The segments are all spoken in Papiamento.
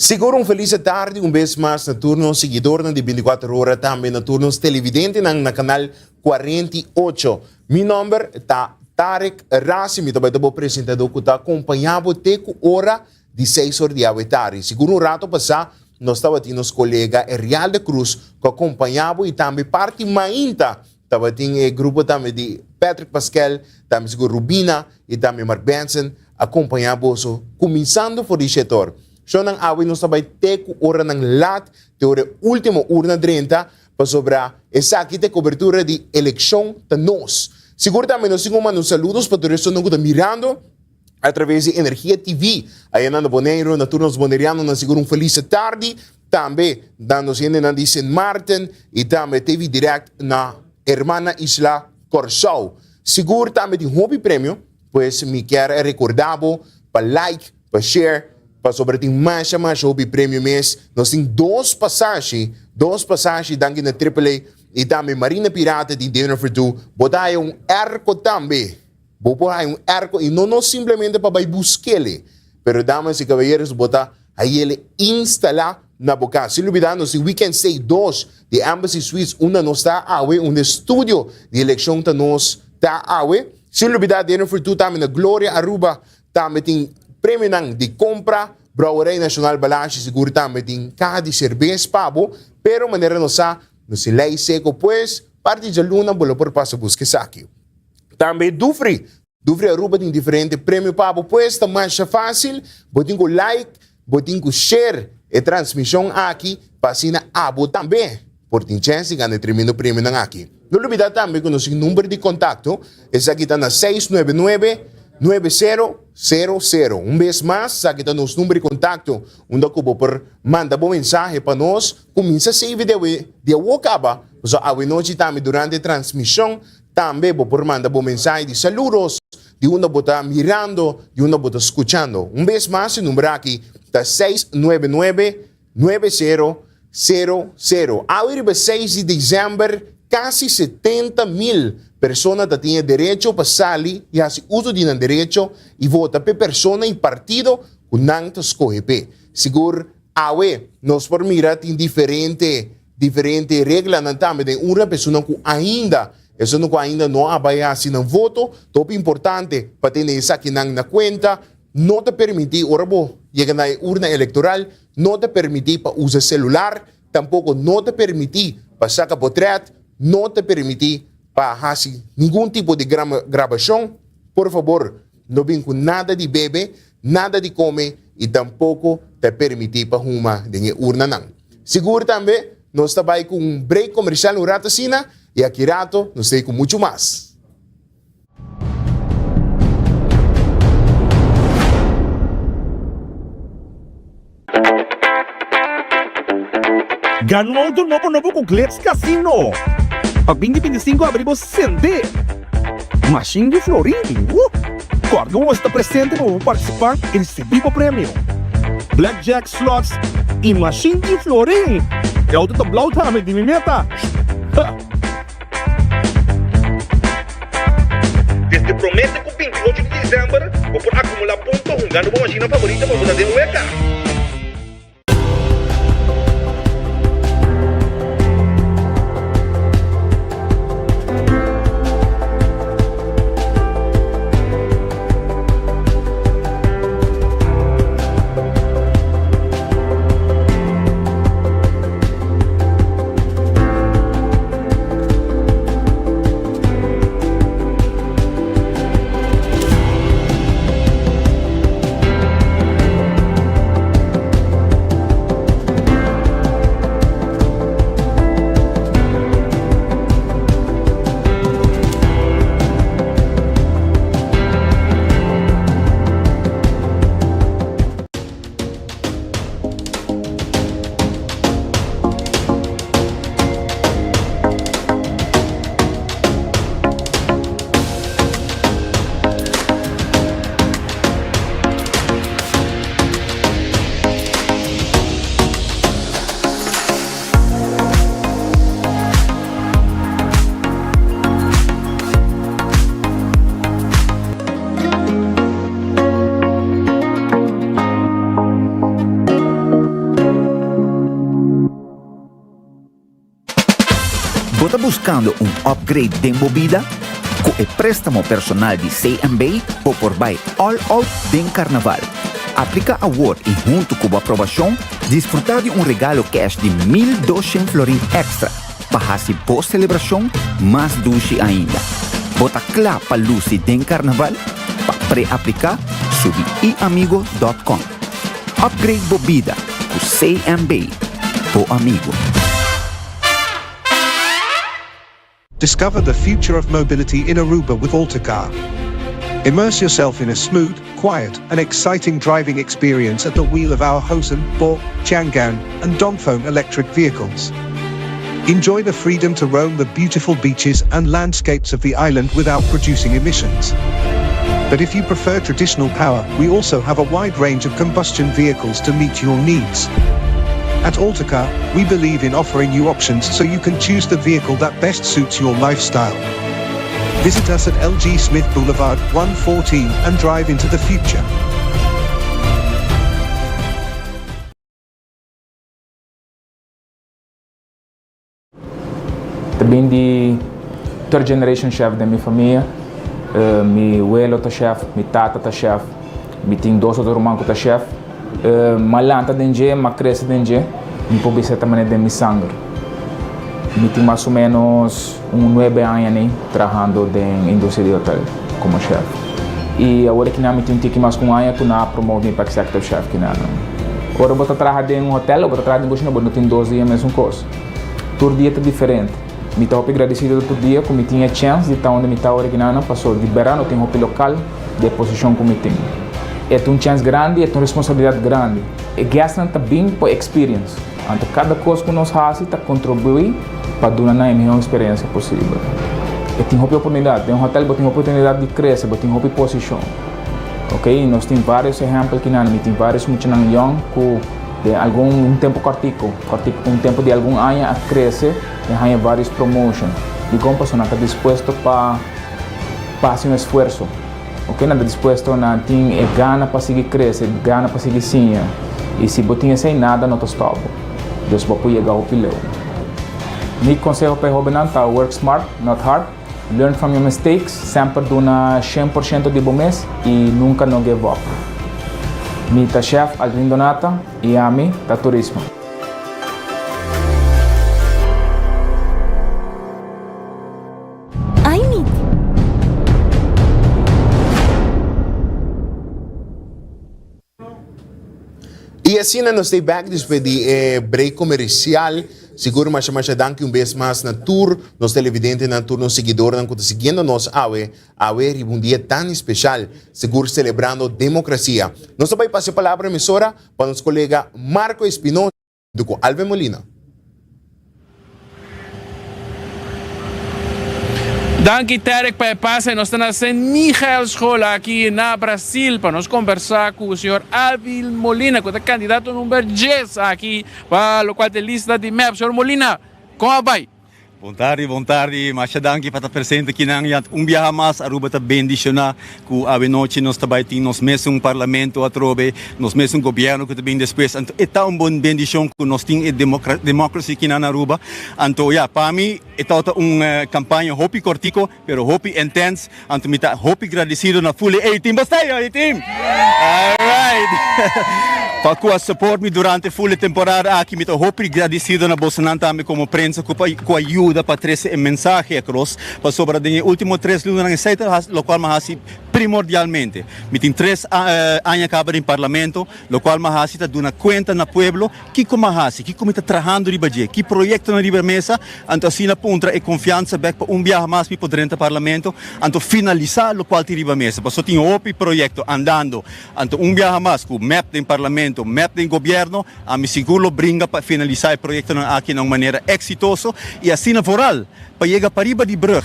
Sigur un felis tardi un bes mas na tur nos siguidornan di 24 ora tambe na tur nos televidentenan na kanal 48. Mi nomber ta Tarek Rasi, mi ta bai ta bo presentador ku ta akompañá bo te ku ora di seis or di awe tardi. Sigur un rato pasá nos tabatin nos kolega Erial de Cruz ku a kompañá bo i tambe parti mainta tabatin e grupo tambe di Patrick Paskel, tambe sigur Rubina i tambe Mark Benson a kompañá boso kuminsando for di shete or. Shownan awe nos ta bai te ku oranan lat te ora e último urna drenta pasobra esaki ta e kobertura di elekshon ta nos. Sigur tambe nos tin ku manda un saludos pa tur esunnan ku ta mirando. A traves di Energia TV, aya na Boneiru, na tur nos Bonerianonan sigur un felis tardi. Tambe na nos hendenan di Sint Maarten y tambe TV Direct na hermana isla Kòrsou. Sigur tambe tin hopi premio, pues mi kier recorda bo pa like, pa share, pasobra tin masha masha hopi premio mes. Nos tin dos pasashi, dos pasashi danki na Triple A y tambe Marina Pirata di Dinner for Two. Bo ta haya un airco tambe. Bo por haña un airco y no no simplemente pa bay busquele, pero damas y caballeros bo ta hayele instala na bo cas. Sin lubida nos tin Weekend Stay dos di Embassy Suites unda nos ta awe, unda e studio di eleccion ta nos ta awe. Sin lubida Dinner for Two tambe na Gloria Aruba tambe tin premionan di compra. Brouwerij Nacional Balashi sigur tambe tin caha di cerbes pa bo, pero manera nos sa nos tin ley seco pues parti djaluna bo lo por pasa busca esaki. Tambe Dufry. Dufry Aruba tin diferente premio pa bo pues ta masha facil. Bo tin cu like, bo tin cu share e transmision aki pa asina abo tambe por tin chance di gana e tremendo premionan aki. No lubida tambe cu nos tin number di contacto, esaki ta na 699 9000. Un bes mas, esaki ta nos number di contacto unda cu bo por manda bo mensahe pa nos. Cuminsa save di awe di awo caba, pasobra awe nochi tambe durante e transmision Tambe bo por manda bo mensahe di saludos di unda bo ta mirando, di unda bo ta skuchando. Un bes mas e number aki ta 699 9000. Awe riba seis di december kasi 70 mil persona ta tin e derecho pa sali i hasi uso di nan derecho i vota p'e persona i partido ku nan ta skohe p'e. Sigur awe nos por mira tin diferente Diferente reglanan tambe den un rep esunnan ku ainda esunnan ku ainda no a bai hasi nan voto. Ta hopi importante pa tene esakinan na kuenta. No ta permití ora bo yega na e urna elektoral, no ta permití pa usa selular, tampoko no ta permití pa saka potrèt, no ta permití pa hasi ningun tipo di grabashon. Por fabor no bin ku nada di bebe, nada di kome i tampoko ta permití pa huma den e urnanan. Sigur tambe nos ta bai ku un break komersial un rato asina i aki rato nos ta ei ku muchu mas. Gana un auto nobo nobo ku Glitz Casino! Pa binti 25 abri bo sende mashin di florin! Woo! Kòrda ku bo mester ta presente pa bo partisipá i risibí bo premio! Blackjack, slots i mashin di florin! E auto ta blou tambe di mi meta! Ha! Desde promé te ku 28 di desèmber bo por akumulá punto hungando bo mashinnan favorito pa bo ta den weka. Bo ta buskando un upgrade den bo bida? Ku e préstamo personal di CMB bo por bai all out den Karnaval. Apliká awor i huntu ku bo aprobashon, disfrutá di un regalo kèsh di 1200 florin èkstra pa hasi bo selebrashon mas dushi ainda. Bo ta kla pa lusi den Karnaval? Pa pre-apliká, subi iamigo dòt kòm. Upgrade bo bida ku CMB, bo amigo. Discover the future of mobility in Aruba with Altercar. Immerse yourself in a smooth, quiet, and exciting driving experience at the wheel of our Hosen, Bo, Changan, and Dongfeng electric vehicles. Enjoy the freedom to roam the beautiful beaches and landscapes of the island without producing emissions. But if you prefer traditional power, we also have a wide range of combustion vehicles to meet your needs. At Altacar, we believe in offering you options so you can choose the vehicle that best suits your lifestyle. Visit us at LG Smith Boulevard 114 and drive into the future. Ta bin di third generation chef den mi famia. Mi welo ta chef, mi tata ta chef, mi tin dos otro ruman ku ta chef. M'a lanta den dje, m'a krese den dje, mi por bisa ta manera den mi sanger. Mi tin mas o menos un nuebe aña nei trahando den industria di hotel komo chef. I awor kinan mi tin un tiki mas ku un aña ku nan a promote mi pa executive chef kinan. Ora bo ta traha den un hotel o bo ta traha den kushina bo no tin dos dia mesun kos. Tur dia ta diferente. Mi ta hopi gradisido tur dia ku mi tin e chèns di ta unda mi ta awor kinan paso di bèrdat no tin hopi lokal di e posishon ku mi tin. E ta un chèns grandi, e ta un responsabilidat grandi. E guestnan ta bin pa experience. Anto kada kos ku nos hasi ta kontribuí pa duna nan e mihó eksperensia posibel. E tin hopi oportunidat. Den hotèl bo tin hopi oportunidat di krese, bo tin hopi posishon. Ok, nos tin vários ehèmpel kinan. Mi tin vários muchanan yòn ku den algun un tempu kòrtiku, kòrtiku, un tempu di algun aña a krese i a haña vários promotion. Dikon? Pasobra nan ta dispuesto pa pa hasi un esfuerso. Ok, nan ta dispuesto, nan tin e gana pa sigui crece, gana pa sigui siña. Y si bo tin esey, nada no ta stop bo. Dus bo por yega hopi leu. Mi conseho pa e hobennan ta work smart, not hard. Learn from your mistakes, semper duna 100% di bo mes y nunca no give up. Mi ta Chef Aldrin Donata y ami ta Turismo. Ai mi. Y asina nos ta back despues di e break comercial. Sigur masha masha danki un bes mas na tur nos televidentenan, tur nos siguidornan cu ta siguiendo nos awe, awe riba un dia tan especial, sigur celebrando democracia. Nos ta bay pasa e palabra mesora pa nos colega Marco Espinosa. Huntu ku Alvin Molina. Danki Tarek pa e pase. Nos ta na Sint Michael School aki na Brasil pa nos kombersá ku señor Alvin Molina ku ta kandidato number djes aki pa lokual ta e lista di mep. Señor Molina, kon a bai? Bon tardi, bon tardi. Masha danki pa ta presente kinan. Ya un biaha mas Aruba ta bendiciona cu awe nochi nos ta bay tin nos mesun parlamento atrobe, nos mesun gobierno cu ta bin despues. Anto e ta un bon bendicion cu nos tin e democracy kinan na Aruba. Anto ya, pa mi e tabata un campaña hopi cortico, pero hopi intens. Anto mi ta hopi gradecido na Fully A Team. Bo sta ei, A Team? Alright! Pa cu a support mi durante Fully temporada aki. Mi ta hopi gradecido na bosonan tambe como prensa cu cu a yuda pa trece e mensahe across. Pasobra den e ultimo tres lunanan esey ta locual mi a haci primordialmente. Mi tin tres aña caba den Parlamento. Locual mi a haci ta duna cuenta na pueblo Kiko m'a hasi? Kiko mi ta trahando riba dje? Ki proyektonan riba e mesa? Anto asina puntra e konfiansa bèk pa un biaha mas mi por drenta parlamento, anto finalisá lokual tin riba mesa. Pasobra tin hopi proyekto andando. Anto un biaha mas ku mep den parlamento, mep den gobièrnu, ami sigur lo bringa pa finalisá e proyektonan aki na un manera eksitoso i asina vooral pa yega pariba di brug,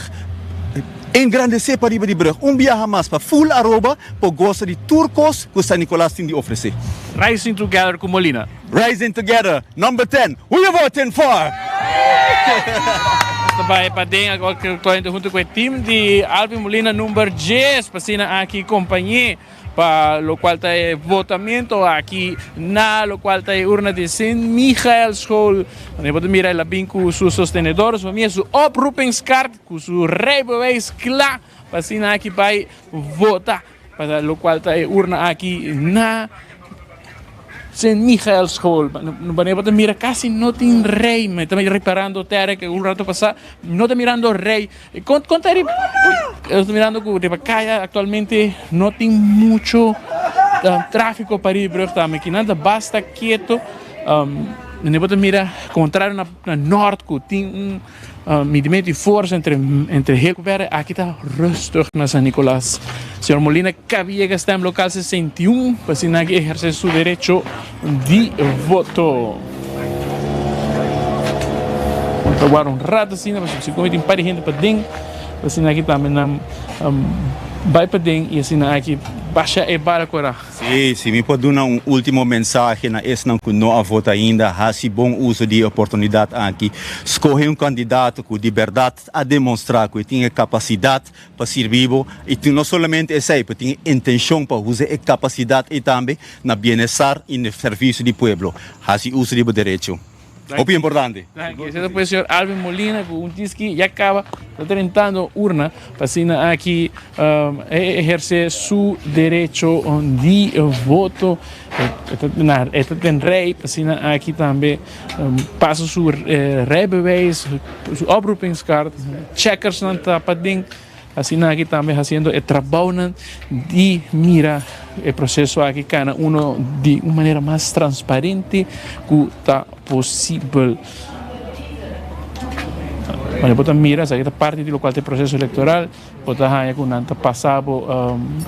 engrandesé pariba di brug un biaha mas pa ful Aruba por gosa di tur kos ku San Nicolas tin di ofresé. Rising Together ku Molina. Rising Together, number ten, who you voting for? Nos ta bai paden actualmente hunto ku e team di Alvin Molina number djes pa asina aki kompañ'é. pa locual ta e votamento aki na locual ta e urna di Sint Michael School. Bo por ta mira el a bin cu su sostenedor, su famia, su oproepingskaart cu su rijbewijs cla pa asina aki bay vota pa locual ta e urna aki na Sint Michael School. Bo ta mira casi no tin rij, mi ta reparando Terek un rato pasa no ta mirando rij. Con con ta riba uy ta mirando cu riba caya actualmente no tin mucho trafico pa riba brug tambe kinan ta basta keto mi bo ta mira contrario na na nort cu tin un midimento di forsa entre entre Hekberg aki ta rustig na San Nicolas. Señor Molina caba yega stemlokaal 61 pa asina aki eherce su derecho di voto. Ta wara un rato asina pasobra si komi tin par di hende paden asina aki tambe nan bai paden y asina aki basha e bala kora. Sí, si mi por duna un ultimo mensahe na esnan ku no a vota ainda, hasi bon uso di e oportunidat aki. Skohe un kandidato ku di bèrdat a demonstrá ku e tin e kapasidat pa sirbi bo i tin no solamente esei, pero tin e intenshon pa usa e kapasidat ei tambe na bienestar i na servisio di pueblo. Hasi uso di bo derecho. Hopi importante. Danki. Esei ta pues señor Alvin Molina ku un tiski ya kaba ta drentando urna pa asina aki e eherse su derecho di voto. E ta den rei pa asina aki tambe pasa su rijbewijs, su oproepingskaart, checkersnan ta paden. Asina aki tambe haciendo e trabounan di mira e proceso aki cana uno di un manera mas transparente cu ta posibel. Bo ta mira esaki ta parti di locual ta e proceso electoral, bo ta haya cu nan ta pasa bo,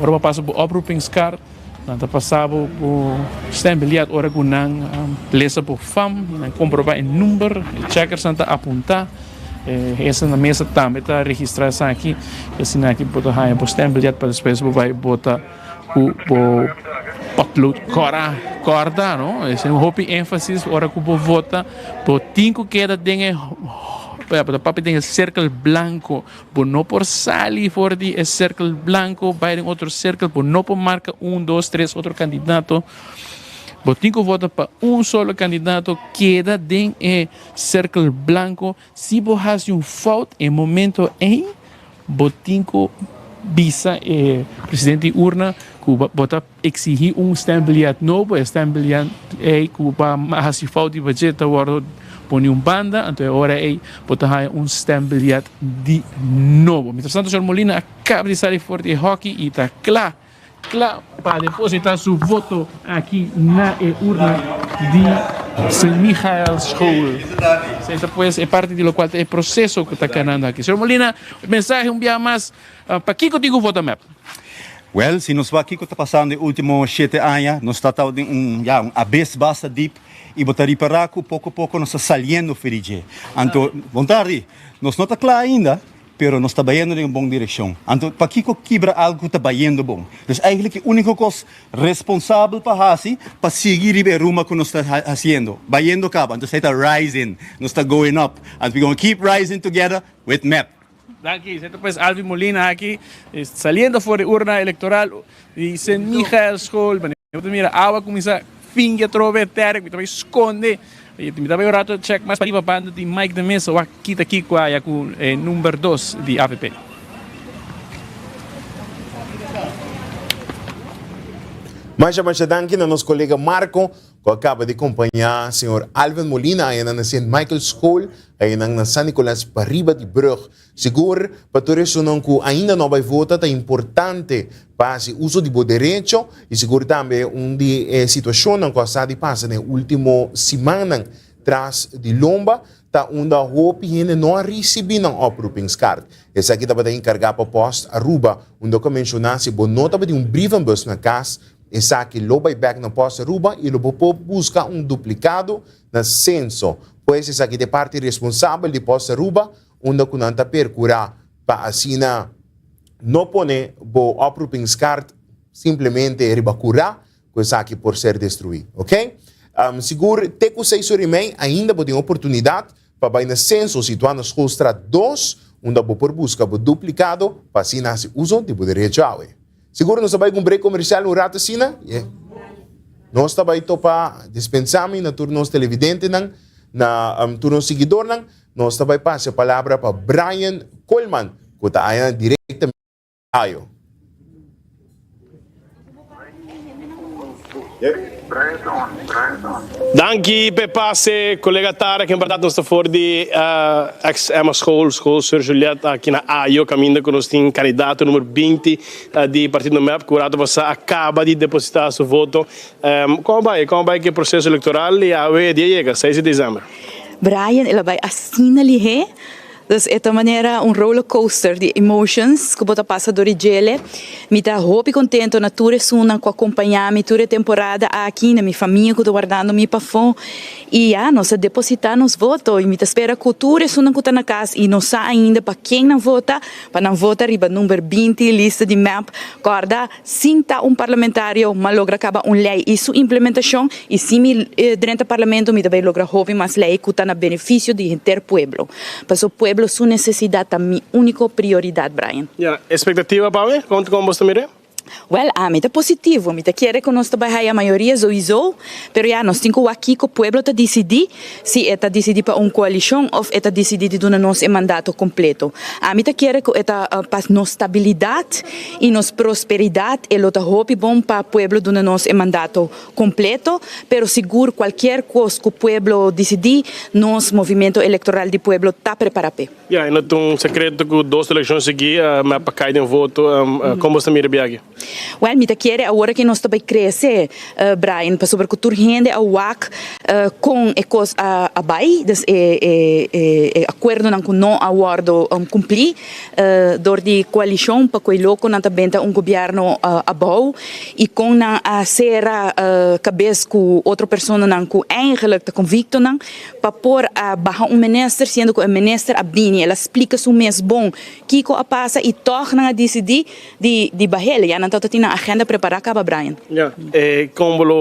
ora bo pasa bo oproepingskaart, nan ta pasa bo bo stembiljet ora cu nan lesa bo fam, nan comproba e number, e checkersnan ta apunta. Esa na mesa tambe ta registra esaki y asina aki bo ta haya bo stembiljet pa despues bo bay bota cu bo potlood cora. Corda no, esei un hopi enfasis ora cu bo vota bo tin cu keda den e bo ta papia den e cirkel blanco, bo no por sali for di e cirkel blanco bay den otro cirkel, bo no por marca un, dos, tres otro candidato, bo tin cu vota pa un solo candidato, keda den e Cirkel blanco, si bo haci un fout e momento ey bo tin cu bisa e presidente di urna cu bo ta exigi un stembiljet nobo, e stembiljet ey cu bo a haci fout di budget ta wordo poni un banda, anto e ora ey bo ta haya un stembiljet di nobo. Mientras tanto señor Molina a caba di sali for di e hockey y ta cla. Cla pa deposita su voto aki na e urna di Sint Michael School. Esei ta pues e parti di locual ta e proceso cu ta canando aki. Señor Molina, mensahe un bia mas, pakico tin cu vota mep? Wel, si nos wak kico ta pasando e ultimo shete aña, nos ta ta den un, ya, un abes basta diep y bo ta ripara cu poco poco nos ta saliendo for di dje. Anto, bon tardi, nos no ta cla ainda, Pero nos ta bayendo den un bon direccion. Anto, pakico kibra algo cu ta bayendo bon? Dus eigenlijk e unico cos responsabel pa haci, pa sigui riba e rumba cu nos ta haciendo. Bayendo caba. Anto esey ta rising. Nos ta going up. Anto we gonna keep rising together with mep. Danki. Esey ta pues Alvin Molina aki, saliendo for di urna electoral di Sint Michael School. Bo ta mira awa cuminsa fingi atrobe terra, mi ta bay sconde. Mi ta bay un rato check mas pariba banda di Mike de Meza wak kita kiko aya cu e number dos di avp. Masha masha danki na nos colega Marco cu a caba di compaña señor Alvin Molina ayanan na Sint Michael School ayanan na San Nicolas pariba di brug. Sigur, pa tur esunnan ku ainda no a bai vota ta importante pa hasi uso di bo derecho i sigur tambe un di e situashonnan ku a sa di pasa den e último simannan tras di lomba ta unda hopi hende no a risibí nan oproepingskaart. Esaki tabata enkargá pa Post Aruba unda ku a menshoná si bo no tabatin un brievenbus na kas esaki lo bai bèk na Post Aruba i lo bo por buska un duplikado na Censo. Pues esaki ta e parti responsabel di Post Aruba unda ku nan ta perkurá pa asina no pone bo oproepingskaart simplemente riba kurá ku esaki por ser destruí. Ok? Sigur te ku seis ora i mei ainda bo tin oportunidat pa bai na Censo situá na Schoolstraat dos unda bo por buska bo duplikado pa asina hasi uso di bo derecho awe. Sigur nos ta bai ku un break komersial un rato asina. Nos ta bai topa dispensa mi na tur nos televidentenan, na tur nos siguidornan. Nos ta bai pasa e palabra pa Brian Koolman ku ta aya direktamente di Ayo. Danki p'e pase, kolega Tarek. En bèrdat nos ta for di ex Emma School, School Sir Juliet aki na Ayo, kaminda ku nos tin kandidato numero binti di partido mep ku rato pasá a kaba di depositá su voto. Kon a bai? Kon a bai ku e proseso elektoral i awe e dia yega, seis di desèmber? Brian, el a bai asina lihé. Dus e ta manera un roller coaster di emotions ku bo ta pasa dor di djele. Mi ta hopi kontento na tur esunnan ku a kompañá mi tur e temporada aki, na mi famia ku ta wardando mi pafó. I ya, nos a depositá nos voto i mi ta spera ku tur esunnan ku ta na kas i no sa ainda pa ken nan vota, pa nan vota riba number binti lista di mep. Kòrda, sin ta un parlamentario m'a logra kaba un lei i su implementashon i si mi drenta parlamento mi ta bai logra hopi mas lei ku ta na benefisio di henter pueblo. Paso pueblo su nesesidat ta mi úniko prioridat, Brian. Ya, espektativa pa awe? Kon kon bos ta mir'é? Wèl, ami ta positivo. Mi ta kere ku nos ta bai haya mayoria souiso, pero ya, nos tin ku wak kiko pueblo ta disidí, si e ta disidí pa un koalishon òf e ta disidí di duna nos e mandato kompleto. Ami ta kere ku e ta pa nos stabilidat i nos prosperidat e lo ta hopi bon pa pueblo duna nos e mandato kompleto, pero sigur kualkier kos ku pueblo disidí, nos Movimiento Elektoral di Pueblo ta prepará p'e. Ya, e no ta un sekreto ku dos elekshon sigui mep a kai den voto. Kon bo ta mira biaha aki? Wèl, mi ta kere awor ke nos ta bai krese, Brian, pasobra ku tur hende a wak kon e kos a bai, dus e akuerdonan ku no a wòrdu kumplí dor di koalishon pa ku e lokonan ta benta un gobièrnu abou i kon nan a sera kabes ku otro personanan ku eigenlik ta konviktonan pa por a baha un minister siendo ku e minister a bini el a splika su mes bon kiko a pasa i tòg nan a disidí di di bahel. Ya nan tabata tin nan agenda prepará kaba Brian. Ya, e kon bo lo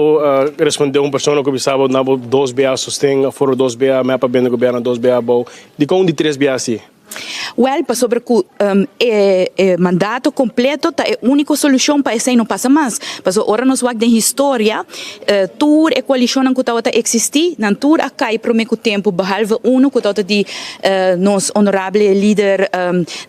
respondé un persona ku bisa bo na bo dos bia sosten aforo dos bia mep a bende gobierno dos bia abou? Dikon un di tres bia si? Wèl, pasobra ku e e mandato kompleto ta e úniko solushon pa esei no pasa mas. Pasobra ora nos wak den historia, tur e koalishonnan ku tabata eksistí, nan tur a kai promé ku tempu, behalve unu ku tabata di nos honorable lider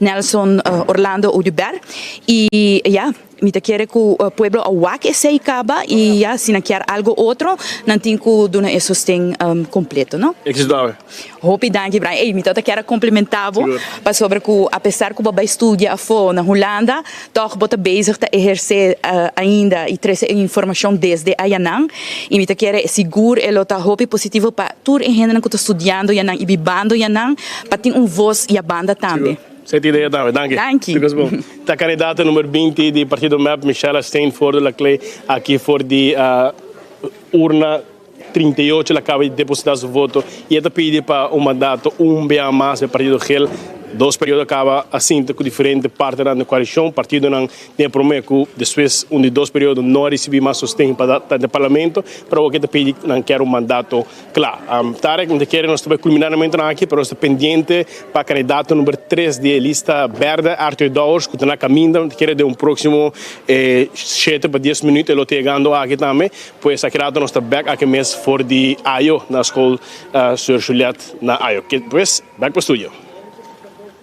Nelson Orlando Oduber. I ya, mi ta kere ku pueblo a wak esei kaba i ya, si nan kier algo otro, nan tin ku duna e sosten kompleto, no? Éxito awe. Hopi danki Brian. Ey, mi tabata kier a komplimentá bo pasobra ku apesar ku bo a bai studia afó na Hulanda, tòg bo ta bezig ta ehersé ainda i trese e informashon desde ayanan. I mi ta kere sigur e lo ta hopi positivo pa tur e hendenan ku ta studiando yanan i bibando yanan pa tin un vos yabanda tambe. Sigur. Seti idea tambe. Danki. Danki. Tur kos bon. Ta kandidato number binti di partido mep, Michella Steenvoorde de Laclé, aki for di urna 38 el a kaba di depositá su voto i e ta pidi pa un mandato un bia mas pa e partido gel. Dos periodo a kaba a sinta ku diferente partenan den koalishon, partidonan den e promé ku despues un di dos periodo no a risibí mas sosten pa ta den parlamento, pero awor ke ta pidi nan kier un mandato kla. Tarek, mi ta kere nos ta bai kulminá na momentonan aki, pero nos ta pendiente pa kandidato number tres di e lista bèrdè, Arthur Dowers, ku ta na kaminda. Mi ta kere den un próksimo shete pa dies minüt e lo ta yegando aki tambe. Pues aki rato nos ta bèk aki mes for di Ayo na skol Sir Juliet na Ayo. Pues bèk pa studio.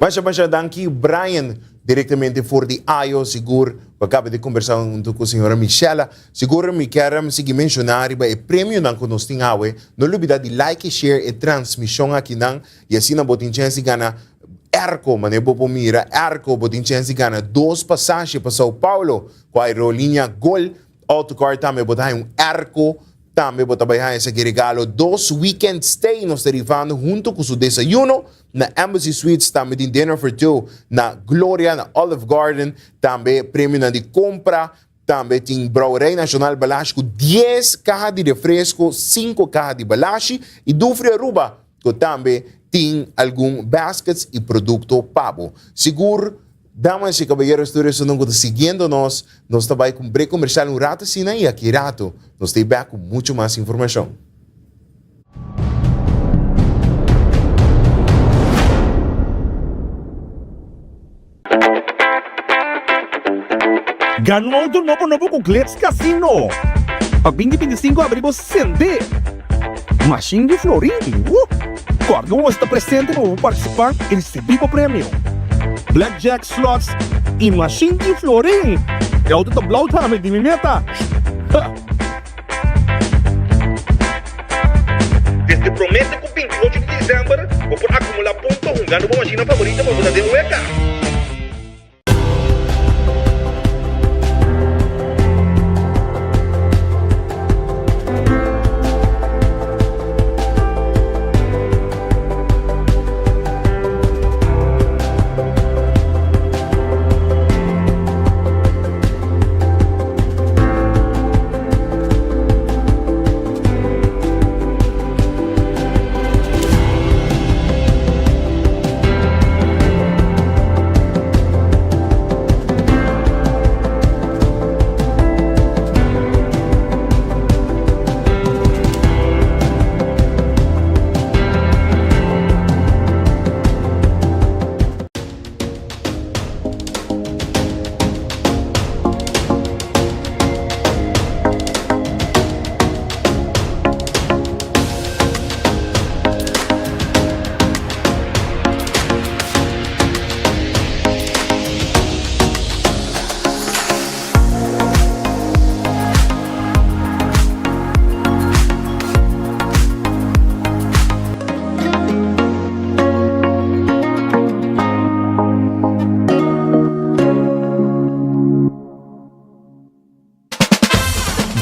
Masha masha danki Brian directamente for di Ayo sigur bo a caba di conversa hunto cu señora Michella sigur mi kier sigui menciona riba e premionan cu nos tin awe no lubida di like y share e transmision akinan y asina bo tin chance di gana airco manera bo por mira airco bo tin chance di gana dos pasashi pa Sao Paulo cu aerolinea Gol Autocar tambe bo ta haña un airco, tambe bo ta bai haña esaki regalo dos weekend stay nos ta rifando hunto cu su desayuno na Embassy Suites tambe tin dinner for two na Gloria na Olive Garden tambe premionan di compra tambe tin Brouwerij Nacional Balashi cu dies caha di refresco cinco caha di Balashi y Dufry Aruba cu tambe tin algun baskets y producto pa bo sigur. Damas y caballeros tur esunnan cu ta siguiendo nos, nos ta bay cu un break comercial un rato asina y aki rato nos ta back cu mucho mas informacion. Gana un auto nobo nobo ku Glitz Casino! Pa 2025 abri bo sende! Mashin di florin! Woo! Kòrda ku bo ta presente pa bo partisipá i risibí bo premio! Blackjack, slots i mashin di florin! E auto ta blou tambe di mi meta! Ha! Desde promete ku 28 di december bo por akumulá punto hungando bo mashinnan favorito pa bo ta den weka.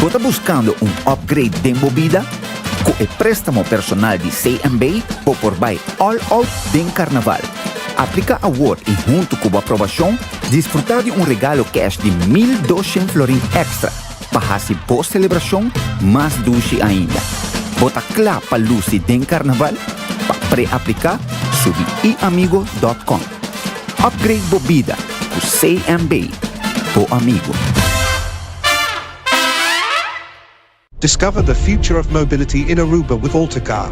Bo ta buskando un upgrade den bo bida? Ku e préstamo personal di CMB bo por bai all out den karnaval. Apliká awor i huntu ku bo aprobashon disfrutá di un regalo kèsh di 1200 florin èkstra pa hasi bo selebrashon mas dushi ainda. Bo ta kla pa lusi den karnaval? Pa pre-apliká subi iamigo dòt kòm. Upgrade bo bida ku CMB, bo amigo. Discover the future of mobility in Aruba with Altacar.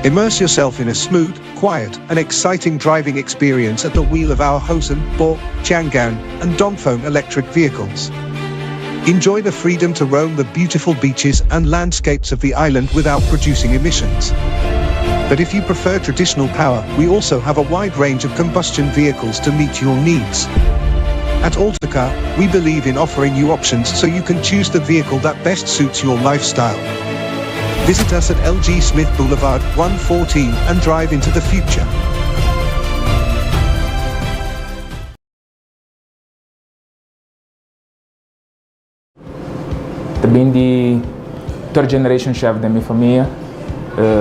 Immerse yourself in a smooth, quiet, and exciting driving experience at the wheel of our Hosen, Bo, Changan, and Dongfeng electric vehicles. Enjoy the freedom to roam the beautiful beaches and landscapes of the island without producing emissions. But if you prefer traditional power, we also have a wide range of combustion vehicles to meet your needs. At Altacar, we believe in offering you options so you can choose the vehicle that best suits your lifestyle. Visit us at LG Smith Boulevard 114 and drive into the future. Ta bin di third generation chef den mi famia.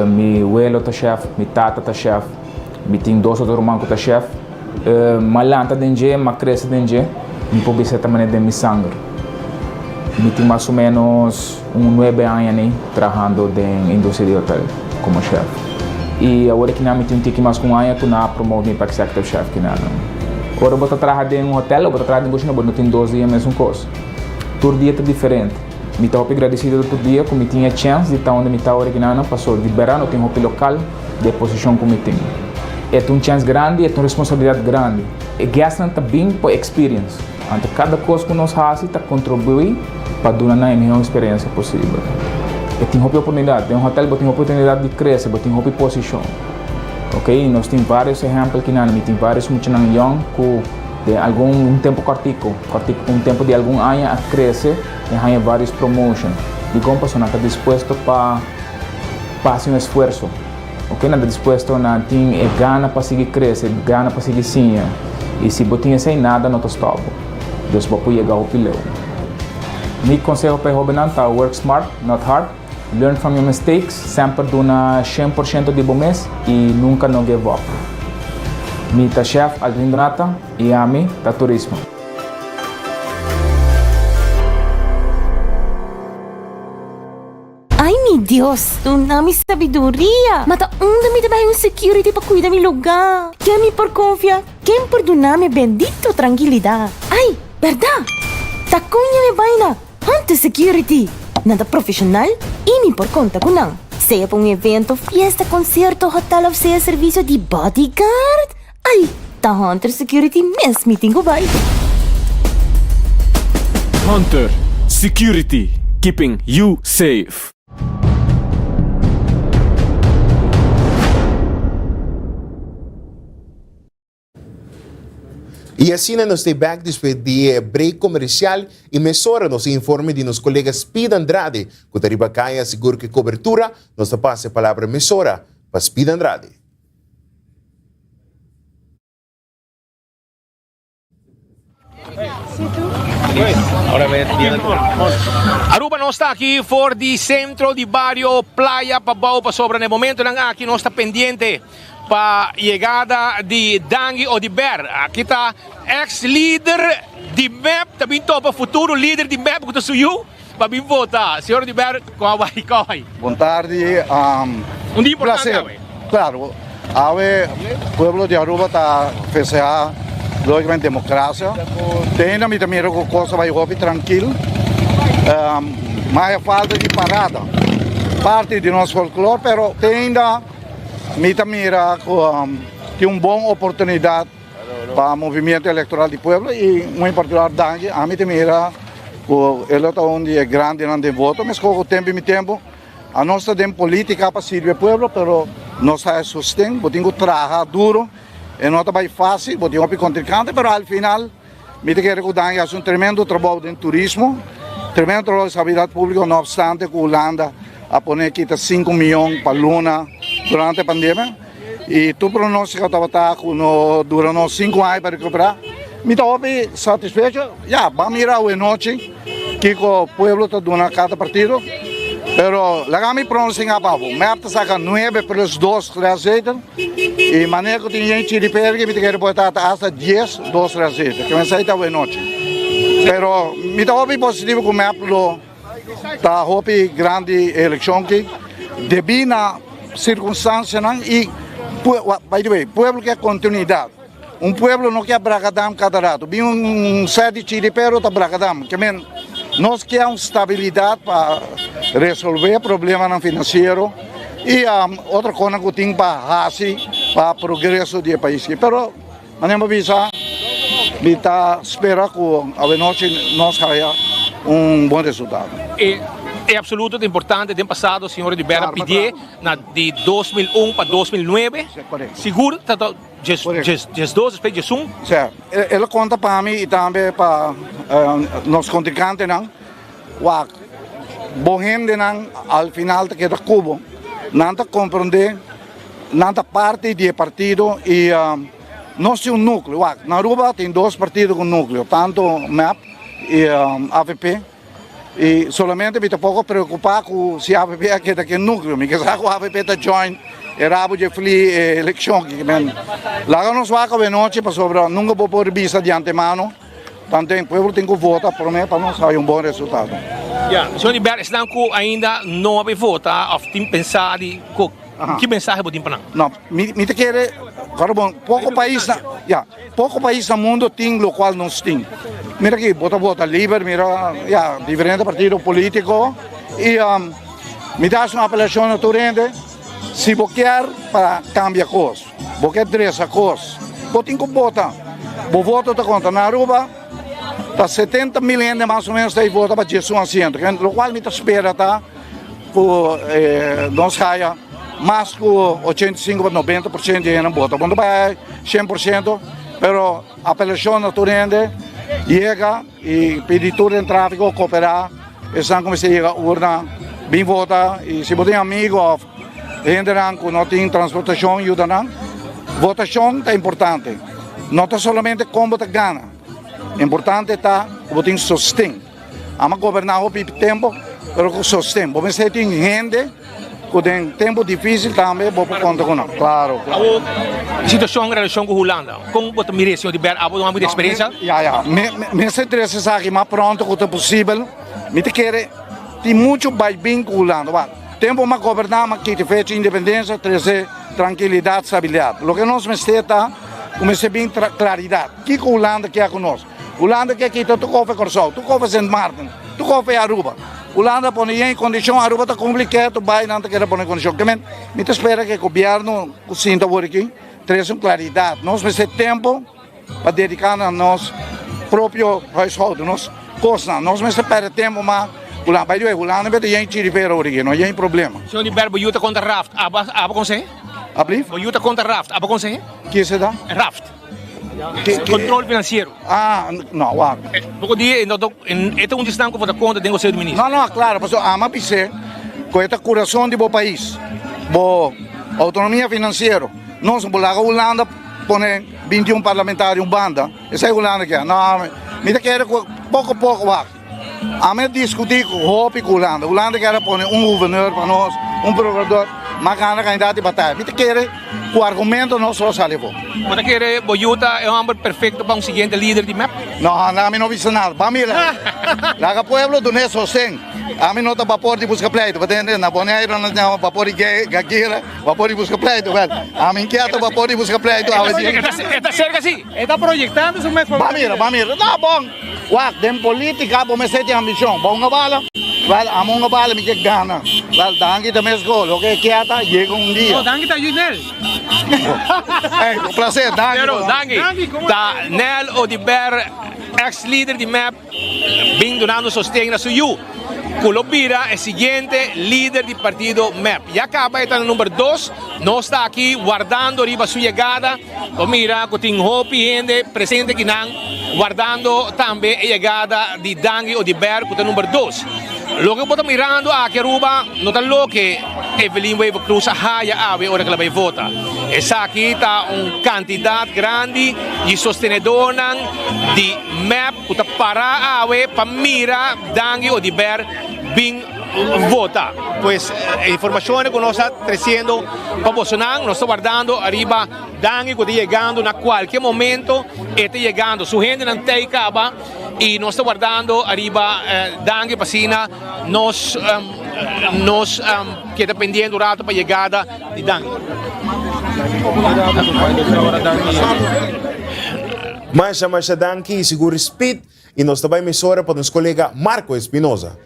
Mi welo ta chef, mi tata ta chef, mi tin dos otro ruman ku ta chef. M'a lanta den dje, m'a krese den dje, mi por bisa ta manera den mi sanger. Mi tin mas o menos un nuebe aña ni trahando den industria di hotel komo chef. I awor kinan mi tin un tiki mas ku un aña ku nan a promote mi pa executive chef kinan. Ora bo ta traha den un hotel o bo ta traha den kushina bo no tin dos dia mesun kos. Tur dia ta diferente. Mi ta hopi gradisido tur dia ku mi tin e chèns di ta unda mi ta awor kinan paso di bèrdat no tin hopi lokal di e posishon ku mi tin. E ta un chèns grandi, e ta un responsabilidat grandi. E guestnan ta bin pa experience. Anto kada kos ku nos hasi ta kontribuí pa duna nan e mihó eksperensia posibel. E tin hopi oportunidat. Den un hotèl bo tin hopi oportunidat di krese, bo tin hopi posishon. Ok, nos tin vários ehèmpel kinan. Mi tin vários muchanan yòn ku den algun un tempu kòrtiku, kòrtiku, un tempu di algun aña a krese i a haña vários promotion. Dikon? Pasobra nan ta dispuesto pa pa hasi un esfuerso. Ok, nan ta dispuesto, nan tin e gana pa sigui crece, gana pa sigui siña. Y si bo tin esey, nada no ta stop bo. Dus bo por yega hopi leu. Mi conseho pa e hobennan ta work smart, not hard. Learn from your mistakes, semper duna 100% di bo mes y nunca no give up. Mi ta Chef Aldrin Donata y ami ta Turismo. Ai mi Dios, duna mi sabiduria! Ma ta unda mi ta bai un security pa cuida mi lugar? Ken mi por confia? Ken por duna mi bendito trankilidad? Ai, berdad! Ta con ya mi bai na Hunter Security! Nan ta profesional y mi por conta cu nan. Sea pa un evento, fiesta, concierto, hotel of sea servicio di bodyguard. Ai, ta Hunter Security mes mi tin cu bai. Hunter Security, keeping you safe. Y asina nos ta bek despues di e break comercial y mesora nos informe di nos colega Speed Andrade cu ta riba caya sigur cu e cobertura nos ta pasa e palabra mesora pa Speed Andrade. Aruba nos ta aki for di centro di bario Playa Pabao pasobra na e momentonan aki nos ta pendiente Pa yegada di Dangui Oduber, aki ta ex lider di mep ta bin topa futuro lider di mep ku ta su yu pa bin vota. Señor Oduber, kon a bai kon a bai? Bon tardi, Un dia importante placer. awe. Claro, awe pueblo di Aruba ta festeha logicamente democracia. Te ainda mi ta mira cu cos a bai hopi trankil. Mas e falta di parada, parti di nos folklor, pero te ainda. Mi ta mira cu tin un bon oportunidad pa movimiento electoral di pueblo y muy en particular Dangui. Ami ta mira cu e lo ta un di e grandenan den voto. Mesco cu tempo y mi tempo anos ta den politica pa sirbi e pueblo pero nos ta e sosten. Bo tin cu traha duro, e no ta bay facil, bo tin hopi contrincante pero al final. Mi ta kere ku Dangui hasi un tremendo trabou den turismo, tremendo trabou den salubridad públiko, no opstante ku Hulanda a pone kita sinku mion pa luna durante pandemia i tur pronóstiko tabata ku no dura nos sinku aña pa rekuperá. Mi ta hopi satisfecho, ya, ban mira awe nochi kiko pueblo ta duna kada partido, pero laga mi pronostiká pa bo, mep ta saka nuebe plus dos rèstzetel. I manera ku tin yen chiriperki mi ta kere por ta hasta dies dos rasito ke mester ta awe nochi pero mi ta hopi positivo ku mep lo ta hopi grandi e elekshon aki debi na sirkunstansianan i by the way pueblo ke kontinuidat un pueblo no ke brakadam kada rato bin un sèt di chiripero ta brakadam ke men nos ke un stabilidat pa resolve problemanan finansiero. Y otro cosnan cu tin pa haci pa progreso di e pais aki. Pero manera mi a bisa, mi ta spera cu awenochi nos haya un bon resultado. E e absoluto ta importante. Den pasado señor Rivera pidié na di 2001 pa 2009. Sigur ta ta djes djes djesdos despues djesun. Sea, el a conta pa mi y tambe pa nos contrincantenan. Wak, bo hendenan al final ta keda ku bo. Nan ta komprondé, nan ta parti di e partido i nos tin un núkleo. Wak, na Aruba tin dos partido ku núkleo, tantu mep i avp. I solamente mi ta poko preokupá ku si avp a keda ku e núkleo. Mi ke sa ku avp ta join e rabo dje fli e elekshon. Laga nos wak awenochi pasobra nunka bo por bisa di antemano. Tanten pueblo tin ku vota promé pa nos haya un bon resultado. Ya, señor Hubert, esnan ku ainda no a bay vota òf tin pensá di ku, ki mensahe bo tin pa nan? No, mi mi ta kere, kòrda bon, poko pais na, ya, poko pais na mundo tin lokual nos tin. Mira aki, bo ta vota liber, mira, ya, diferente partido polítiko i mi ta hasi un apelashon na tur hende, si bo kier pa kambia kos. Bo ke dresa kos, bo tin ku bota. Bo voto ta konta. Na Aruba ta 70 mil hende mas o menos ta vota pa djesun asiento. Lokual mi ta spera ta ku nos haya mas ku 85 pa 90 por siento di hende bota. Bo no ta bai haya shen por siento, pero apelashon na tur hende yega i pidi tur den trafiko koperá esnan ku mester yega urna bin vota i si bo tin amigo òf Hendenan ku no tin transportashon yuda nan. Votashon ta importante. No ta solamente kon bo ta gana. Importante ta ku bo tin sosten. Amo a goberná hopi tempu pero ku sosten. Bo mester tin hende ku den tempu difisil tambe bo por konta ku nan. Klaro, klaro. Awor, situashon relashon ku Hulanda, kon bo ta mira e señor Di Ber? Abo un hopi di eksperensia? Ya, ya. Mester trese esaki mas pronto ku ta posibel. Mi ta kere tin muchu bai bin ku Hulanda. Wak. Tempu m'a goberná m'a kita fecha independensia trese trankilidat, stabilidat. Loke nos mester ta ku mester bin klaridat. Kiko Hulanda kier ku nos? Hulanda kier kita tur kofe Kòrsou, tur kofe Sint Maarten, tur kofe Aruba. Hulanda pone yen kondishon, Aruba ta kumpli ketu bai nan ta keda pone kondishon. Ke men mi ta spera ku e gobièrnu ku sinta awor aki trese un klaridat. Nos mester tempu. Pa dedica na nos propio huishouden, nos. Kosnan, nos mester pèrdè tempu mas Hulanda. By the way, Hulanda mester yen chiripera ora aki, no yen problema. Señor di Ber, bo yu ta konta raft, abo abo konsehé? Ablief? Bo yu ta konta raft, abo konsehé? Kise ta? Raft. Kontrol finansiero. Ah, no, wak. Poko dia e no ta, e ta un di esnan ku bo ta konta den Konseho di Minister. No, no, klaro, pasobra ami a bis'é ku e ta kurason di bo pais, bo outonomia finansiero. Nos bo laga Hulanda pone 21 parlamentario un banda. Esei Hulanda ke. No, mi ta kere ku poko poko wak. Ami a diskutí ku hopi ku Hulanda. Hulanda kier a pone un guvernor pa nos, un prokurador, ma gana kandidat di bataya. Mi ta kere ku argumento nos lo sali afó. Bo ta kere bo yu ta e hòmber perfekto pa un siguiente lider di mep? No, ami no bisa nada. Ban mira. Laga pueblo dun'é sosten. Ami no ta bapor di buska pleitu. Bo ta hende? Na Boneiru nan ta yama bapor di gagera. Bapor di buska pleitu. Wèl, ami inkieta bapor di buska pleitu awe dia. E ta serka si. E ta proyectando su mes pa Ba mira, ba mira. No, bon. Wak, den politica bo mester tin ambicion. Bo hunga bala? Wel, amo hunga bala, mi ke gana. Wel, danki ta mes gol. Loke e kier ta, yega un dia. No, danki ta yu Nel. Ey, un placer. Danki. Pero, danki. Ta Nel Oduber, ex lider di mep. Bin dunando sosten na su yu, cu lo bira e siguiente lider di partido mep. Ya caba e ta na number dos, nos ta aki wardando riba su yegada. Bo mira cu tin hopi hende presente akinan wardando tambe e yegada di Dangui Oduber cu ta number dos. Loke bo ta mirando aki Aruba no ta loke Evelyn Wever Croes a haya awe ora cu el a bay vota. Esaki ta un cantidad grandi di sostenedornan di mep cu ta para awe pa mira Dangui Oduber bin vota. Pues e informacionnan cu nos ta treciendo pa bosonan, nos ta wardando ariba Dangui cu ta yegando na cualkier momento, e ta yegando. Su hendenan tey caba y nos ta wardando ariba Dangui pa asina nos nos keda pendiente un rato pa yegada di Dangui. Masha masha danki y sigur respet y nos ta bay mesora pa nos colega Marco Espinoza.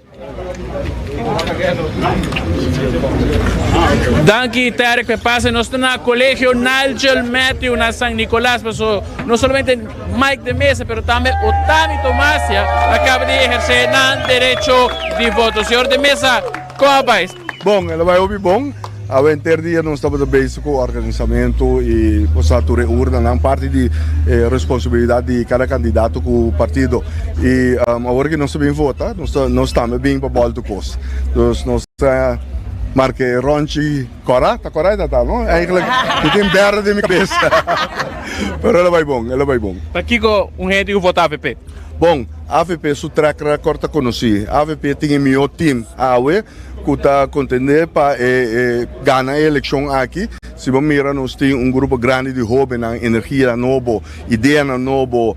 Danki Tarek p'e pase. Nos ta na Colegio Nigel Matthew na San Nicolas paso no solamente Mike de Meza pero tambe Otami Tomasia a caba di eherce nan derecho di voto. Señor de Meza, con a bay? Bon, el a bai hopi bon. Awe henter dia nos tabata bezig ku organisamentu i cosa tur e urnanan, parti di e responsabilidat di kada kandidato ku partido. I awor ki nos ta bin vota, nos ta nos tambe bin pa bòltu kos. Dus nos ta marka e rònchi kòrá, ta kòrá e ta ta no? Eigentlik mi tin bèrdè den mi kabesa. Pero el a bai bon, el a bai bon. Pakiko un hende ku vota avp? Bon, avp su track record ta konosí. Avp tin e mihó team awe. Ku ta kontendé pa e gana e elekshon aki. Si bo mira nos tin un grupo grandi di hóbennan, energia nobo, ideanan nobo,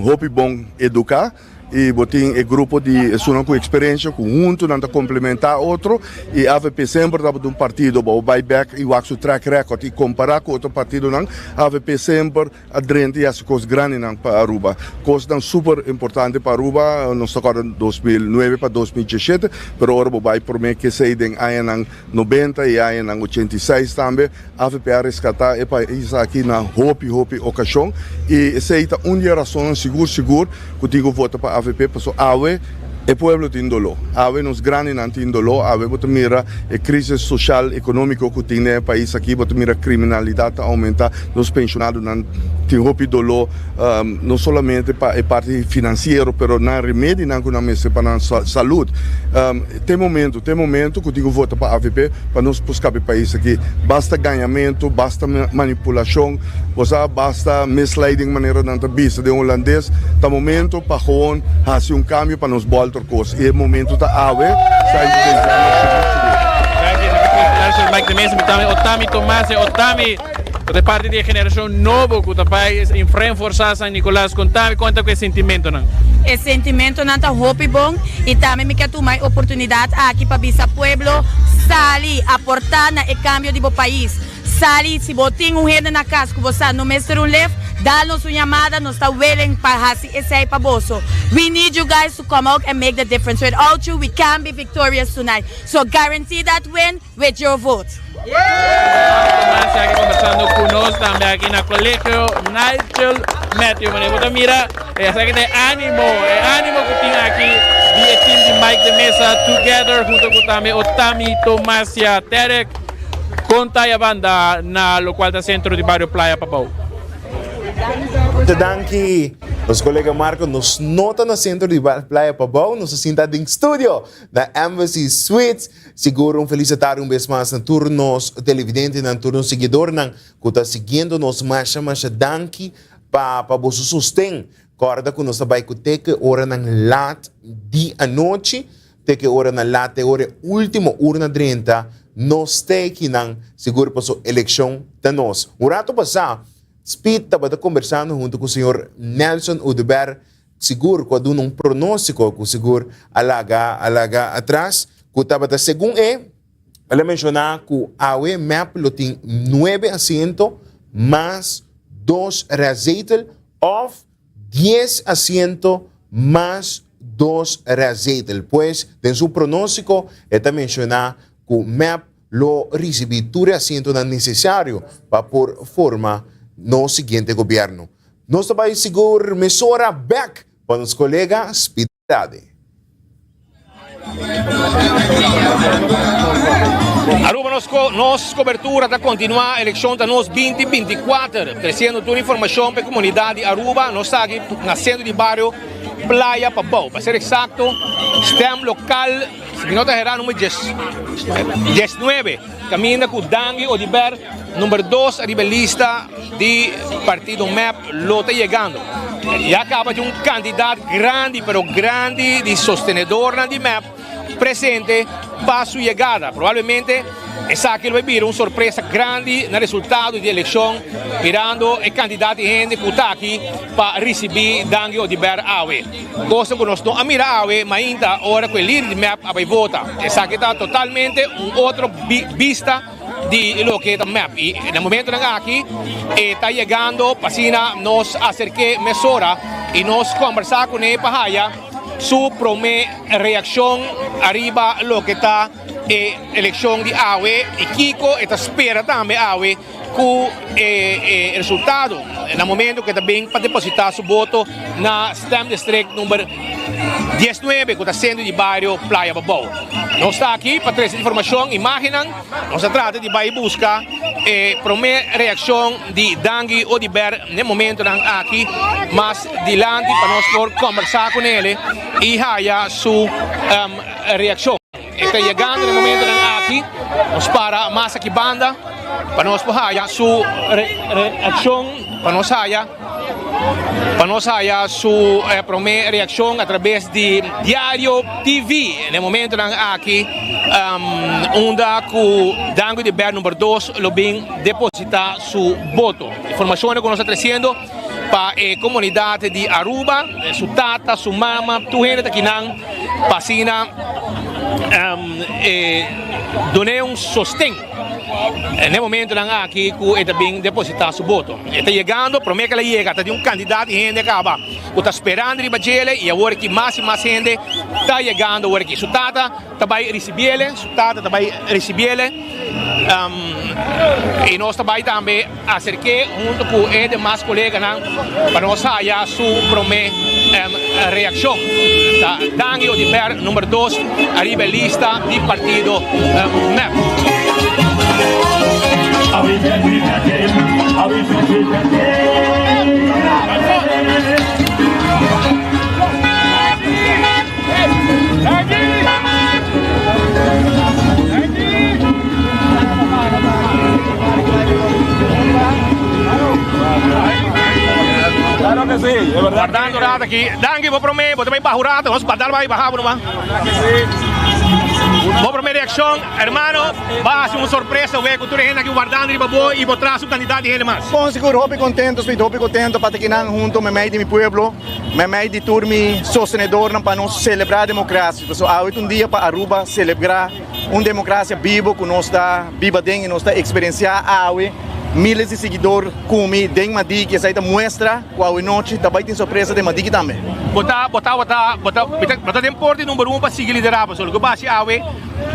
hopi bon eduká i bo tin e grupo di esunnan ku eksperensia ku huntu nan ta komplementá otro i avp semper tabata un partido bo bai bèk i wak su track record i kompará ku otro partidonan avp semper A drenta y haci cos grandinan pa Aruba. Cosnan super importante pa Aruba, nos ta corda 2009 pa 2017, pero ora bo bay prome kesey den añanan nobenta y añanan 86 tambe, avp a rescata e pais aki na hopi hopi ocasion y esey ta un di e rasonnan sigur sigur cu tin cu vota pa avp pasobra awe E pueblo tin doló. Awe nos grandinan tin doló. Awe bo ta mira e crisis social, economico cu tin den e pais aki. Bo ta mira criminalidad ta aumenta. Nos pensionadonan tin hopi doló, no solamente pa e parti financiero, pero nan remedinan cu nan mester pa nan salud. Te momento, te momento cu tin cu vota pa avp pa nos por scapa e pais aki. Basta gañamento, basta manipulacion, bo sa, basta misleiding manera nan ta bisa den Holandes. Ta momento pa gewoon haci un cambio pa nos bolter cos y e momento ta awe, 6 di december, sigur sigur. Danki, Señor Mike de Meza, mi tambe Otami Tomás, Otami. Bo ta parti di e generashon nobo ku ta bai reforsá San Nicolas. Kontami kon ta ku e sentimentonan. E sentimentonan ta hopi bon i tambe mi ke tuma e oportunidat aki pa bisa pueblo, sali, aportá na e kambio di bo pais. Sali, si bo tin un hende na kas ku bo sa no mester un lef, dal nos un yamada, nos ta willing pa hasi esei pa boso. We need you guys to come out and make the difference. Without you, we can't be victorious tonight. So guarantee that win. With your vote. Tomás aki conversando cu nos tambe aki na Colegio Nigel. Matthew, manera bo ta mira, esaki ta e animo, e animo ku tin aki di e team di Mike de Meza Together hunto ku tambe Otami Tomasia Terek kon ta e banda na lokual ta sentro di bario Playa Pabou. Mucha danki nos kolega Marco, nos no ta na sentro di Playa Pabou, nos a sinta den studio na Embassy Suites. Sigur un felis tardi un bes mas na tur nos televidentenan, tur nos siguidornan ku ta siguiendo nos. Masha masha danki pa pa boso sosten. Kòrda ku nos ta bai ku te ku e oranan lat di anochi, te ku e oranan lat, te ora e último urna drenta, nos ta ekinan sigur paso elekshon ta nos. Un rato pasá Speed tabata kombersando huntu ku señor Nelson Oduber Sigur ku a duna un pronóstiko ku sigur a laga a laga atras ku tabata segun e el a menshoná ku awe mep lo tin nuebe asiento mas dos restzetel òf dies asiento mas dos restzetel. Pues den su pronóstiko e ta menshoná ku mep lo risibí tur e asientonan nesesario pa por forma nos siguiente gobièrnu. Nos ta bai sigur mesora bèk pa nos kolega Speed Andrade. Aruba nos nos cobertura ta continua eleccion ta nos binti 24 treciendo tur informacion pa e comunidad di Aruba nos ta aki na centro di bario Playa Pabao pa ser exacto stem local Si mi no ta hera number diesnuebe caminda cu Dangui Oduber number dos ariba e lista di partido mep lo ta yegando. Ya caba tin un cantidad grandi pero grandi di sostenedornan di mep presente pa su yegada. Probablemente esaki lo bay bira un sorpresa grandi na resultado di eleccion mirando e cantidad di hende cu ta aki pa ricibi Dangui Oduber awe. Cosa cu nos no a mira awe mainta ora cu e lider di mep a bay vota. Esaki ta totalmente un otro bista di loke ta mep. Y na momentonan aki e ta yegando pa asina nos acerke mesora y nos combersa cune pa haya su prome reaccion ariba loke ta e eleccion di awe y kico e ta spera tambe awe. Ku e resultado na momento ku e ta bin pa depositá su boto na stemdistrict number 19 ku ta sentro di bario Playa Babou. Nos ta aki pa trese informashon, imágennan. Nos a trata di bai buska e promé reakshon di Dangui Oduber n'e momentonan aki mas dilanti pa nos por kòmbersá ku nele i haya su reakshon. E ta yegando na e momentonan aki. Nos para mas aki banda pa nos por haya su reaccion, pa nos haya, pa nos haya su prome reaccion a traves di Diario TV. Na e momentonan aki unda cu Dangui de Ber number dos lo bin deposita su boto. Informacionnan cu nos ta treciendo pa e comunidad di Aruba, su tata, su mama, tur hende ta kinan pa asina e dun'é un sosten n'e momentonan aki ku e ta bin depositá su boto. E ta yegando, promé ku el a yega ta tin un kantidat di hende kaba ku ta sperando riba djele i awor aki mas i mas hende ta yegando awor aki. Su tata ta bai risibiele, su tata ta bai risibiele i nos ta bai tambe. Aserk'é huntu ku e demas koleganan pa nos haya su promé reakshon. Ta Dangui Oduber number dos ariba e lista di partido mep. Guardando rato aki. Danki bo prome, bo ta bai baha un rato, nos badal bai baha bo numa. Bo prome reaccion, hermano, ba haci un sorpresa wee cu tur e hende aki wardando riba bo y bo tras un cantidad di hende mas. Bon sigur hopi contento, Smith, hopi contento pa ta kinan hunto memey di mi pueblo, memey di tur mi sostenedornan pa nos celebra democracia. Pasobra awe ta un dia pa Aruba celebra. Un democracia bibo cu nos ta biba den y nos ta experiencia awe. Miles di siguidor ku mi den Madiki, esei ta muestra ku awe nochi ta bai tin sorpresa den Madiki tambe. Bo ta bo ta bo ta bo ta bo ta den por di number un pa sigui liderá pasobra loke bo hasi awe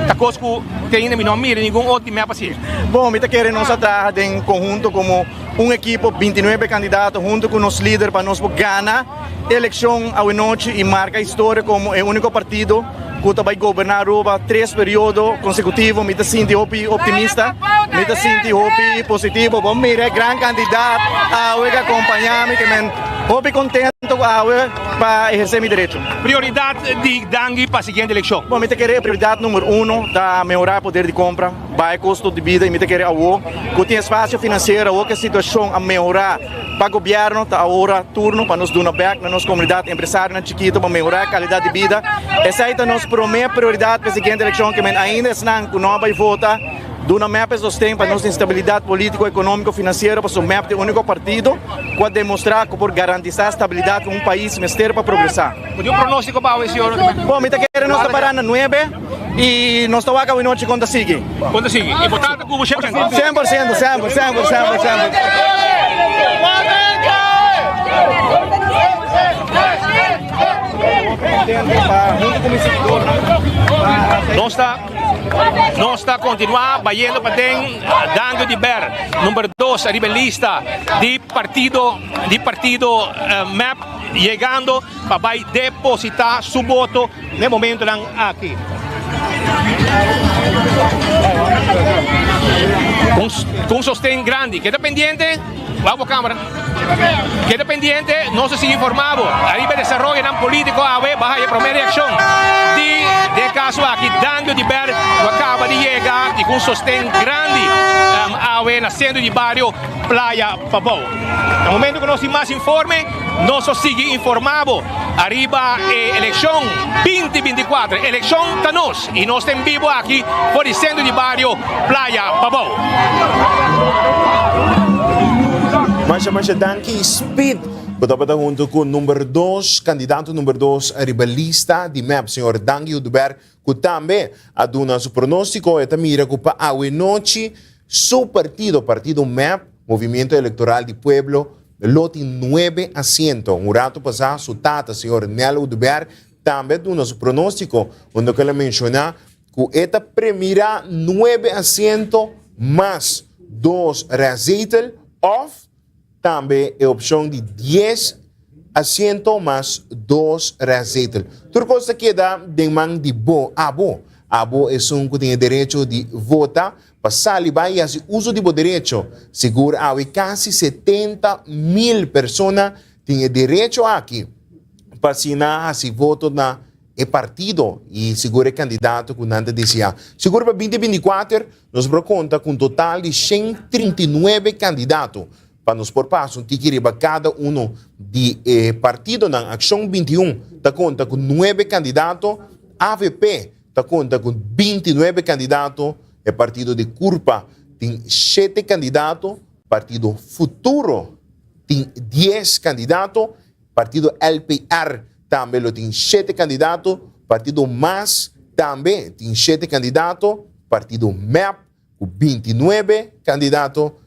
ta kos ku te ainda mi no a mira ningun otro di mep hasi. Bon, mi ta kere nos a traha den konhunto komo un ekipo, bintinuebe kandidato hunto ku nos lider pa nos por gana elekshon awe nochi i marka historia komo e úniko partido ku ta bai goberná Aruba tres periodo konsekutivo. Mi ta sinti hopi optimista, mi ta sinti hopi positivo. Bo mira e gran kantidat awe ku a kompañá mi, ke men hopi kontento ku awe pa ehersé mi derecho. Prioridat di Dangui pa siguiente elekshon? Bo, mi ta kere e prioridat number uno ta mehorá e poder di kompra, baha e kosto di bida i mi ta kere awo ku tin espasio finansiero, awo ku e situashon a mehorá. Pa gobierno ta awora turno pa nos duna bek na nos comunidad empresarionan chikito pa mehora e calidad di bida. Esey ta nos prome prioridad pa e siguiente eleccion ke men ainda esnan cu no a bay vota duna mep e sosten pa nos tin stabilidad politico, economico, financiero pasobra mep ta e unico partido cu a demostra cu por garantisa stabilidad cu un pais mester pa progresa. Bo tin un pronostico pa awe señor? Bon, mi ta kere nos ta para na nuebe y nos ta wak awe nochi con ta sigui. Con ta sigui? Y bo tata cu bo siempre? 100%, semper, semper, semper, semper. Nos ta nos ta continua bayendo paden Dangio di Ber number dos ariba e lista di partido di partido mep yegando pa bai deposita su boto n'e momentonan aki. Cu un sosten grandi. Keda pendiente, wak bo camera. Keda pendiente, nos ta sigui informa bo ariba e desaroyonan politico awe. Bo a haya prome reaccion di e caso aki. Dangio di Ber cu a caba di yega y cu un sosten grandi awe na centro di bario Playa Pabou. Na momento cu nos tin mas informe, nos lo sigui informa bo ariba e eleccion 2024. Eleccion ta nos y nos ta en bibo aki for di centro di bario Playa Pabou. Masha masha danki Speed bo tabata hunto cu number dos, candidato number dos ariba lista di mep, señor Dangui Oduber, cu tambe a duna su pronostico. E ta mira cu pa awe nochi Su partido, partido mep, Movimiento Electoral di Pueblo, lo tin nuebe asiento. Un rato pasá su tata, señor Nel Oduber, tambe a duna su pronóstiko, unda ku el a menshoná ku e ta premirá nuebe asiento mas dos restzetel òf Tambe e opcion di dies asiento mas dos restzetel. Tur cos ta keda den man di bo, abo. Abo esun cu tin e derecho di vota pa sali bai y haci uso di bo derecho. Sigur awe casi 70 mil persona tin e derecho aki pa asina haci voto na e partido y sigur e candidato cu nan ta desea. Sigur pa 2024 Nos por konta ku un total di 139 kandidato. Pa nos por pasa un tiki riba kada uno di e partidonan, Akshon 21 ta konta ku nuebe kandidato, avp ta konta ku 29 kandidato, e partido di Curpa tin shete kandidato, partido Futuro tin dies kandidato, partido LPR tambe lo tin shete kandidato, partido mas tambe tin shete kandidato, partido mep ku 29 kandidato,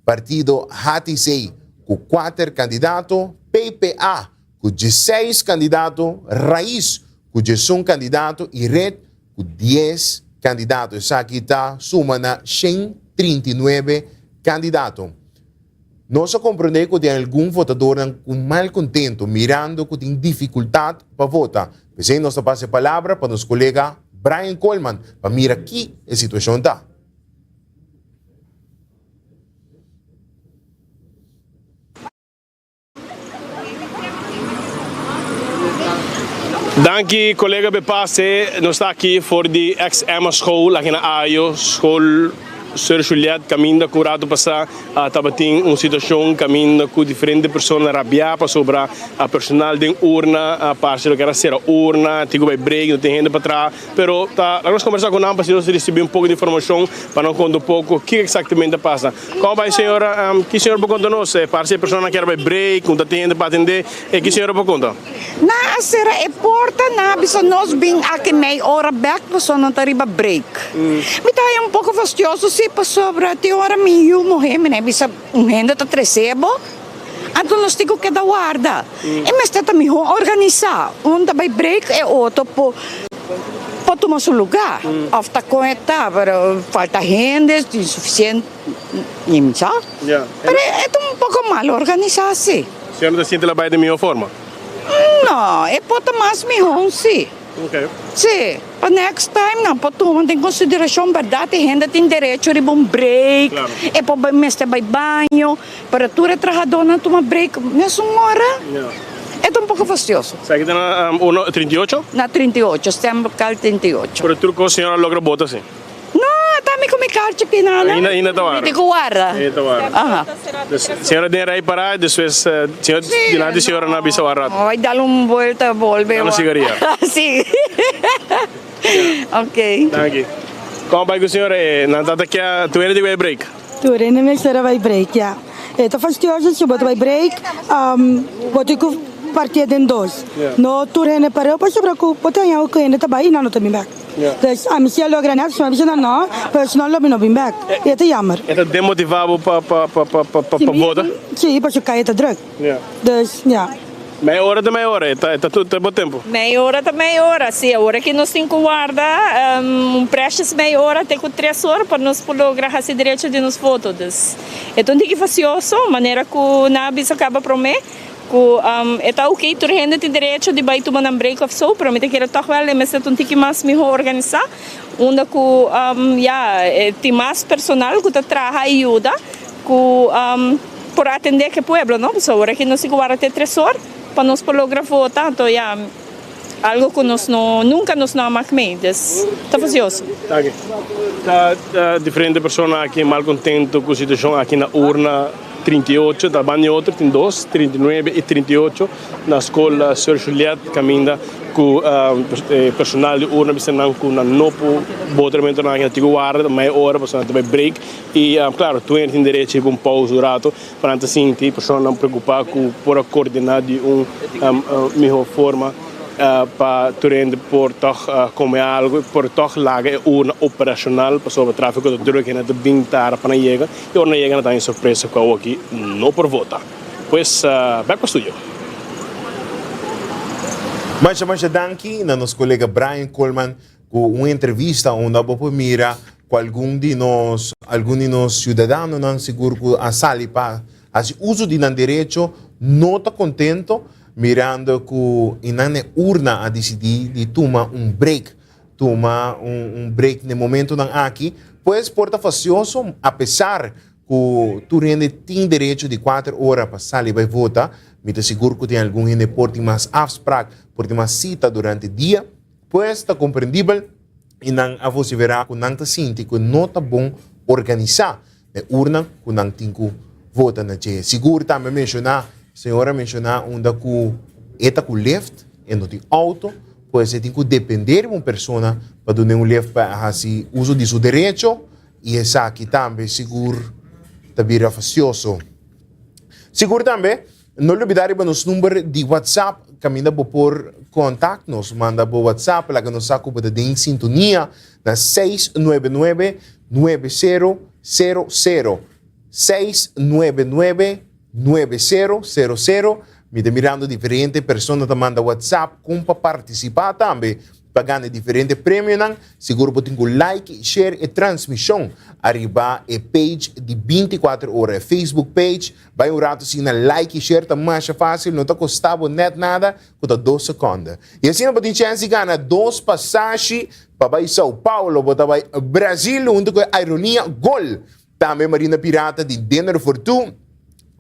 partido HTC ku kuater kandidato, PPA ku 16 kandidato, Raiz ku 11 kandidato i Red ku 10 kandidato. Esaki ta suma na 139 kandidato. Nos a komprondé ku tin algun votadornan ku malkontento mirando ku tin difikultat pa vota. P'esei nos ta pasa e palabra pa nos kolega Brian Coleman pa mira ki e situashon ta. Danki kolega Bepase, nos ta aki for di ex Emma School aki na Ayo, School Sir Juliet kaminda ku rato pasá tabatin un situashon kaminda ku diferente persona rabiá pasobra personal den urna a parse lo kier a sera urna, tin ku bai break no tin hende pa traha. Pero ta laga nos kombersá ku nan pa si nos risibí un poko di informashon pa nan konta un poko kiko eksaktamente a pasa. Komo bai señora? Ki señora por konta nos? Parse e personanan kier bai break, no ta tin hende pa atendé. E ki señora por konta? Nan a sera e porta, nan a bisa nos bin aki mei ora bèk pasobra nan ta riba break. Mi ta haña un poko fastioso si. si pasobra tin ora mi yu muhé mi na bisa un hende ta trese bo anto nos tin ku keda warda. E mester ta mihó organisá, un ta bai break e otro por por tuma su lugá òf ta kon e ta pero falta hende tin sufisiente mi no sa pero e ta un poko mal organisá si. Señor no ta sinti la bai den mihó forma? No, e por ta mas mihó si. Sí, pa next time nan por tuma den consideracion berdad e hende tin derecho riba un break, e por bay mester bay baño, pero tur e trahadornan tuma break mesun ora, e ta un poco fastioso. Sa ki ta na uno 38? Na 38, stemlokaal 38. Pero tur cos señora logra bota si? No, ta mi cu mi karchi pinana. Ainda, ainda ta warda. Mi tin cu warda. Ainda ta warda. Aha. Dus señora den rij para, despues señor dilanti di señora nan bisa warda rato. Bai dal un vuelta, bolbe. Dal un sigaria. Si. Ok. Danki. Como bai cu señora? Nan tata kia tur hende tin cu bai break. Tur hende mester a bai break, ya. E ta fastioso si bo ta bai break, bo tin cu partié den dos. No tur hende pareu pasobra cu bo ta haña cu hende ta bai y nan no ta bin bek. Dus ami si a logra net, si mi a bisa nan no, pero si no lo mi no bin bek. Y e ta jammer. E ta demotiva bo pa pa pa pa pa pa vota? Si, pasobra caya ta druk. Dus, ya. Mei ora ta mei ora, e ta e ta ta bo tempo. Mei ora ta mei ora, si. Awor aki nos tin cu warda un precious mei ora te cu tres ora pa nos por logra haci derecho di nos voto. Dus e ta un tiki facioso, manera cu nan a bisa caba prome. Ku e ta oké, tur hende tin derecho di bai tuma nan break of so, pero mi ta kere tòg wèl e mester ta un tiki mas mihó organisá, unda ku ya tin mas personal ku ta traha i yuda ku por atendé ku e pueblo, no? Pasobra awor aki nos tin ku warda te tres or pa nos por logra vota, anto ya algo ku nos no nunka nos no a mak mee, dus ta fasioso. Danki. Ta diferente persona aki malkontento ku situashon aki na urna. 38, ta banda di otro tin dos, 39 i 38, na skol Sir Juliet kaminda ku e personal di urna bisa nan ku nan no por bota elemento nan aki ku warda mei ora pasobra nan ta bai break i klaro tur hende tin derecho riba un pausa un rato pa nan ta sinti personanan preokupa ku por a koordina di un miho forma. Pa tur hende por tòg kome algu i por tòg laga e urna operashonal pasobra trafiko ta druk hende ta bin tara pa nan yega i ora nan yega nan ta haña sorpresa ku awoki no por vota. Pues bèk pa studio. Masha masha danki na nos kolega Brian Koolman ku un entrevista unda bo por mira ku algun di nos algun di nos siudadanonan sigur ku a sali pa hasi uso di nan derecho no ta kontento mirando ku i nan e urna a disidí di tuma un break tuma un un break na e momentonan aki pues por ta fasioso apesar ku tur hende tin derecho di kuater ora pa sali bai vota mi ta sigur ku tin algun hende por tin mas afsprak por tin mas sita durante dia. Pues ta komprendibel i nan a vosiverá ku nan ta sinti ku no ta bon organisá e urna ku nan tin ku vota na dje. Sigur tambe a menshoná, señor a menshoná unda ku e ta ku lift, e no tin outo, pues e tin ku dependé riba un persona pa dun'é un lift pa hasi uso di su derecho i esaki tambe sigur ta bira fastioso. Sigur tambe No lubida riba nos number di WhatsApp kaminda bo por kontak nos. Manda bo WhatsApp laga nos sa ku bo ta den sintonia na 699 9000. 699 9000. Mi ta mirando diferente persona ta manda WhatsApp kon pa partisipá tambe. Pa gana e diferente premionan, sigur bo tin ku like i share e transmishon ariba e page di 24 ora, e Facebook page. Bai un ratu asina like i share ta masha fásil, no ta kosta bo nèt nada, ku ta dos sekònde. I asina bo tin chèns di gana dos pasashi pa bai São Paulo, bo ta bai Brazil huntu ku e Aerolinea Gol. Tambe Marina Pirata di Dinner for Two.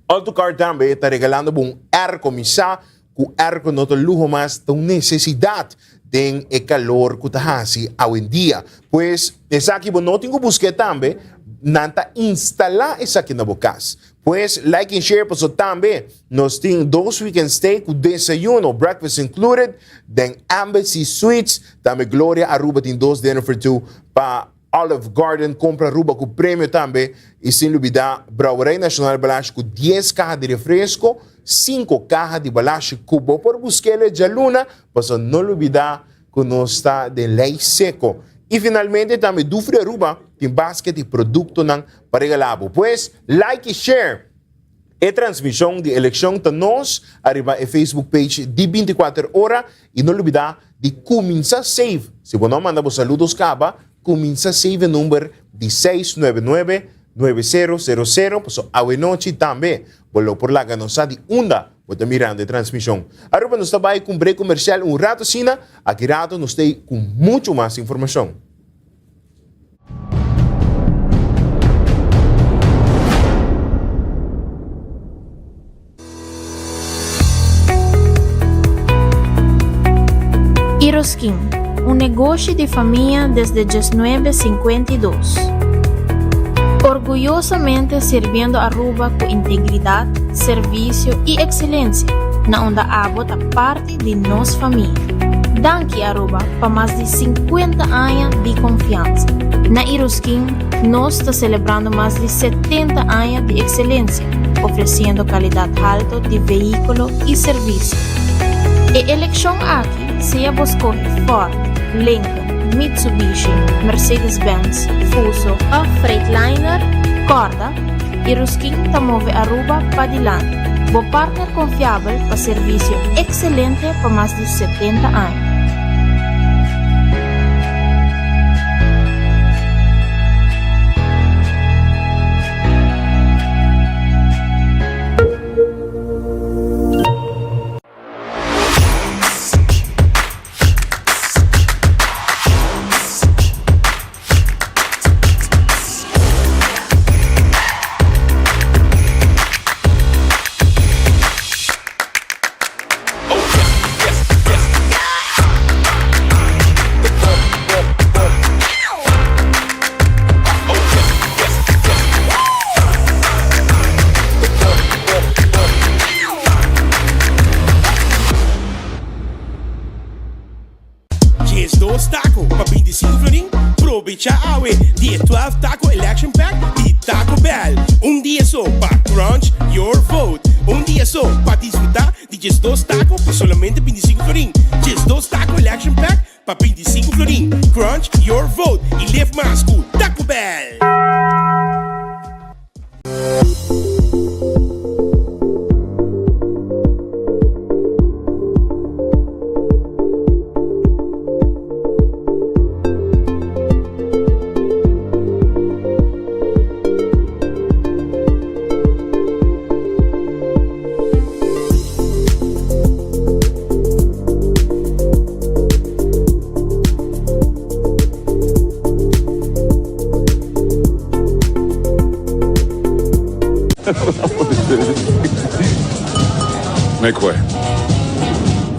Autocar tambe ta regalando bo un airco misa Ku airco no ta luho mas, ta un nesesidat den e kalor ku ta hasi awendia. Pues, esaki bo no tin ku busk'é tambe, nan ta instalá esaki na bo kas. Pues, like en share pasobra tambe nos tin dos weekend stay ku desayuno, breakfast included, den Embassy Suites. Tambe Gloria Aruba tin dos dinner for two pa Olive Garden compra Aruba cu premio tambe y sin lubida Brouwerij Nacional Balashi cu dies caha di refresco, cinco caha di Balashi cu bo por busquele djaluna, pasobra no lubida cu nos ta den ley seco. Y finalmente tambe Dufry Aruba tin basket di productonan pa regala bo. Pues like y share e transmision di eleccion ta nos ariba e Facebook page di 24 ora y no lubida di cuminsa save. Si bo no a manda bo saludos caba, cuminsa save e number di 699 9000 paso awenochi tambe bo lo por laga nos sa di unda Bo ta mirando e transmision. Aruba nos ta bai cu un break comercial un rato asina, aki rato nos ta cu mucho mas informacion. Iroskin, un negoshi di famia desde diesnuebe sinkuenta i dos. Orguyosamente sirbiendo Aruba cu integridad, servicio y excelencia, na unda abo ta parti di nos famia. Danki Aruba pa mas di 50 aña di confiansa. Na Iroskin nos ta celebrando mas di 70 aña di excelencia, ofreciendo calidad halto di vehiculo y servicio. E eleccion aki sea bo scoge Ford, Lincoln, Mitsubishi, Mercedes-Benz, Fuso of Freightliner, corda, Iruskin ta move Aruba padilanti. Bo partner confiabel pa servicio excelente pa mas di 70 aña. 12 taco pa 25 florin? Probecha awe di e 12 Taco Election Pack di Taco Bell. Un dia so pa crunch your vote. Un dia so pa disfruta di 12 taco pa solamente 25 florin. 12 Taco Election Pack pa 25 florin. Crunch your vote y live mas cu Taco Bell! Make way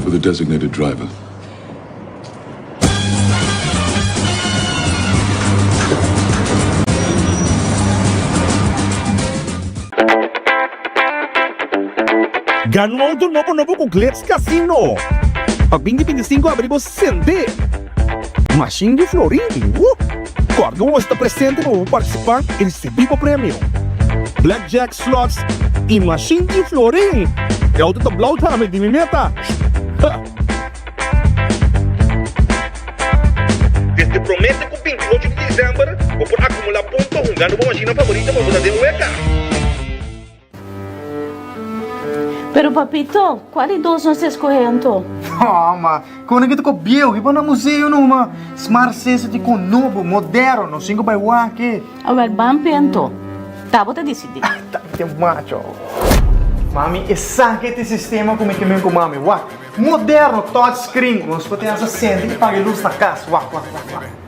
for the designated driver. Gana un auto nobo nobo cu Glitz Casino! Pa binti 25 abri bo sende! Mashin di florin! Woo! Corda cu bo ta presente pa bo participa y ricibi bo premio! Blackjack, slots y mashin di florin! E auto ta blauw tambe di mi meta! Ha! Desde promete ku 28 di december bo por acumula punto hungando bo mashina favorito pa bo ta den weka. Pero papito, cual di dos nos ta escoge anto? No, ma, con aki ta ko bieu, hiba na museo numa. Smart City ti con nobo, moderno, nos tin cu bay wak. Awel, ban pe anto. Ta bo ta dicidi. Ta te macho. Mami, esaki ta e sistema cu mi ke men cu mami, wak. Moderno, touch screen, nos por tin hasta sende y paga e luz na cas, wak, wak, wak, wak.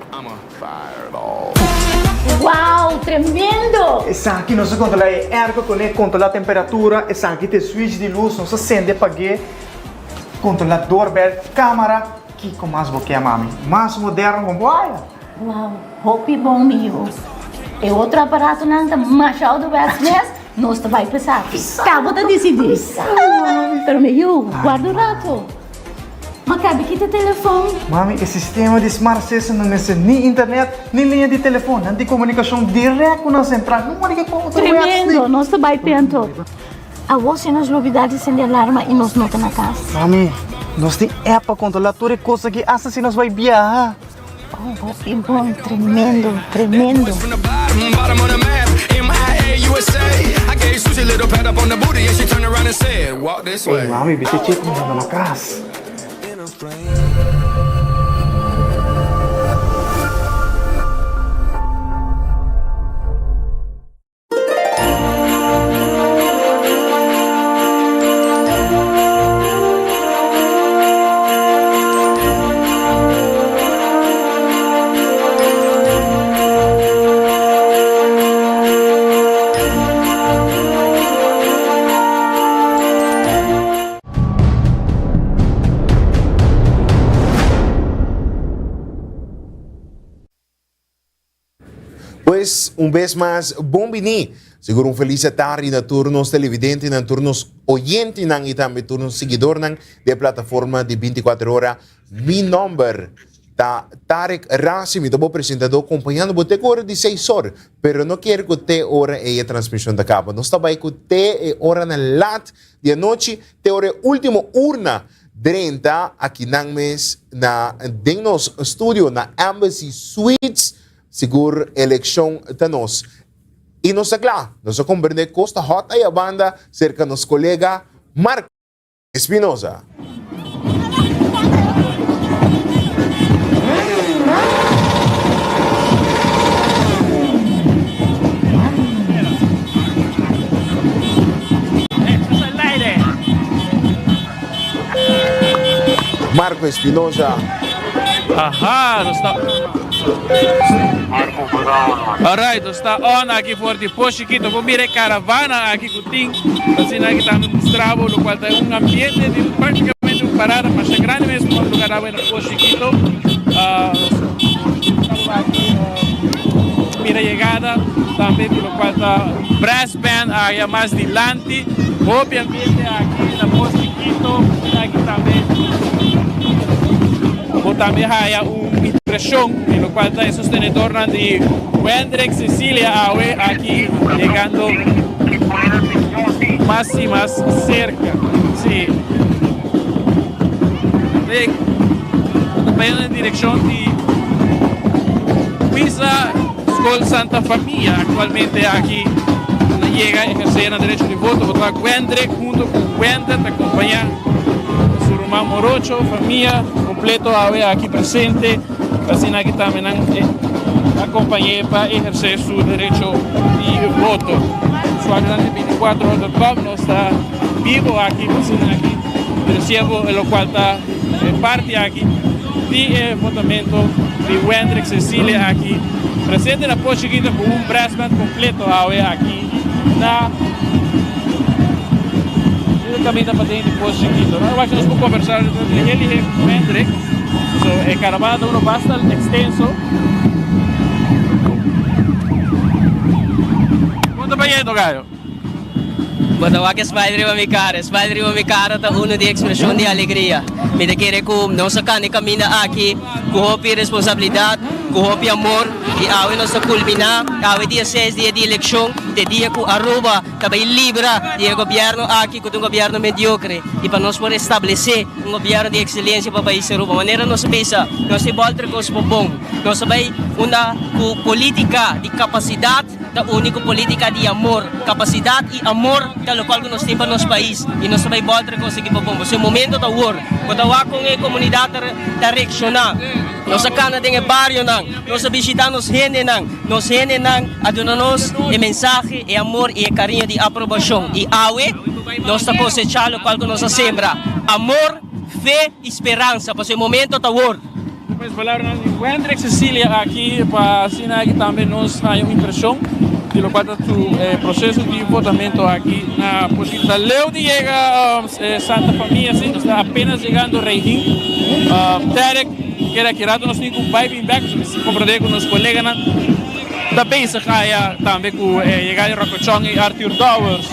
Wow, tremendo! Esaki nos ta controla e airco con e controla temperatura, esaki ta e switch di luz, nos ta sende pag'e, controla doorbell, camara, kico mas bo ke mami? Mas moderno con bo haya. Wow, hopi bon mi hijo. E otro aparatonan ta masha ouderwets mes, nos ta bai pa esaki. Ta bo ta dicidi. Pero mi yu, guarda un rato. Ma kabi kita telefon. Mami, e sistema di Smart System no mester ni internet ni liña di telefon. Nan tin komunikashon dirèkt ku nan sentral. No mori ke kon otro wèps ni. Tremendo! Nos ta bai pe anto. Awor si nos lubidá di sende alarma i nos no ta na kas. Mami, nos tin app pa kontrolá tur e kos aki asta si nos bai biaha. Oh, hopi bon, tremendo, tremendo. Ey mami bisa check mi manda na cas. Pues, un bes mas, bon bini. Sigur un felis atardi na tur nos televidentenan, tur nos oyentenan y tambe tur nos siguidornan di e plataforma di 24 ora. Mi nomber ta Tarek Razi, mi ta bo presentador compañando bo te cu ora di seis or. Pero no kier cu te ora ey e transmision ta caba. Nos ta bay cu te e oranan laat di anochi, te ora e ultimo urna Drenta akinan mes na den nos studio na Embassy Suites, sigur eleccion ta nos. Y nos ta cla, nos a comprende cos ta hot aya banda cerca nos colega Marco Espinosa. Marco Espinosa. Aha, nos ta. Alright, nos ta on aki for di Pos Chiquito. Bo mira e caravana aki cu tin. Asina aki tambe mustra bo, locual ta un ambiente di practicamente un parada masha grandi mes pa lugar awe na Pos Chiquito. Ah, nos ta aki mira yegada tambe di locual ta brass band aya mas dilanti. Hopi ambiente aki na Pos Chiquito, aki tambe bo tambe haya un impresion di locual ta e sostenedornan di Wendrick Cecilia awe aki yegando mas y mas cerca. Si. Ta bayendo den direccion di Huiza School Santa Famia actualmente aki na yega eherce nan derecho di voto. Bo ta Wendrick hunto cu Wender ta acompaña su ruman morocho, famia completo awe aki presente pa asina aki tambe nan acompañe pa eherce su derecho di voto. Usuarionan di 24 ora dot com nos ta bibo aki pa asina aki recibo locual ta parti aki di e votamento di Wendrick Cecilia aki presente na Pos Chiquito cu un brass band completo awe aki na e caminda paden di Pos Chiquito. No wak nos por conversa lihe lihe cu Wendrick. So e caravana ta uno basta extenso. Con ta bayendo Gayo? Bo ta wak e smile riba mi cara. E smile riba mi cara ta uno di expresion di alegria. Mi ta kere cu nos a cana e caminda aki cu hopi responsabilidad, cu hopi amor y awe nos ta culmina, awe dia seis dia di eleccion, t'e dia cu Aruba ta bay libra di e gobierno aki cu ta un gobierno mediocre y pa nos por establece un gobierno di excelencia pa pais Aruba. Manera nos a bisa, nos ta bolter cos pa bon. Nos ta bay unda cu politica di capacidad. Ta uni cu politica di amor, capacidad y amor ta locual cu nos tin pa nos pais y nos ta bay bolter consegui pa bon. Pasobra e momento ta awor. Bo ta wak con e comunidad ta reacciona. Nos a cana den e barionan, nos a bishita nos hendenan, nos hendenan a duna nos e mensahe, e amor y e cariño di aprobacion. Y awe nos ta cosecha locual cu nos a sembra, amor, fe y speransa. Pasobra e momento ta awor. Pues palabranan di Wendrick Cecilia aki pa asina aki tambe nos haya un impresion di locual ta su proceso di votamento aki na Pushkin. Ta leu di yega Santa Famia si, nos ta apenas yegando Regin. Derek kere aki rato nos tin cu bay bin bek, nos mester comprende cu nos coleganan ta bezig aya tambe cu e yegada di Rocco Chong y Arthur Dowers.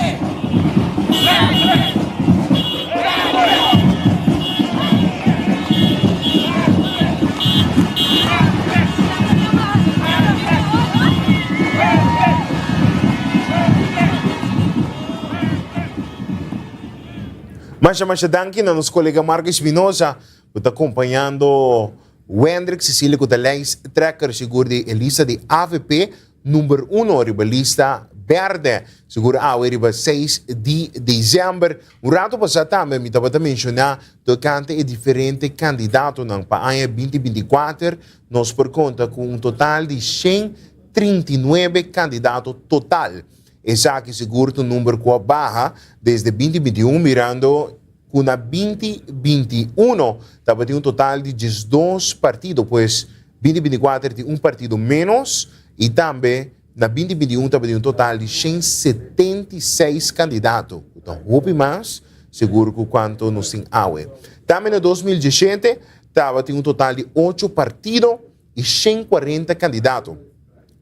Masha masha danki na nos colega Marco Espinosa cu ta acompañando. Wendrick Cecilia ku ta lijsttrekker sigur di e lista di avp number uno riba lista berde sigur awe riba seis di december. Un rato pasa tambe mi tabata menciona tocante e diferente candidatonan pa aña 2024 nos por conta cu un total di 139 candidato total. Esaki sigur ta un number cu a baha desde 2021 mirando cu na 2021 tabatin un total di 12 partido pues 2024 tin un partido menos y tambe na 2021 tabatin un total di 176 candidato cu ta hopi mas sigur cu cuanto nos tin awe. Tambe na 2017 tabatin un total di ocho partido y 140 candidato.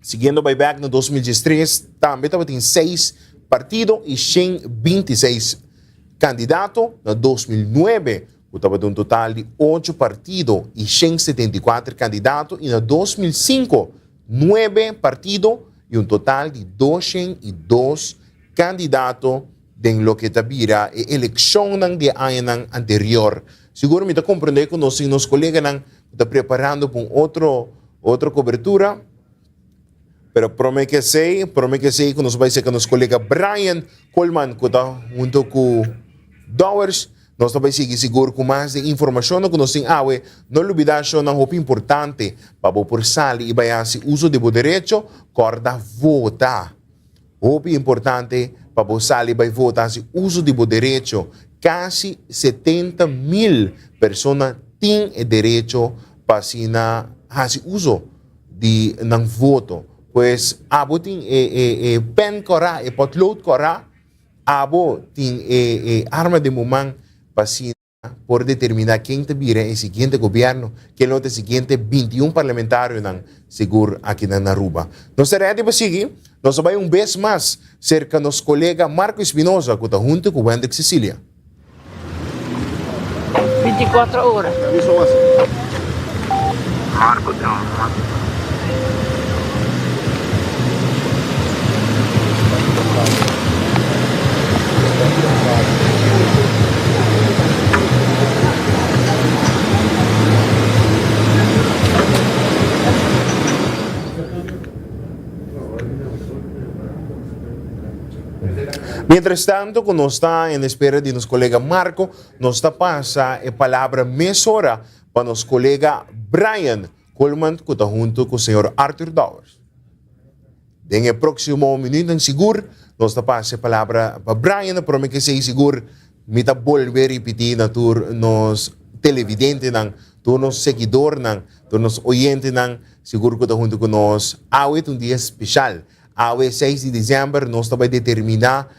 Siguiendo bay bek na 2013 tambe tabatin seis partido y 126 candidato. Na 2009 cu tabata un total di ocho partido y 174 candidato y na 2005 nuebe partido y un total di 202 candidato den loke ta bira e eleccionnan di e añanan anterior. Sigur mi ta comprende cu nos tin nos coleganan cu ta preparando pa un otro otro cobertura, pero prome cu esey, prome cu esey cu nos bay seca nos colega Brian Coleman cu ta hunto cu Dowers. Nos ta bay sigui sigur cu mas di informacionnan cu nos tin awe. No lubida shownan hopi importante pa bo por sali y bay haci uso di bo derecho, corda vota. Hopi importante pa bo sali bay vota haci uso di bo derecho. Casi 70 mil persona tin e derecho pa asina haci uso di nan voto. Pues abo tin e e e pen cora, e potlood cora, abo tin e e arma den bo man pa asina por determina ken ta bira e siguiente gobierno, ken lo ta e siguiente 21 parlamentarionan sigur akinan na Aruba. Nos ta ready pa sigui, nos ta bai un bes mas serka nos kolega Marco Espinosa ku ta hunto ku Wendrick Cecilia. 24 ora. Mientras tanto cu nos ta en espera di nos colega Marco, nos ta pasa e palabra mesora pa nos colega Brian Coleman cu ta hunto cu señor Arthur Dowers. Den e próksimo minuutnan sigur nos ta pasa e palabra pa Brian, prome ke esei sigur mi ta bolbe ripití na tur nos televidentenan, tur nos seguidornan, tur nos oyentenan sigur ku ta huntu ku nos. Awe ta un dia speshal. Awe seis di desèmber nos ta bai determiná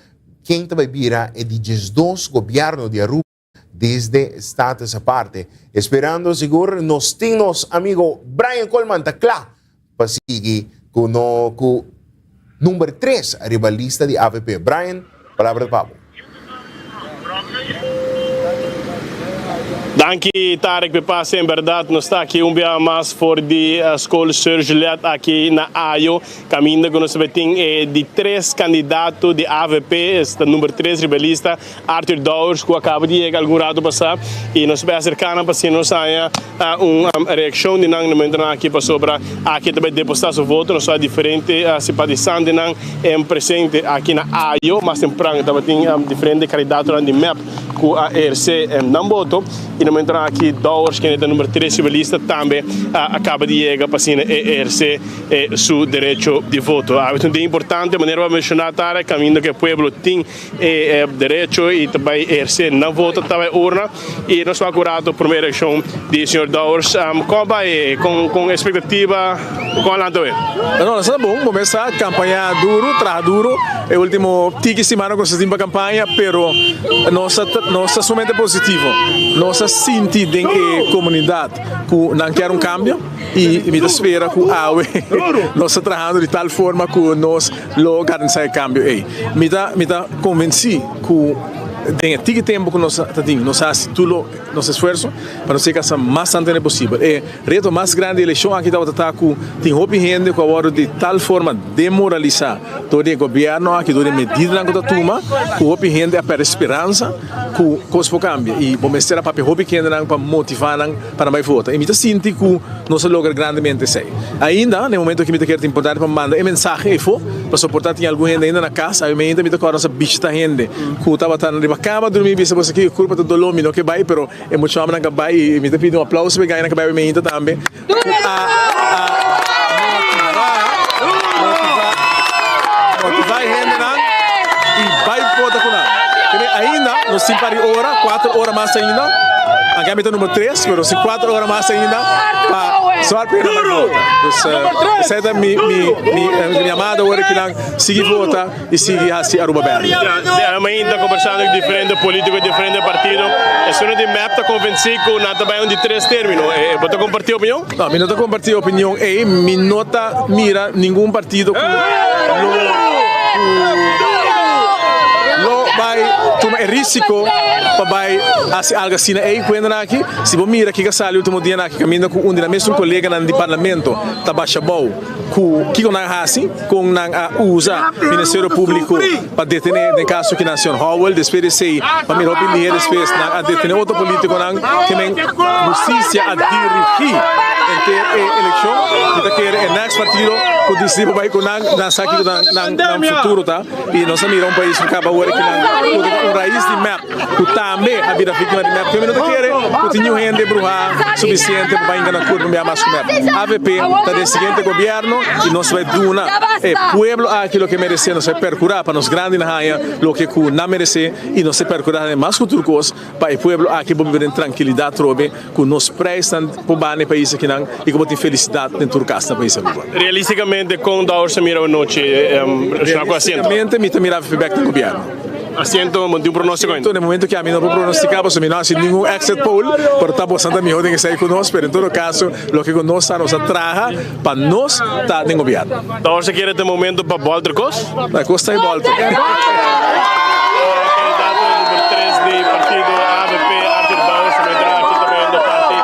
ken ta bai bira e di diesdos gobièrnu di Aruba. Desde Status Aparte. Esperando sigur nos tin nos amigo Brian Coleman ta kla pa sigui ku no ku number tres ariba lista di avp. Brian, palabra ta pa bo. Danki Tarek p'e pase. En berdad nos ta aki un biaha mas for di Skol Sir Juliet aki na Ayo. Caminda cu nos ta tin e di tres candidato di avp, esta number tres riba e lista, Arthur Dowers, cu a caba di yega algun rato pasa, y nos ta bay acerca nan pa asina nos haya un reaccion di nan na momentonan aki, pasobra aki ta bay deposita su voto. Nos a diferente simpatisantenan en presente aki na Ayo. Mas tempran tabatin diferente candidatonan di mep cu a eherce nan voto, y na momentonan aki Dowers, kende ta number tres riba e lista, tambe a caba di yega pa asina e eherce e su derecho di voto. Awe ta un dia importante, manera bo a menciona Tarek, caminda cu e pueblo tin e derecho y ta bay eherce nan voto ta bay urna y nos wak un rato prome reaccion di señor Dowers. Con a bay con con expectativa con a lanta awe? No, nos ta bon, bo mes sa campaña duro, traha duro e ultimo tiki simana cu nos ta tin pa campaña, pero nos ta nos ta sumamente positivo, nos ta sinti den e comunidad cu nan kier un cambio. Y mi ta spera cu awe nos ta trahando di tal forma cu nos lo garantisa e cambio ey. Mi ta mi ta convenci cu. Den e tiki tempu ku nos ta tin, nos a hasi tur lo nos esfuerso pa nos yega sa mas tantu hende posibel. E reto mas grandi di elekshon aki tabata ta ku tin hopi hende ku a wòrdu di tal forma demoralisá dor di e gobièrnu aki, dor di e medidanan ku ta tuma, ku hopi hende a pèrdè speransa ku kos por kambia. I bo mester a papia hopi kendenan pa motivá nan pa nan bai vota. I mi ta sinti ku nos a logra grandemente esei. Ainda, na e momento aki mi ta kere ta importante pa manda e mensahe efo, pasobra por ta tin algun hende ainda na kas. Awe mainta mi ta kòrda nos a bishita hende ku tabata riba kama drumí bisa boso aki e kurpa ta doló mi no ke bai, pero e mucha hòmbernan ka bai i mi ta pidi un aplauso pa e gainan ka bai awe mainta tambe ku a a motivá motivá motivá e hendenan i bai vota ku nan. Kende ainda nos tin par di ora, kuater ora mas ainda, anke ami ta number tres, pero nos tin kuater ora mas ainda pa sòr pa hende bai vota. Dus esei ta mi mi mi mi yamada ora ki nan sigui vota i sigui hasi Aruba bèrdè. Ya, ami ta kombersando ku diferente politiko di diferente partido. Esun di mep ta konvensí ku nan ta bai un di tres término. Bo ta kompartí opinion? No, mi no ta kompartí opinion ei. Mi no ta mira ningun partido ku lo ku lo bai tuma e risiko pa bai hasi algu asina ei ku hendenan aki. Si bo mira kiko a sali ultimo dianan aki kaminda ku un di nan mesun koleganan di parlamento ta basha bou ku kiko nan a hasi, kon nan a usa Ministerio Públiko pa detené den kaso ki nan señor Howell. Despues di esei pa mira hopi lihe despues nan a detené otro polítikonan ke men hustisia a dirigí henter e elekshon. Mi ta kere e next partido ku disidí pa bai ku nan, nan sa kiko nan nan futuro ta i nos a mira un pais ku kaba awor ki nan ku ta un rais di mep ku tambe a bira víktima di mep. Ke mi no ta kere ku tin niun hende bruhá sufisiente pa bai gana kurpa bia mas ku mep. Avp ta den siguiente gobièrnu i nos bai duna e pueblo aki loke meresé, nos bai perkurá pa nos grandinan haña loke ku nan meresé i nos ta perkurá tambe mas ku tur kos pa e pueblo aki por biba den trankilidat trobe ku nos prijsnan por baha na e pais akinan i ku por tin felisidat den tur kas na pais Aruba. Realisticamente kon Dowers ta mira anochi relaciona ku asiento? Realisticamente mi ta mira avp bek den gobièrnu. Asiento, bo no tin un pronóstiko ainda? Na e momento ki ami no por pronostica pasobra mi no hasi ningun exit poll, pero ta boso ta miho den esei ku nos, pero en todo caso loke ku nos sa nos a traha pa nos ta den gobièrnu. Dowers a kere ta e momento pa bolter kos? E kos ta e bolter. Candidato number 3 di partido avp, Arthur Dowers, ta mester aki ta bayendo parti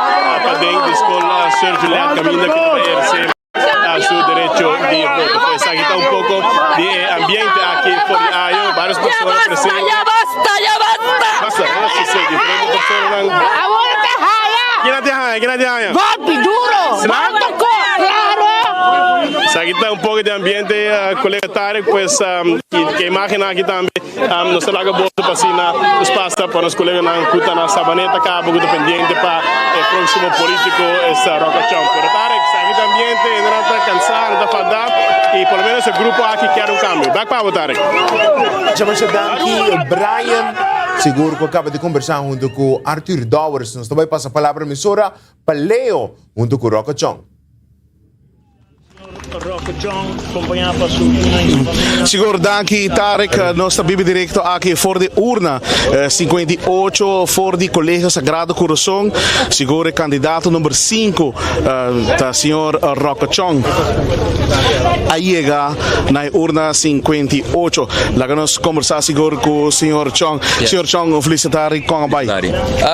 paden di skol Sir Juliet caminda ki ta bay eherce su derecho di voto. Pues aki ta un poco di e ambiente aki for di ayo, varios persona presente. Ya basta, ya basta, ya basta! Basta, eh? Si, si, diferente personanan. Awor te haya! Kina te haya? Kina te haya? Golpi duro! Sla? Tocó, claro! Esaki ta un poco di ambiente, colega Tarek, pues ke imagen aki tambe nos ta laga boso pa asina nos pasa pa nos coleganan cu ta na Sabaneta caba cu ta pendiente pa e proximo politico esta Roca Chong. Pero Tarek, esaki ta ambiente, hendenan ta cansa, nan ta fada y por lo menos e grupo aki kier un cambio. Back pa bo Tarek. Masha masha danki Brian, sigur cu a caba di conversa hunto cu Arthur Dowers. Nos ta bay pasa palabra mesora pa Leo hunto cu Roca Chong. Sigur danki Tarek, nos ta bibi directo aki for di urna 58 for di Colegio Sagrado Corazon. Sigur e candidato number 5 ta señor Roque Chong a yega na e urna 58. Laga nos conversa sigur cu señor Chong. Señor Chong, felicita con a bay.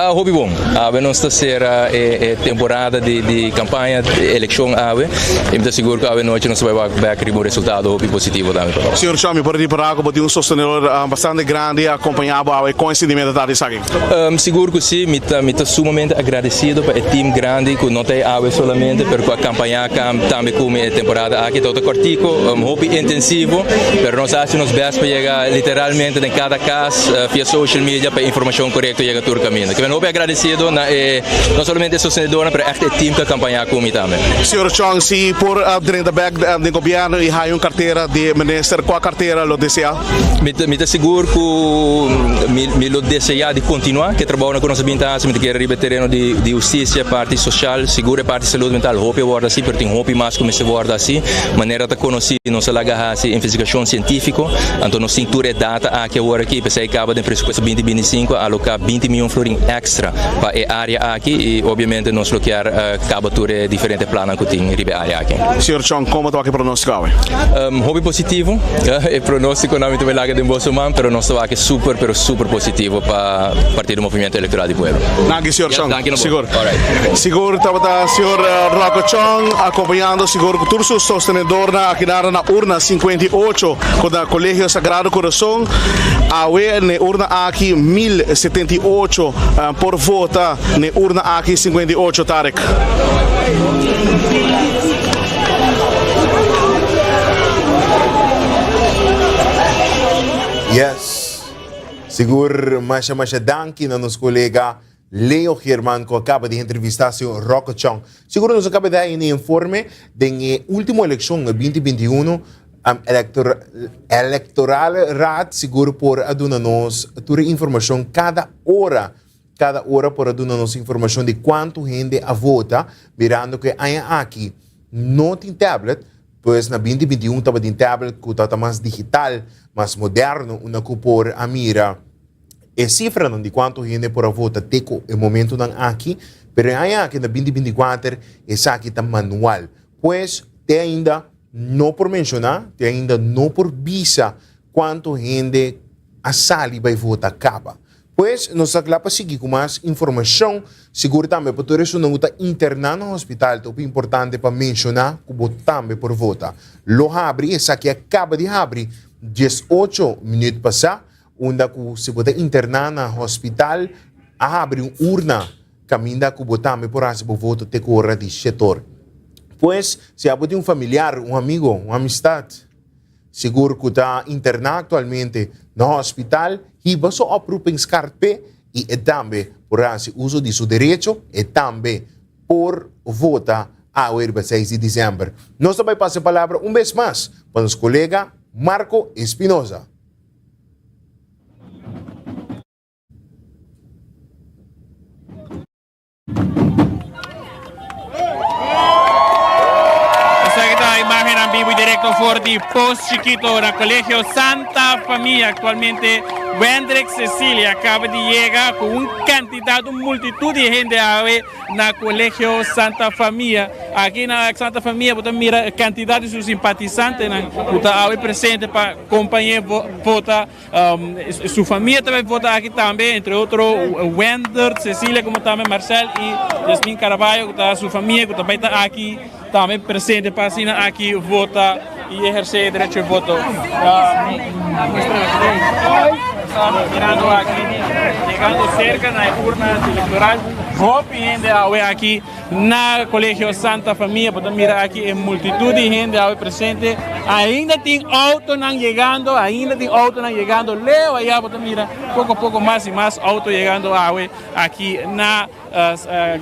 Hopi bon. Awe nos ta sera e temporada di campaña, eleccion awe, y mi ta sigur cu awe nochi nos ta bay wak bek riba un resultado hopi positivo tambe pa nos. Señor Chong, mi por ripara cu bo tin un sostenedor bastante grandi a acompaña bo awe, con e sentimiento ta di esaki? Sigur cu si, mi ta mi ta sumamente agradecido pa e team grandi cu no ta e awe solamente, pero cu a campaña tambe cu mi e temporada aki. Tabata cortico, hopi intensivo, pero nos a haci nos best pa yega literalmente den cada cas via social media pa e informacion corecto yega tur caminda. Ke men hopi agradecido na e no solamente e sostenedornan pero echt e team ku a kampañá ku mi tambe. Señor Chong, si por drenta bek den gobierno y haya un cartera di minister, cua cartera lo desea? Mi ta mi ta sigur ku mi mi lo desea di continua ku e trabounan ku nos a bin ta hasi. Mi ta kere riba e tereno di di husticia, parti social, sigur e parti salud mental hopi a wòrdu hasi pero tin hopi mas ku mester wòrdu hasi. Manera ta konosí nos a laga hasi investigashon sientífiko, anto nos tin tur e data aki awor aki, p'esei kaba den presupuesto binti binti i sinku a aloká binti mion florin èkstra pa e área aki i obviamente nos lo kier kaba tur e diferente plannan ku tin riba e área aki. Señor Chong. Chong, kon bo ta wak e pronóstiko awe? Hopi positivo. E pronóstikonan mi ta bay laga den boso man, pero nos ta wak super, pero super positivo pa Partido Movimiento Electoral di Pueblo. Danki señor Chong. Danki na bo. Sigur. Alright. Sigur tabata señor Rocco Chong acompañando sigur cu tur su sostenedornan aki na na urna 58 cu ta Colegio Sagrado Corazon. Awe n'e urna aki 1078 por vota n'e urna aki 58 Tarek. Yes. Sigur masha masha danki na nos colega Leo Geerman cu a caba di entrevista señor Rocco Chong. Sigur nos a caba di haña e informe den e ultimo eleccion 2021 Electorale Raad sigur por a duna nos tur e informacion cada ora Cada ora por a duna nos informacion di cuanto hende a vota, mirando cu e aña aki no tin tablet, pues na binti 21 tabatin tablet cu tabata mas digital, mas moderno, unda cu por a mira e cifranan di cuanto hende por a vota te cu e momentonan aki, pero e aña aki na binti 24 esaki ta manual. Pues te ainda no por menciona, te ainda no por bisa cuanto hende a sali bay vota caba. Pues, nos ta kla pa sigui ku mas informashon. Sigur tambe pa tur esunnan ku ta interná na hospital ta hopi importante pa menshoná ku bo tambe por vota. Lo habri, esaki a kaba di habri 18 minüt pasá, unda ku si bo ta interná na hospital a habri un urna kaminda ku bo tambe por hasi bo voto te ku ora di shetor. Pues, si abo tin un familiar, un amigo, un amistat, Sigur ku ta interná aktualmente na hospital, hiba su oproepingskaart p'e i e tambe por hasi uso di su derecho, e tambe por vota awe riba seis di desèmber. Nos ta bai pasa e palabra un bes mas pa nos kolega Marco Espinoza. Esaki ta imagennan bibu y directo for di Post Chiquito na Colegio Santa Familia. Actualmente Wendrick Cecilia acaba di yega cu un cantidad, un multitud di hende awe na Colegio Santa Familia. Aki na Santa Familia bo ta mira cantidad di su simpatizantenan cu ta awe presente pa compañe vota. Su famia ta bai vota aki tambe, entre otro Wender, Cecilia como tambe Marcel y Jasmine Caraballo cu ta su famia cu ta bai ta aki tambe presente pa asina aki vota y eherce e derecho di voto. Estamos mirando aki, llegando cerca na e urna electoral, hopi hende awe aki. Na Colegio Santa Famia bo ta mira aki e multitud di hende awe presente. Ainda tin autonan yegando, ainda tin autonan yegando. Leo aya bo ta mira poco poco mas y mas auto yegando awe aki na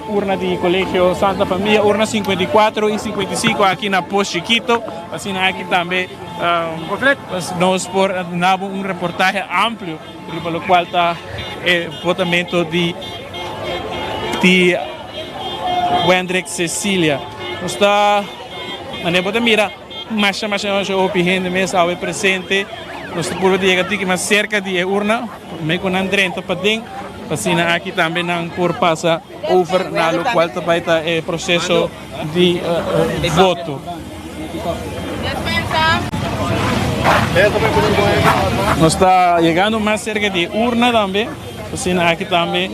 urna di Colegio Santa Famia, urna 54 y 55 aki na Pos Chiquito. Asina aki tambe nos por duna bo un reportahe amplio. Riba locual ta e votamento di di Wendrick Cecilia. Nos ta manera bo ta mira masha masha masha hopi hende mes awe presente. Nos ta purba di yega tiki mas cerca di e urna prome cu nan drenta paden pa asina aki tambe nan por pasa over na locual ta bay ta e proceso di voto. Nos ta yegando mas cerca di urna tambe, asina aki tambe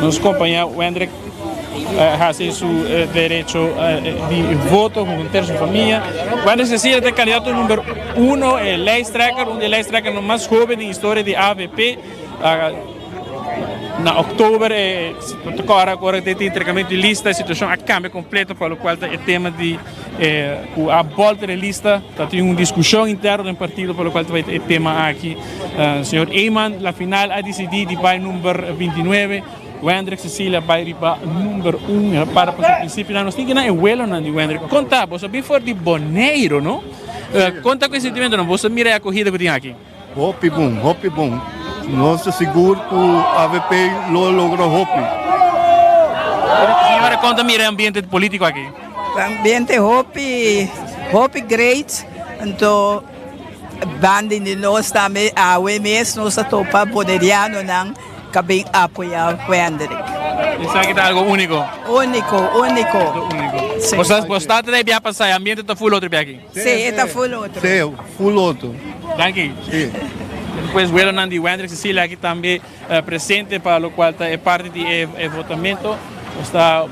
nos compaña Wendrick haci su derecho di voto hunto henter su famia. Wendrick Cecilia ta e candidato number uno, e lijsttrekker, un di e lijsttrekkernan mas hoben den historia di avp. Na oktober e ta kòrda ku ora tin entregamentu di lista e situashon a kambia kompleto pa lokual ta e tema di ku a bòlta di lista ta tin un diskushon interno den partido pa lokual ta bai ta e tema aki. Señor Eman la final a disidí di bai number 29, Wendrick Cecilia bai riba number un, el a para pa su prinsipionan. Nos tin kinan e welonan di Wendrick. Konta, boso a bin for di Boneiru no? Konta ku e sentimentonan, boso a mira e akohida ku tin aki? Hopi bon, hopi bon. Nos ta sigur ku avp lo logra hopi. Señora, kon ta mira e ambiente politico aki? Ambiente hopi, hopi great. Anto banda di nos tambe awe mes nos a topa Bonerianonan. Ka bin apoya Wendrick. Esaki ta algo úniko. Úniko, úniko. Sí. Bo bo sta ta bia pasá, e ambiente ta full otro bia aki. Sí, e ta full otro. Sí, full otro. Danki. Sí. Despues welonan di Wendrick Cecilia aki tambe presente pa locual ta e parti di e votamento. Nos ta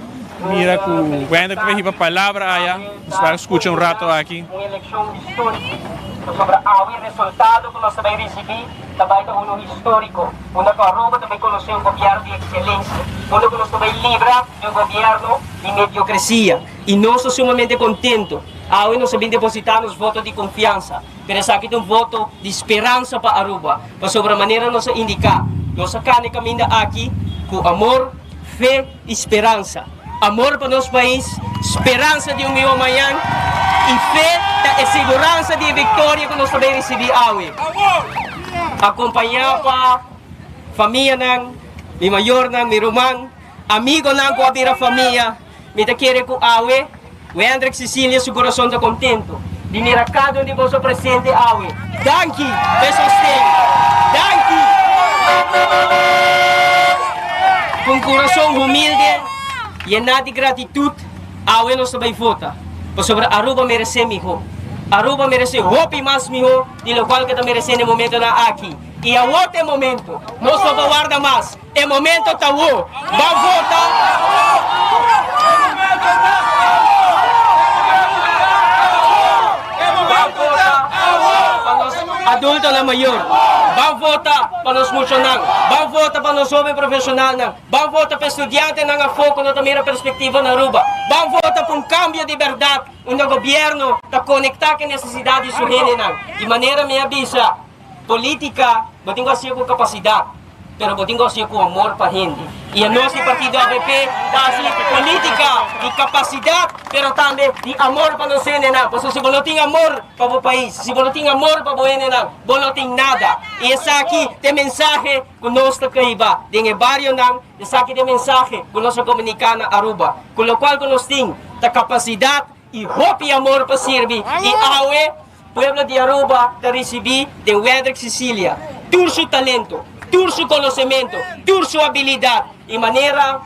mira cu Wendrick ta hiba palabra aya. Nos ta scucha un rato aki. Un eleccion historico, pasobra awe e resultado cu nos ta bay ricibi ta bay ta uno historico, unda cu Aruba ta bay conoce un gobierno di excelencia, unda cu nos ta bay libra di un gobierno di mediocrecia. Y nos ta sumamente contento, awe nos a bin deposita nos voto di confiansa. Pero esaki ta un voto di speransa pa Aruba, pasobra manera nos a indica, nos a cana e caminda aki cu amor, fe y speransa. Amor pa nos pais, speransa di un miho mañan y fe ta e siguransa di e victoria cu nos ta bay ricibi awe. Acompaña pa famianan, mi mayornan, mi ruman, amigonan cu a bira famia, Mi ta kere ku awe Wendrick Cecilia su kurason ta kontento di mira kada un di boso presente awe. Danki pa e sosten. Danki! Ku un kurason humilde, yená di gratitut, awe nos ta bai vota, pasobra Aruba meresé mihó. Aruba meresé hopi mas mihó di lokual ku e ta meresé na e momentonan aki. I awor ta e momento. Nos no por warda mas. E momento ta wo. Ban vota. Ban vota pa nos adultonan mayor. Ban vota pa nos muchanan. Ban vota pa nos hoben profesionalnan. Ban vota pa e studiantenan afo ku no ta mira perspectiva na Aruba. Ban vota pa un cambio di berdad unda gobierno ta conecta ku e necesidad di su hendenan. Di manera mi a bisa. Politica bo tin cu hacié cu capacidad, pero bo tin cu hacié cu amor pa hende. Y anos di partido avp ta haci politica di capacidad, pero tambe di amor pa nos hendenan. Pasobra si bo no tin amor pa bo pais, si bo no tin amor pa bo hendenan, bo no tin nada. Y esaki ta e mensahe cu nos ta keiba den e barionan, esaki ta e mensahe cu nos a comunica na Aruba. Cu locual cu nos tin ta capacidad y hopi amor pa sirbi. Y awe. Pueblo di Aruba ta ricibi den Wendrick Cecilia tur su talento, tur su conocemento, tur su habilidad y manera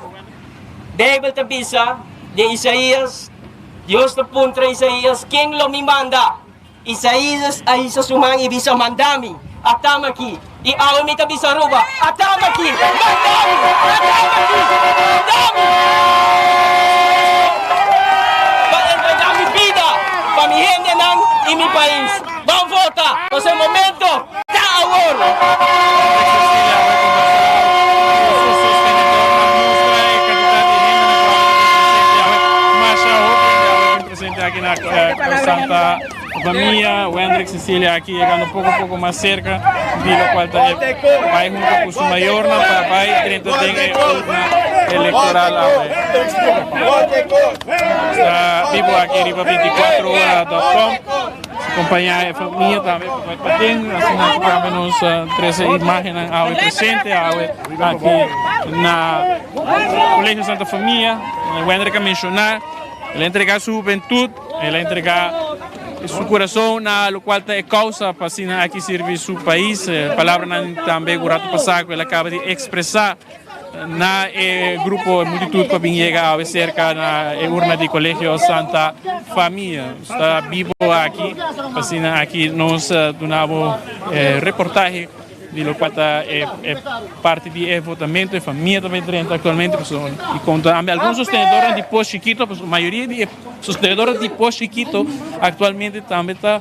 Bijbel ta bisa den Isaías, Dios ta puntra Isaías, Ken lo mi manda? Isaías a hisa su man y bisa, Manda mi, atam aki. Y awe mi ta bisa Aruba, Atam aki, manda mi, atam aki, manda mi! Pa entrega mi bida pa mi hendenan y mi pais. Ban vota, pasobra e momento ta awor! Famia Wendrick Cecilia aki yegando poco poco mas cerca di locual ta e bay hunto cu su mayornan pa bay drenta den e urna electoral awe. Sta bibo aki riba 24 hora dot com. Acompaña e famia tambe pa bay paden asina tambe nos trece imagennan awe presente awe aki na Colegio Santa Famia. Wendrick a menciona el a entrega su hubentud. El a entregá su kurason na lokual ta e kousa pa asina aki sirbi su pais. Palabranan tambe ku ratu pasá ku el a kaba di ekspresá na e grupo, e multitut ku a bin yega awe serka na e urna di Kolegio Santa Famia. Nos ta bibo aki pa asina aki nos duna bo e reportahe. Di lokual ta e parti di e votamento, e famia ta bai drenta aktualmente pasobra i konta tambe algun sostenedornan di Pos Chikito, pasobra mayoria di e sostenedornan di Pos Chikito aktualmente tambe ta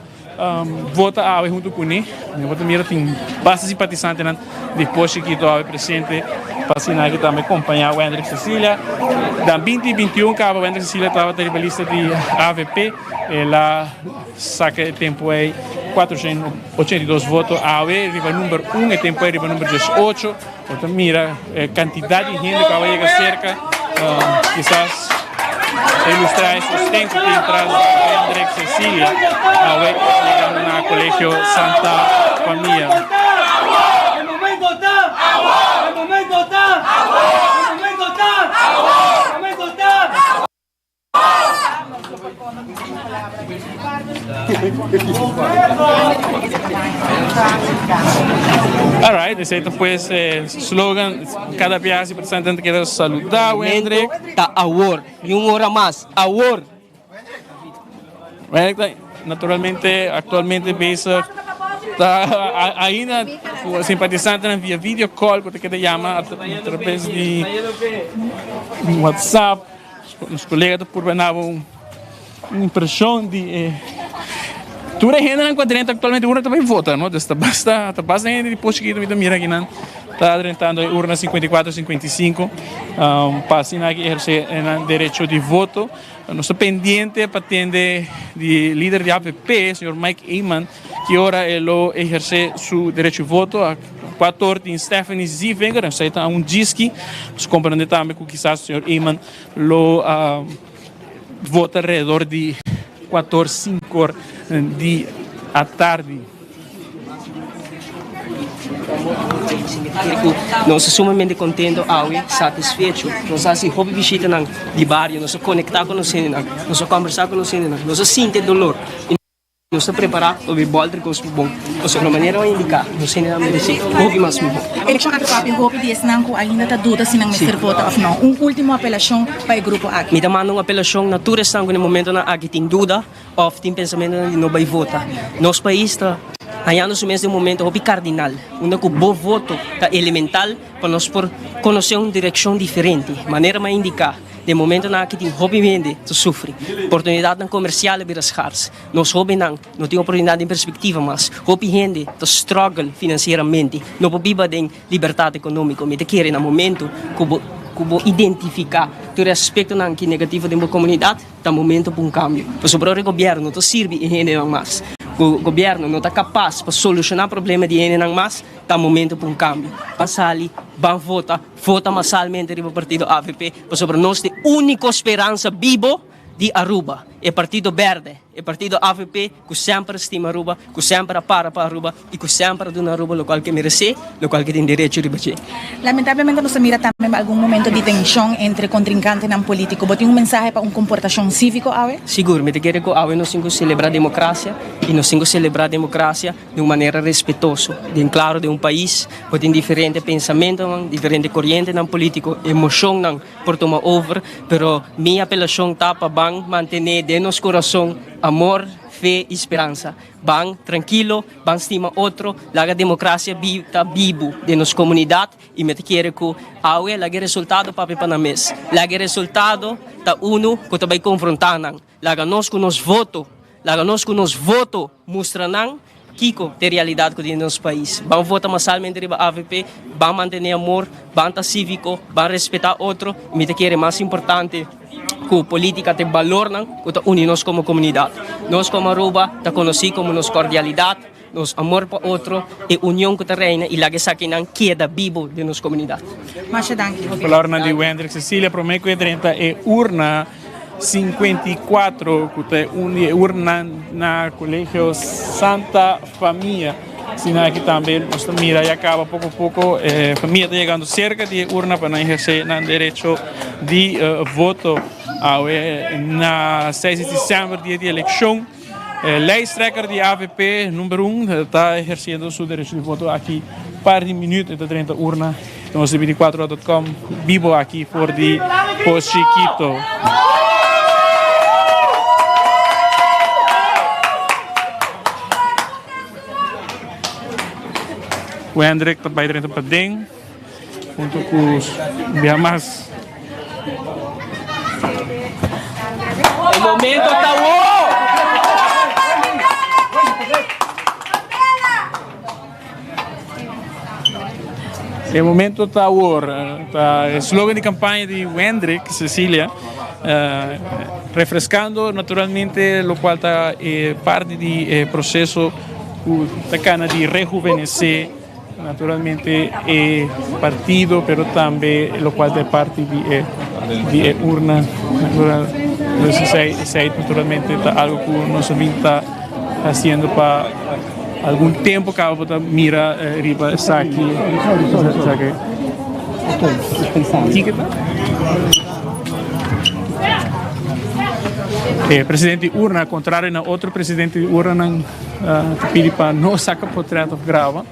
vota awe huntu kuné. Bo ta mira tin basta simpatisantenan di Pos Chikito awe presente pa asina aki tambe kompañá Wendrick Cecilia. Dan binti bintiun kaba Wendrick Cecilia tabata riba lista di avp, el a saka e tempu ei 482 voto awe riba number 1 e tempo ei riba number 18. Bo ta mira e cantidad di hende cu awe yega cerca uh, quizás ilustra e sosten cu tin tras Hendrik Cecilia awe yegando na Colegio Santa Famia. El momento está! El momento está! El momento está! El momento está! Alright, esei ta pues e slogan kada biaha si presidente ta keda saluda Wendrick. Ta awor, ni un ora mas, awor! Wendrick ta naturalmente actualmente bezig ta ainda cu simpatisantenan via video call cu ta keda yama atraves di WhatsApp. Nos colega ta purba naba un impresion di e tur e hendenan cu a drenta actualmente urna ta bay vota no dus ta basta ta basta hende di Pos Chikito mi ta mira akinan ta drentando e urna 54 55 pa asina aki eherce nan derecho di voto. Nos ta pendiente pa tende di lider di avp señor Mike Eman ki ora e lo eherce su derecho di voto. Kuator tin Stephanie Zievinger, esei ta un djiski. Nos comprende tambe cu kisas señor Eman lo vota alrededor di kuator, sinkor di atardi. Nos ta sumamente contento awe, satisfecho. Nos a haci hopi bishitanan di bario, nos a conecta cu nos hendenan, nos a conversa cu nos hendenan, nos a sinti e dolor. Nos ta prepará pa bay bòlter kos ku bon, pasobra manera nan indiká, nos hendenan meresé hopi mas mihó. Elekshon aki papia hopi di esnan ku ainda ta duda si nan mester vota òf nò. Un último apelashon pa e grupo aki. Mi ta manda un apelashon na tur esnan ku na e momentonan aki tin duda òf tin pensamentonan di no bay vota. Nos pais ta hañando su mes den un momento hopi kardinal, unda ku bo voto ta elemental pa nos por konosé un direkshon diferente. Manera mi a indiká, den momentonan aki tin hopi hende ta sufri. Oportunidatnan komersial a bira skars. Nos hóbennan no tin oportunidat den perspektiva mas. Hopi hende ta struggle finansieramente, no por biba den libertat ekonómiko. Mi ta kere na momento ku bo ku bo identifiká tur e aspektonan ki negativo den bo komunidat, ta momento pa un kambio. Pasobra ora e gobièrnu no ta sirbi e hendenan mas, ku gobièrnu no ta kapas pa solushoná problema di e hendenan mas, ta momento pa un kambio. Ban sali, ban vota, vota masalmente riba partido avp, pasobra nos ta e úniko speransa bibo di Aruba, e partido berde, e partido avp cu semper a stima Aruba, cu semper a para pa Aruba y cu semper a duna Aruba locual ke merece, locual ke tin derecho riba dje. Lamentablemente nos ta mira tambe algun momento di tension entre contrincantenan politico. Bo tin un mensahe pa un comportacion civico awe? Sigur, mi ta kere cu awe nos tin cu celebra democracia y nos tin cu celebra democracia di un manera respetoso. Den claro den un pais bo tin diferente pensamentonan, diferente corientenan politico, emocionnan. por tuma over, pero mi apelashon ta pa ban mantené den nos kurason amor, fe i speransa. Ban trankilo, ban stima otro, laga demokrasia ta bibu den nos komunidat i mi ta kere ku awe laga e resultado papia pa nan mes. Laga e resultado ta unu ku ta bai konfrontá nan. Laga nos ku nos voto, laga nos ku nos voto mustra nan kiko ta e realidat ku tin den nos pais. Ban vota masalmente riba avp, ban mantene amor, ban ta siviko, ban respeta otro i mi ta kere mas importante ku politika ta e balornan ku ta uni nos komo komunidat. Nos komo Aruba ta konosí komo nos kordialidat, Nos amor pa otro, e union ku ta reina i laga esakinan keda bibo den nos komunidat. Masha danki. Palabranan di Wendrick Cecilia prome ku e drenta e urna 54 ku ta un di e urnanan na Colegio Santa Famia. Asina aki tambe nos ta mira ya kaba poko poko e famia ta yegando serka di e urna pa nan ehersé nan derecho di voto awe na seis di december dia di elekshon. E lijsttrekker di avp number un ta eherciendo su derecho di voto aki par di minuut e ta drenta urna. Nos di 24 dot com bibo aki for di Pos Chiquito. Wendrick ta bai drenta paden. Hunto cu un bia mas. E momento ta awor! E momento ta awor. Ta e slogan di campaña di Wendrick Cecilia. Refrescando naturalmente locual ta e parti di e proceso cu ta cana di rejuvenece. Naturalmente e partido pero tambe locual ta e parti di e di e urna natural. Dus esey esey naturalmente ta algo cu nos a bin ta haciendo pa algun tempo caba bo ta mira riba esaki esaki. Kiko ta? E presidente di urna contrario na otro presidente di urnanan. Ta pidi pa no saca potret of graba.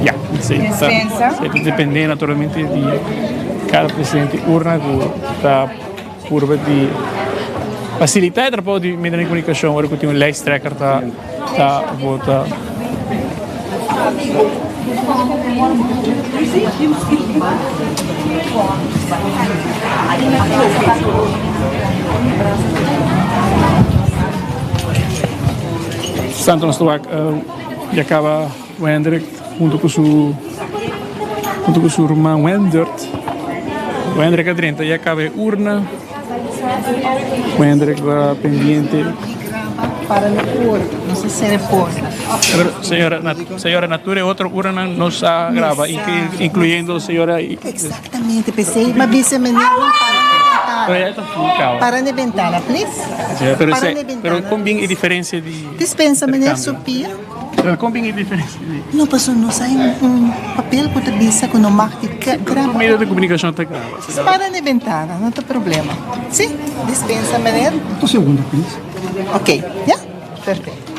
Ya, esei ta esei ta depende naturalmente di kada presidente di urna ku ta purba di fasilitá e trabou di medionan di komunikashon ora ku tin un lijsttrekker ta ta vota. Santo nos ta wak ya caba Wendrick hunto cu su hunto cu su ruman Wendert. Wendrick a drenta ya caba e urna. Wendrick ta pendiente. Para no por, no se cere porta. Pero señora, señora na tur e otro urnanan no sa graba, incluyendo señora. Exactamente, p'esei m'a bisa meneer no para na ventana. Pero ya ta full caba. Para na ventana, please. Pero Para na ventana. pero con bien e diferencia di. Dispensa meneer su pia. Pero con bien e diferencia di. No, pasobra nos hay un papel cu ta bisa cu no mag di graba. Tur medio di comunicacion ta graba. Para na ventana, no ta problema. Si, dispensa meneer. Un segundo please. Ok, ya? Perfecto.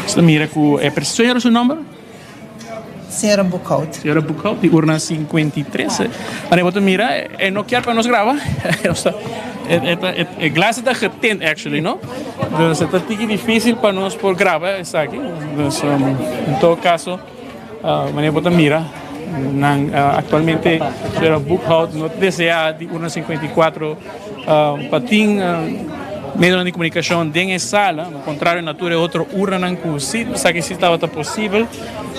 Nos ta mira cu e señora su nomber? Señora Boekhout. Señora Boekhout di urna 53. Wanneer bo ta mira e no kier pa nos graba. E glas ta getint actually no. Dus e ta tiki dificil pa nos por graba esaki. Dus en todo caso wanneer bo ta mira nan actualmente señora Boekhout no ta desea di urna 54 pa tin medionan di comunicacion den e sala, contrario na tur e otro urnanan cu si esaki si tabata posibel,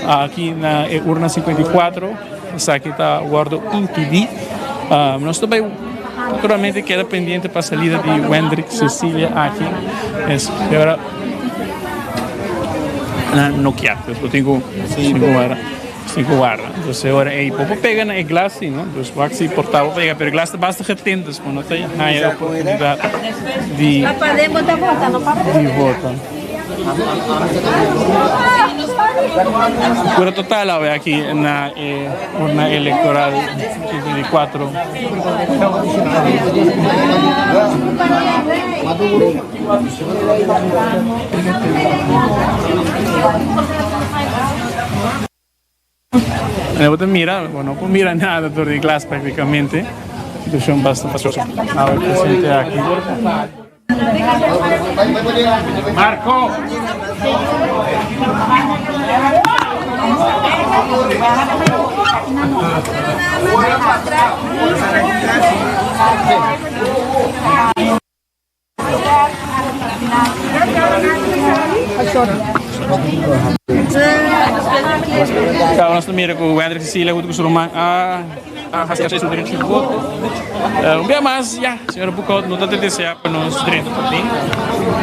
aki na e urna 54 esaki ta wordo impidi. Nos ta bay naturalmente keda pendiente pa salida di Wendrick Cecilia aki, es ora nan no kier, pues bo tin cu wara. Tin ku warda. Entonces e ora ei bo por pega na e glas si, no? Dus wak si por ta bo pega, pero e glas ta basta getint, dus bo no ta haña e oportunidat di di vota. Locura total awe aki na e urna electoral 54. Bo ta mira, bo no por mira nada door di glas practicamente. Situacion basta fastioso. Awe presente aki. Marco! Caba nos ta mira cu Wendrick Cecilia hunto cu su ruman a haci su derecho di voto. Un bia mas, ya, señora Boekhout no ta ta desea pa nos drenta paden.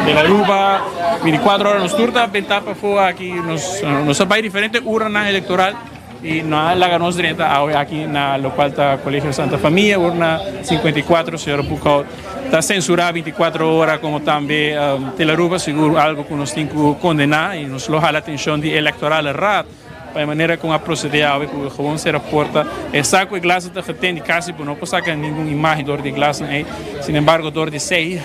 Den Aruba, 24 ora nos tur ta benta pafo aki, nos a bay diferente uranan electoral. Y no a laga nos drenta awe aki na locual ta Colegio Santa Famia, urna 54, señor Boekhout ta censura 24 ora como tambe Telaruba, sigur algo cu nos tin cu condena y nos lo hala atencion di Electorale Raad pa e manera con a procede awe cu gewoon cera porta. E sa cu e glazen ta getend y casi bo no por saca ningun imagen door di e glazen ey, sin embargo door di esey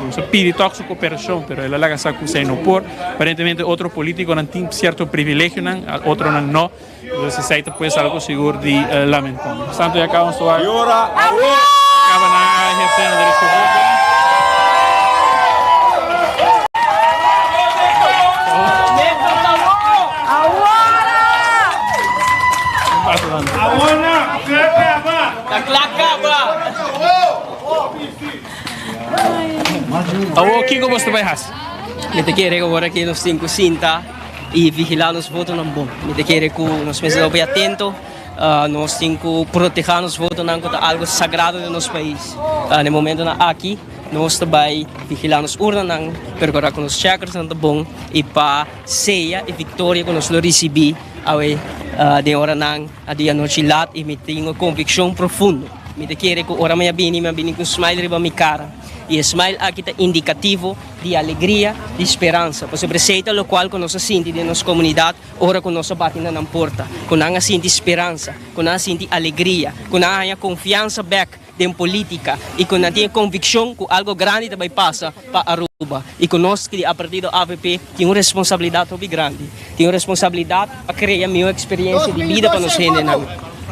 nos a pidi toch su cooperacion pero el a laga sa cu esey no por. Aparentemente otro politiconan tin cierto privilegionan, otronan no. Entonces esey ta pues algo sigur di lamenta. Santo ya caba nos caba nan a eherce nan derecho di voto. Awor kiko bo ta bai hasi? Mi ta kere ku ora ki nos tin ku sinta i vigilá nos votonan bon. Mi ta kere ku nos mester ta hopi atento, nos tin ku protehá nos votonan ku ta algu sagrado den nos pais. Na e momentonan aki nos ta bai vigilá nos urnanan, perkurá ku nos chèkersnan ta bon i pa seya e viktoria ku nos lo risibí awe den oranan di anochi lat i mi tin un konvikshon profundo. Mi ta kere ku ora mi a bini, mi a bini ku un smile riba mi kara. I e smile aki ta indikativo di alegria, di speransa. Pasobra esei ta lokual ku nos a sinti den nos komunidat ora ku nos a bati na nan porta. Ku nan a sinti speransa, ku nan a sinti alegria, ku nan a haña konfiansa bèk. den politica y cu nan tin e conviccion cu algo grandi ta bay pasa pa Aruba y cu nos di a partido avp tin un responsabilidad hopi grandi, tin un responsabilidad pa crea miho experiencia di bida pa nos hendenan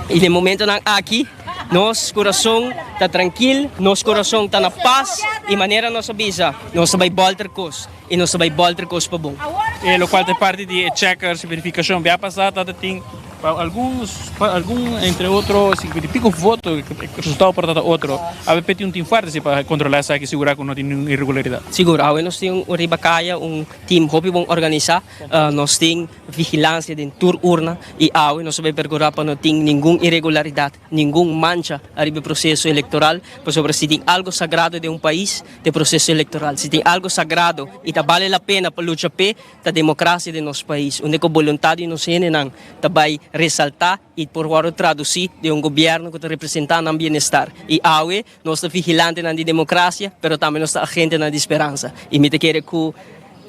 y den momentonan aki nos curason ta trankil, nos curason ta na paz y manera nos a bisa nos ta bay bolter cos y nos ta bay bolter cos pa bon. E locual ta e parti di e checkers verificacion bia pasa ta tin pa algun pa algun entre otro 50 y pico voto e resultado por ta ta otro. Avp tin un team fuerte si pa controla esaki y sigura cu no tin ningun irregularidad. Sigur, awe nos tin un riba caya un team hopi bon organisa, nos tin vigilancia den tur urna y awe nos ta bay percura pa no tin ningun irregularidad, ningun mancha ariba e proceso electoral, pasobra si tin algo sagrado den un pais ta e proceso electoral, si tin algo sagrado y ta bale la pena pa lucha p'e ta democracia den nos pais, unda cu boluntad di nos hendenan ta bay resalta y por wordo traduci den un gobierno cu ta representa nan bienestar. Y awe nos ta vigilantenan di democracia, pero tambe nos ta agentenan di speransa. Y mi ta kere cu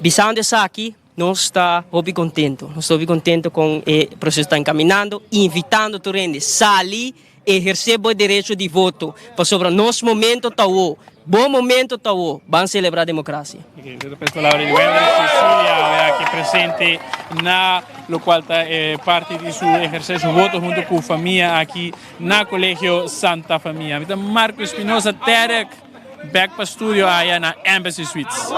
bisando esaki nos ta hopi contento, nos ta hopi contento con e proceso ta encaminando, invitando tur hende sali Ehersé bo derecho di voto, pasobra nos momento ta awo, bo momento ta awo, ban selebrá demokrasia. Esei ta palabra di Wendrick Cecilia awe aki presente na lokual ta e parti di su ehersé su voto hunto ku famia aki na Kolegio Santa Famia. Mi ta Marco Espinosa Terek bek pa studio aya na Embassy Suites.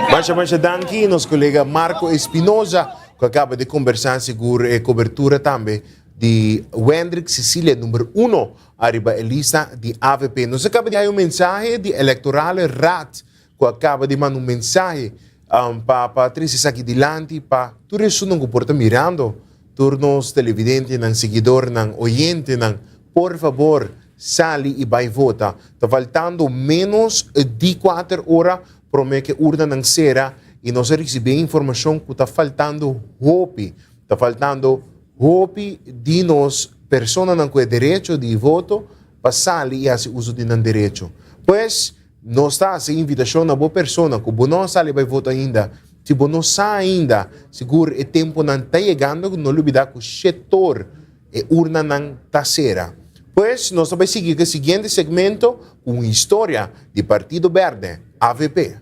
Masha masha danki nos colega Marco Espinoza cu a caba di conversa sigur e cobertura tambe di Wendrick Cecilia number uno ariba e lista di avp. Nos a caba di haya un mensahe di Electorale Raad cu a caba di manda un mensahe pa pa trece esaki dilanti pa tur esunnan cu por ta mirando, tur nos televidentenan, siguidornan, oyentenan, por fabor sali y bay vota. Ta faltando menos di cuater ora prome cu e urnanan cera y nos a ricibi e informacion cu ta faltando hopi, ta faltando hopi di nos personanan cu e derecho di voto pa sali y haci uso di nan derecho. Pues, Nos ta hasi invitashon na bo persona ku bo no a sali bai voto ainda. Si bo no sa ainda, sigur e temponan ta yegando ku no lubida ku shetor e urnanan ta sera. Pues nos ta bai sigui ku e siguiente segmento ku un historia di Partido Berde, avp.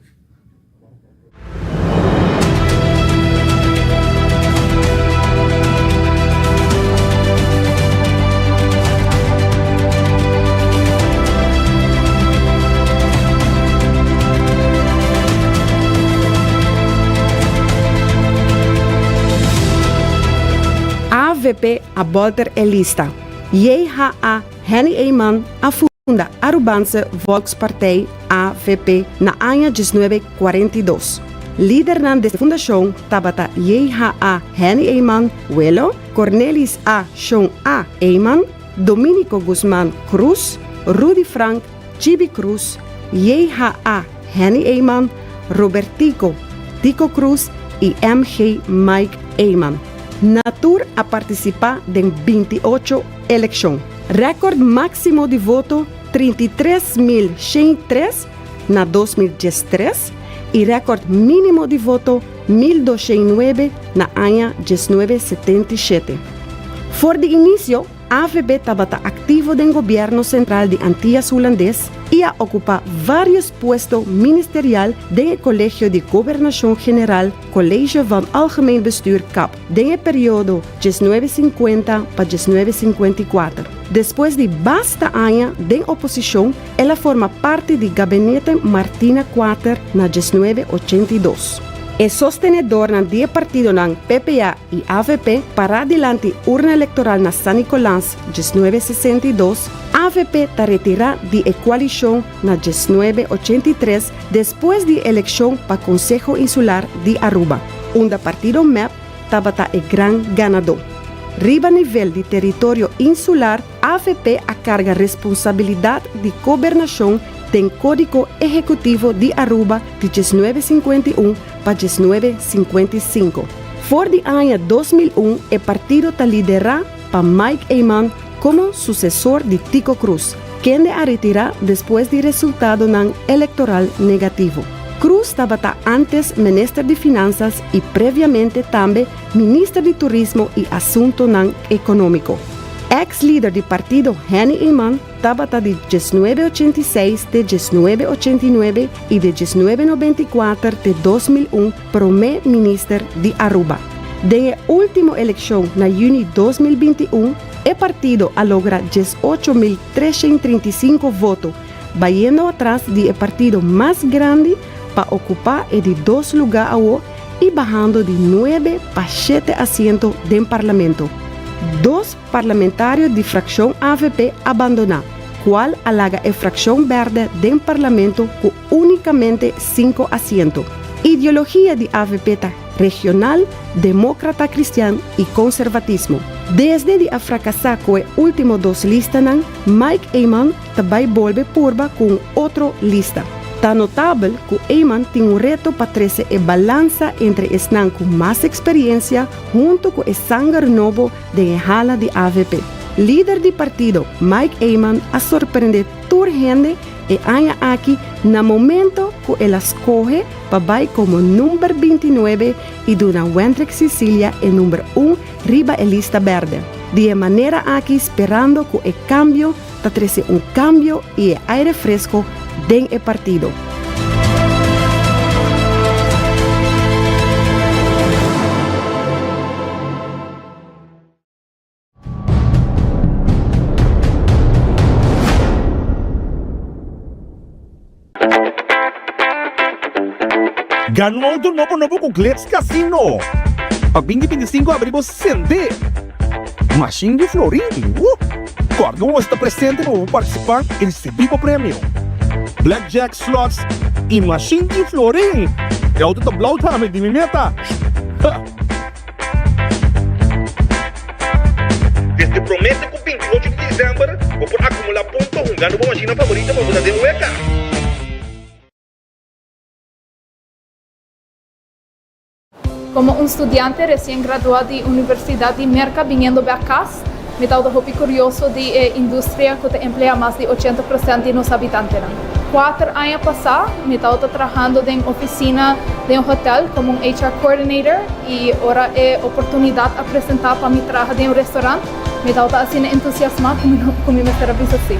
Avp a bolter e lista. JHA Henny Eman a funda Arubaanse Volkspartij, avp, na aña 1942. Lidernan di e fundashon tabata JHA Henny Eman, Welo, Cornelis A. Shon A. Eman, Dominico Guzman Cruz, Rudy Frank, Chibi Cruz, JHA Henny Eman, Robertico Tico Cruz y MG Mike Eman. Na tur a participa den 28 elekshon. Rèkòrt máksimo di voto 33.103 na 2013 i rèkòrt mínimo di voto 1209 na aña 1977. For di inisio AVB tabata aktivo den gobièrnu sentral di Antias Hulandes i a okupá vários puesto ministerial den e Kolegio di Gobernashon General, College van Algemeen Bestuur, cap, den e periodo 1950 pa 1954. Despues di basta aña den oposishon, el a forma parti di gabinete Martina Kuater na 1982. E sostenedornan di e partidonan PPA i avp pará dilanti urna elektoral na San Nicolas 1962, avp ta retirá di e koalishon na 1983 despues di e elekshon pa Konseho Insular di Aruba, unda partido mep tabata e gran ganadó. Riba nivel di teritorio insular, avp a karga responsabilidat di gobernashon den Kódigo Ehekutivo di Aruba di 1951 pa 1955. For di aña 2001 e partido ta liderá pa Mike Eman komo susesor di Tico Croes, kende a retirá despues di resultadonan elektoral negativo. Croes tabata antes minister di Finanzas y previamente tambe minister di Turismo y Asuntonan Economico. Ex lider di partido Henny Eman tabata di 1986 te 1989 y di 1994 te 2001 prome minister di Aruba. Den e ultimo eleccion na juni 2021 e partido a logra 18.335 voto, bayendo atras di e partido mas grandi pa ocupa e di dos luga awo y bahando di nuebe pa shete asiento den Parlamento. Dos parlamentario di fraccion avp a bandona, cual a laga e fraccion berde den Parlamento cu unicamente cinco asiento. Ideologia di avp ta regional, democrata cristian y conservatismo. Desde di a fracasa cu e ultimo dos listanan, Mike Eman ta bai bolbe purba cu un otro lista. Ta notabel cu Eman tin un reto pa trece e balansa entre esnan cu mas experiencia hunto cu e sanger nobo den e hala di avp. Lider di partido Mike Eman a sorprende tur hende e aña aki na momento cu el a scoge pa bai como number bintinuebe y duna Wendrick Cicilia e number un riba e lista berde. Di e manera aki sperando cu e cambio ta trece un cambio y e aire fresco den e partido. Gana un auto nobo nobo cu Glitz Casino! Pa binti 25 abri bo sende mashin di florin! Woo! Corda cu bo ta presente pa bo participa y ricibi bo premio! Blackjack, slots y mashin di florin! E auto ta blauw tambe di mi meta! Ha! Desde promete ku 28 di december bo por akumulá punto hungando bo mashina favorito pa bo ta den weka. Komo un studiante resien graduá di Universidat di Merka biniendo bèk kas, mi tabata hopi kurioso di e industria ku ta empleá mas di ochenta prosènt di nos habitantenan. Kuater aña pasá mi tabata trahando den ofisina den un hotèl komo un HR coordinator i ora e oportunidat a presentá pa mi traha den un restorant, mi tabata asina entusiasmá ku mi ku mi mester a bisa sí.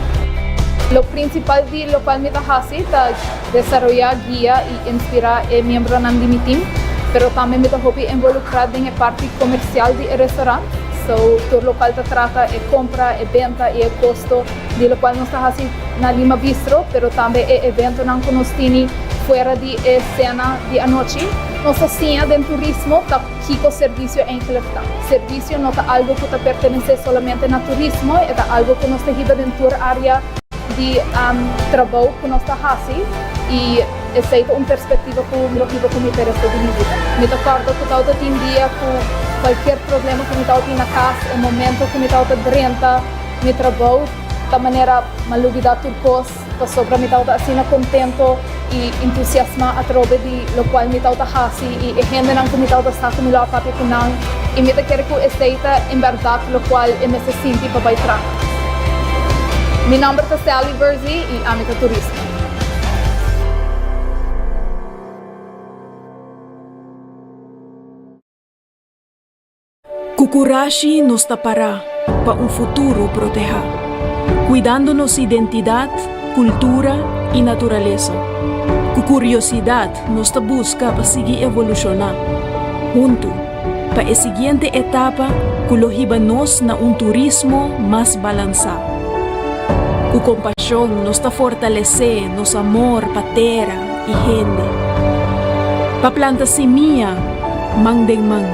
Lo prinsipal di lokual mi ta hasi ta desaroyá, guia i inspirá e miembronan di mi tim, pero tambe mi ta hopi involukrá den e parti komersial di e restorant. So, tur lokual ta trata e kompra, e benta i e kosto di lokual nos ta hasi na Lima Bistro, pero tambe e eventonan ku nos tini fuera di e sena di anochi. Nos ta siña den turismo ta kiko servisio eigenlijk ta. Servisio no ta algo ku ta pertenesé solamente na turismo, e ta algo ku nos ta hiba den tur área di trabou ku nos ta hasi i esei ta un perspektiva ku mi lo hiba ku mi pa e resto di mi bida. Mi ta kòrda ku tabata tin dia ku kualkier problema ku mi tabatin na kas, e momento ku mi tabata drenta mi trabou ta manera m'a lubidá tur kos. Pasobra mi tabata asina contento y entusiasma atrobe di locual mi tabata haci y e hendenan cu mi tabata sa cu mi lo a papia cu nan y mi ta kere cu esey ta en berdad locual e mester sinti pa bay traha. Mi nomber ta Sally Verzi y ami ta turista. Ku kurashi nos ta pará pa un futuro protehá, kuidando nos identidat, kultura i naturalesa. Ku kuriosidat nos ta buska pa sigui evolushoná, huntu, pa e siguiente etapa ku lo hiba nos na un turismo mas balansá. Ku kompashon nos ta fortalesé nos amor pa tera i hende. Pa planta simia man den man.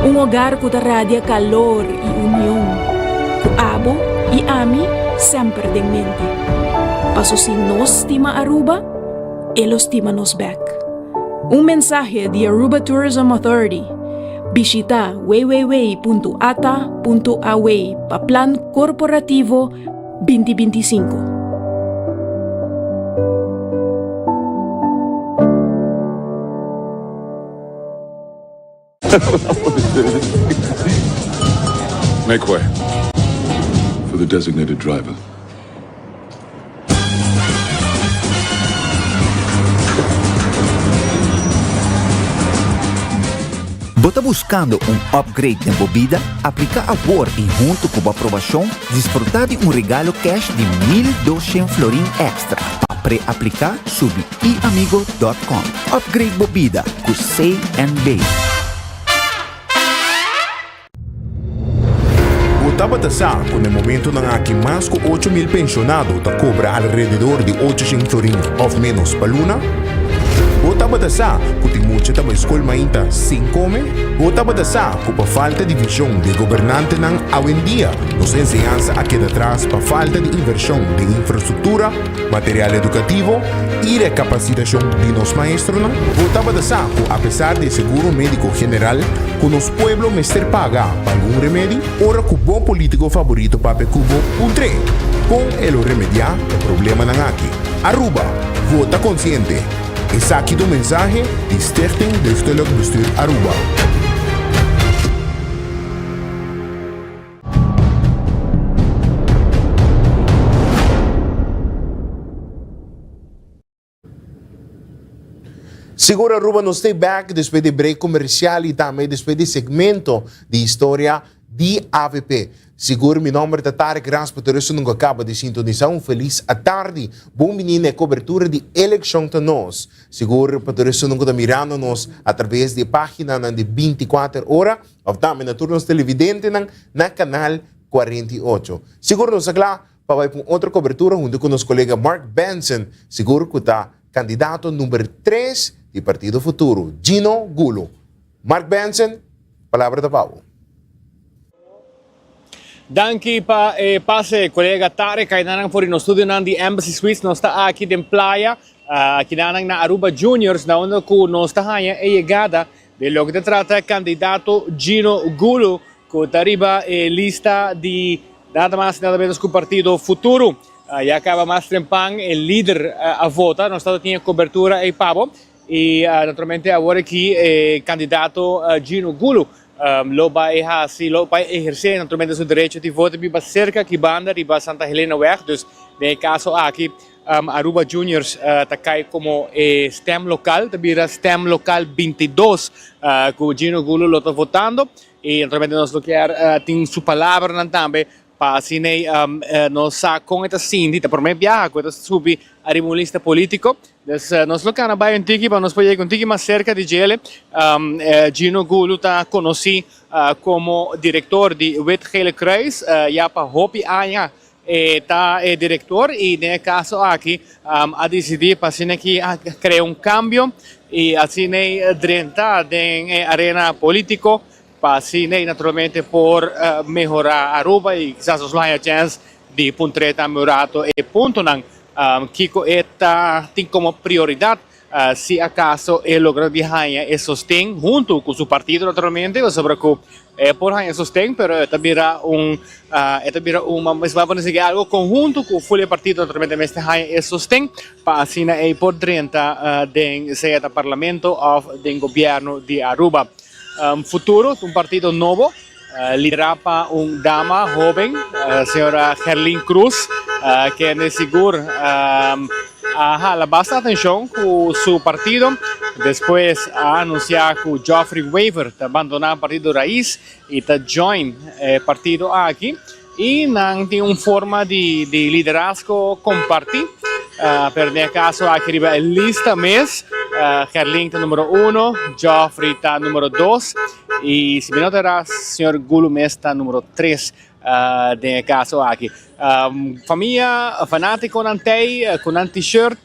Un hogar ku ta radia kalor i union, ku abo i ami semper den mente. Paso si nos stima Aruba, e lo stima nos bek. Un mensahe di Aruba Tourism Authority. Bishita www.ata.aw pa plan korporativo 2025. Make way for the designated driver. Bo ta buskando un upgrade den bo bida? Apliká awor i huntu ku bo aprobashon disfrutá di un regalo kèsh di 1200 florin èkstra. Pa pre-apliká subi iamigo dòt kòm. Upgrade bo bida ku CNB. Bo tabata sa ku na e momentunan aki mas ku 8000 penshonado ta kobra alrededor di 800 florin òf ménos pa luna? Bo tabata sa ku tin mucha ta bai skol mainta sin kome? Bo tabata sa ku pa falta di vishon di e gobernantenan awendia nos enseñansa a keda tras pa falta di invershon den infrastruktura, material edukativo i rekapasitashon di nos maestronan? Bo tabata sa ku apesar di e seguro médiko general ku nos pueblo mester paga pa algun remedi? Ora ku bo polítiko faborito papia ku bo, puntr'é kon e lo remediá e problemanan aki. Aruba, vota konsiente! Esaki ta un mensahe di Stichting Deugdelijk Bestuur Aruba. Sigur Aruba nos stay back despues di break comercial y tambe despues di segmento di historia di avp. Sigur mi nomber ta Tarek Ras pa tur esun cu acaba di sintonisa un feliz atardi. Bon bini na e cobertura di Eleccion ta Nos. Sigur pa tur esun cu ta mirando nos a traves di e paginanan di 24 ora. Of tambe na tur nos televidentenan na Canal 48. Sigur nos a kla pa bai pa un otro kobertura huntu ku nos kolega Mark Benson, sigur ku ta kandidato number tres di Partido Futuro, Gino Gulo. Mark Benson, palabra ta pa bo. Danki pa e pase kolega Tarek. Ainanan for di nos studionan di Embassy Suites. Nos ta aki den playa, akinanan na Aruba Juniors, na unda ku nos ta haña e yegada Di loke ta trata kandidato Gino Gulo ku ta riba e lista di nada mas i nada menos ku partido Futuro. Ya kaba mas trempan e lider a vota, nos tabata tin e kobertura ei pa bo i naturalmente awor aki e kandidato Gino Gulo lo bai hasi, lo bai ehersé naturalmente su derecho di voto biba serka aki banda riba Santa Helenaweg, dus den e kaso aki Aruba Juniors ta kai komo e stem lokal, ta bira stem lokal 22 ku Gino Gulo lo ta votando i naturalmente nos lo kier tin su palabranan tambe pa asina nos sa kon e ta sinti, ta prome biaha ku e ta subi ariba un lista politiko, dus nos lo kana bai un tiki pa nos por yega un tiki mas serka di djele. Gino Gulo ta konosí komo direktor di Wit Gele Kruis ya pa hopi aña. E ta e director y den e caso aki a dicidi pa asina ki a crea un cambio y asina e drenta den e arena politico pa asina e naturalmente por mehora Aruba y kisas nos lo haya chance di puntre tambe un rato e puntonan kico e ta tin como prioridad Si acaso e logra di haña e sosten hunto cu su partido naturalmente, pasobra cu e por haña sosten pero e ta bira un e ta bira un mester por deci algo conhunto cu full e partido naturalmente mester haña e sosten pa asina ey por drenta den sea ta parlamento of den gobierno di Aruba. Futuro ta un partido nobo lidera pa un dama hoben, señora Gerlin Cruz, kende sigur a hala basta atencion cu su partido. Despues a anuncia cu Geoffrey Wever ta bandona partido Raiz y ta join e partido aki. Y nan tin un forma di liderazgo comparti, pero den e caso aki riba e lista mes, Gerlin ta numero uno, Geoffrey ta numero dos y si mi no ta erra señor Gulu mes ta numero tres den e caso aki. Famia fanaticonan tey cu nan t-shirt,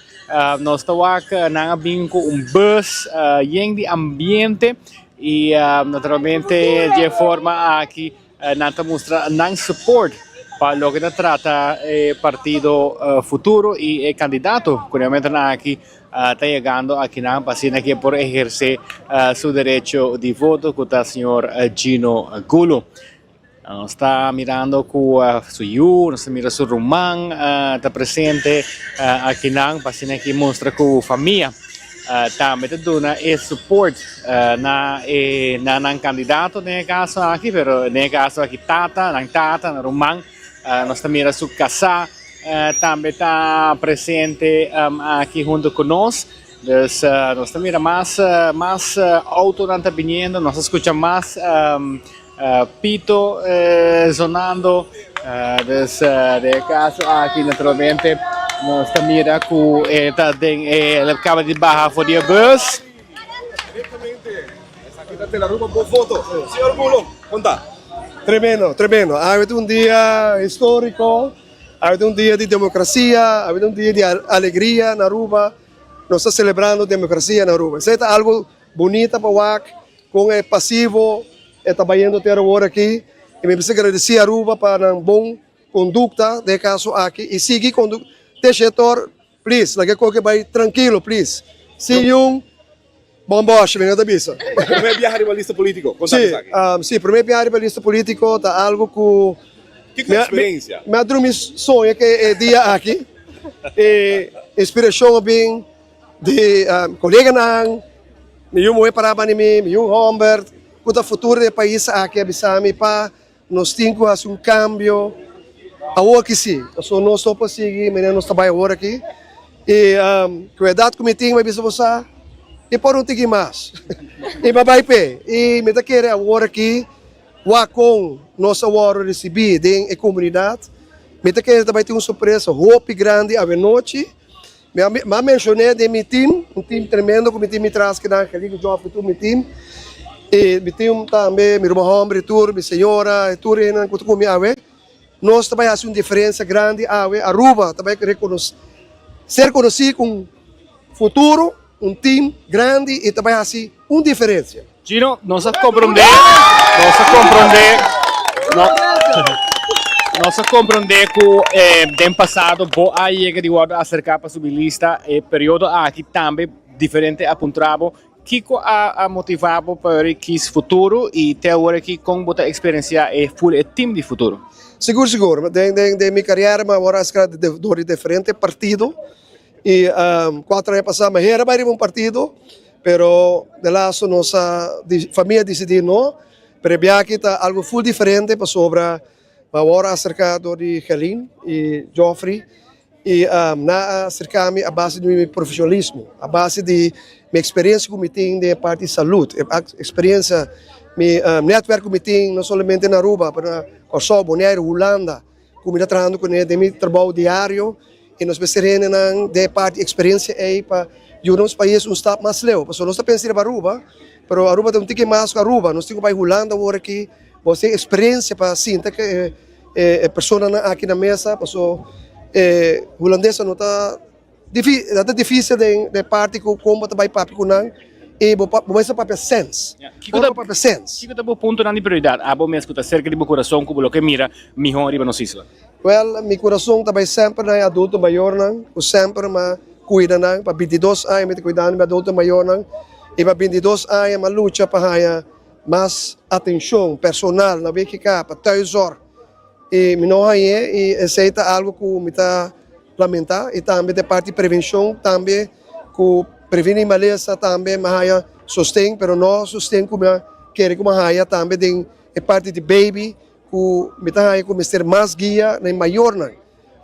nos ta wak nan a bin cu un bus yen di ambiente y naturalmente di e forma aki. Nan ta mustra nan support pa loke ta trata e partido Futuro y e candidato cu den momentonan aki ta yegando akinan pa asina ke por eherce su derecho di voto cu ta señor Gino Gulo. Nos ta mirando cu su yu, nos ta mira su ruman ta presente akinan pa asina ke mustra cu famia. Tambe ta duna e support na e na nan candidato den e caso aki, pero den e caso aki tata, nan tata, nan ruman, nos ta mira su casá tambe ta presente aki hunto cu nos. Dus nos ta mira mas mas autonan ta biniendo, nos ta scucha mas pito zonando. Dus den e caso aki naturalmente nos ta mira cu e ta den e caba di baha for di e bus. Esaki ta Telaruba bo voto. Señor Gulo, con ta? Tremendo, tremendo. Awe ta un dia historico, awe ta un dia di democracia, awe ta un dia di alegria na Aruba. Nos ta celebrando democracia na Aruba. Esey ta algo bunita pa wak con e pasivo e ta bayendo te awor aki. Y mi mester agradeci Aruba pa nan bon conducta den e caso aki y sigui conducta te shetor. Please, laga e koke bai trankilo, please. Sin niun bòmbòshi, mi no ta bisa. Promé biaha riba lista polítiko, kon ta Sí, esaki? sí, promé biaha riba lista polítiko ta algu ku Kiko eksperensia? mi a drumi soña ku e dia aki. E inspirashon a bin di koleganan, mi yu muhé pará banda di mi, mi yu hòmber, ku ta futuro di e pais aki a bisa mi pa Nos tin ku hasi un kambio awor ki si, pasobra nos no por sigui manera nos ta bai awor aki. I ku edat ku mi tin mi a bisa bo sa, mi por un tiki mas i mi a bai p'e. I mi ta kere awor aki wak kon nos a wòrdu risibí den e komunidat. Mi ta kere ta bai tin un sorpresa hopi grandi awenochi. Mi a mencion'é den mi team, un team tremendo cu mi tin mi tras kinan, Angelique, Geoffrey, tur mi team. Y mi team tambe, mi ruman homber y tur, mi señora y tur hendenan cu ta cu mi awe. Nos ta bay haci un diferencia grandi awe. Aruba ta bay reconoce, ser conoci cu un futuro, un team grandi y ta bay haci un diferencia. Gino, nos a comprende, nos a comprende, no, nos a comprende cu eh, den pasado bo a yega di wordo acerca pa subi lista, e periodo aki tambe diferente a puntra bo. Kico a, a motiva bo pa ori kies futuro y te awor aki con bo ta experiencia e full e team di futuro? Sigur, sigur. Den, den, den mi carriera mi a wòrdu acerca dor di diferente partido. Y cuatro aña pasa mi hera bay riba un partido, pero de laatste nos a famia a dicidi no, pero e biaha ta algo full diferente pasobra mi awor a acerca door di Gerlin y Geoffrey y nan a acerca mi a base di mi profesionalismo, a base di mi experiencia cu mi tin den e parti salud, e experiencia, mi netwerk cu mi tin no solamente na Aruba pero na Corsou, Bonaire, Hulanda. Ku mi ta trahando kuné den mi trabou diario i nos mester hendenan den e parti eksperensia ei pa yuda nos pais un stap mas leu. Pasobra nos ta pensa riba Aruba, pero Aruba ta un tiki mas ku Aruba. Nos tin ku bai Hulanda awor aki, bo tin eksperensia pa sinta ku e personanan aki na mesa, pasobra e hulandesnan no ta. Difi, ta dificil den den parti cu con bo ta bay papia cu nan y bo bo mester papia sense. Kiko ta Bo papia sense. Kiko ta bo puntonan di prioridad abo mes cu ta cerca di bo curason cu bo lo ke mira miho riba nos isla? Wel, mi curason ta bay semper na e adulto mayornan cu semper m'a cuida nan. Pa bintidos aña mi ta cuidando mi adulto mayornan y pa bintidos aña m'a lucha pa haya mas atencion personal na WGK pa thuiszorg y mi no hañ'e y esey ta algo cu mi ta Lamenta y tambe den parti prevencion tambe cu preveni malesa tambe mi a haya sosten pero no sosten cu mi a kere cu mi a haya tambe den e parti di baby cu mi ta haya cu mester mas guia na e mayornan.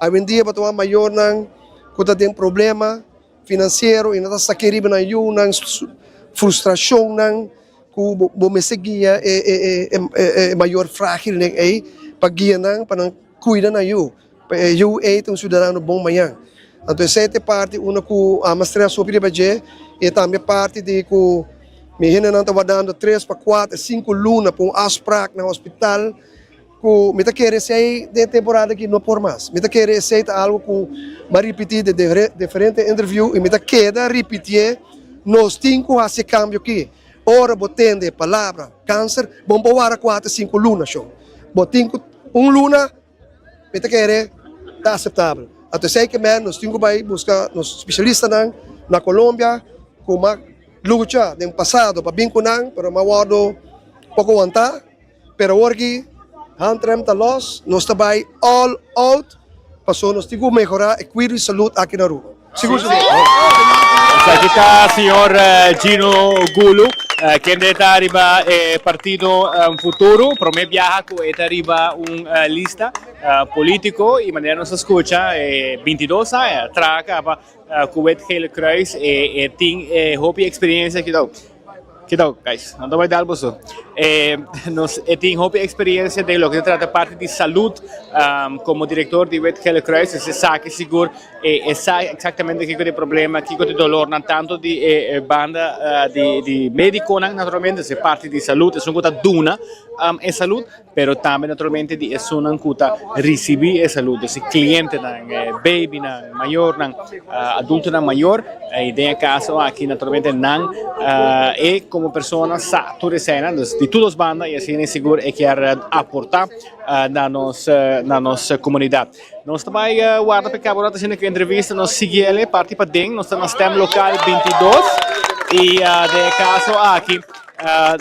Awendia bo ta wak mayornan cu ta den problema financiero y nan ta sake riba nan yunan frustracionnan cu bo mester guia e mayor fragilnan ey pa guia nan pa nan cuida nan yu. Pa e yu ei ta un siudadano bon mañan. Anto esei ta e parti unda ku ami a stress hopi riba dje i tambe parti di ku mi hendenan ta wardando tres pa kuater, sinku luna pa un afsprak na hospital ku mi ta kere esei den e temporada aki no por mas. Mi ta kere esei ta algu ku mi a ripití den diferente interview i mi ta keda ripitié, nos tin ku hasi e kambio aki. Ora bo tende e palabra kanser bo no por warda kuater, sinku luna shon. Bo tin ku un luna. Mi ta kere ta aseptabel. Anto esei ke men nos tin ku bai buska nos spesialistanan na Colombia ku m'a lucha den pasado pa bin ku nan pero m'a wòrdu poko wantá. Pero awor ki handrem ta lòs nos ta bai all out pasobra nos tin ku mehorá e kuido di salud aki na Aruba. Sigur sigur. Esaki ta señor Gino Gulu. Kende ta riba e partido Futuro, prome biaha ku e ta riba un lista politico y manera nos a scucha e 22 aña traha caba cu Wit Gele Kruis e tin e hopi experiencia kido kido guys no ta bay dal boso e nos e tin hopi experiencia den loke ta trata parti di salud como director di Wit Gele Kruis e sa ki sigur e sa exactamente kico ta e problema kico ta e dolornan tanto di e banda di di mediconan naturalmente e parti di salud esun cu ta duna e salud. Pero tambe naturalmente di esunnan ku ta risibí e salud, dus e klientenan, e babynan, e mayornan, adultonan mayor. I den e kaso aki naturalmente nan e komo persona sa tur eseinan, dus di tur dos banda i asina sigur e kier aportá na nos na nos komunidat. Nos ta bai warda pa e kaba ora ta haciendo ku entrevista, nos sigui el parti paden, nos ta na stemlokaal 22 i den e kaso aki.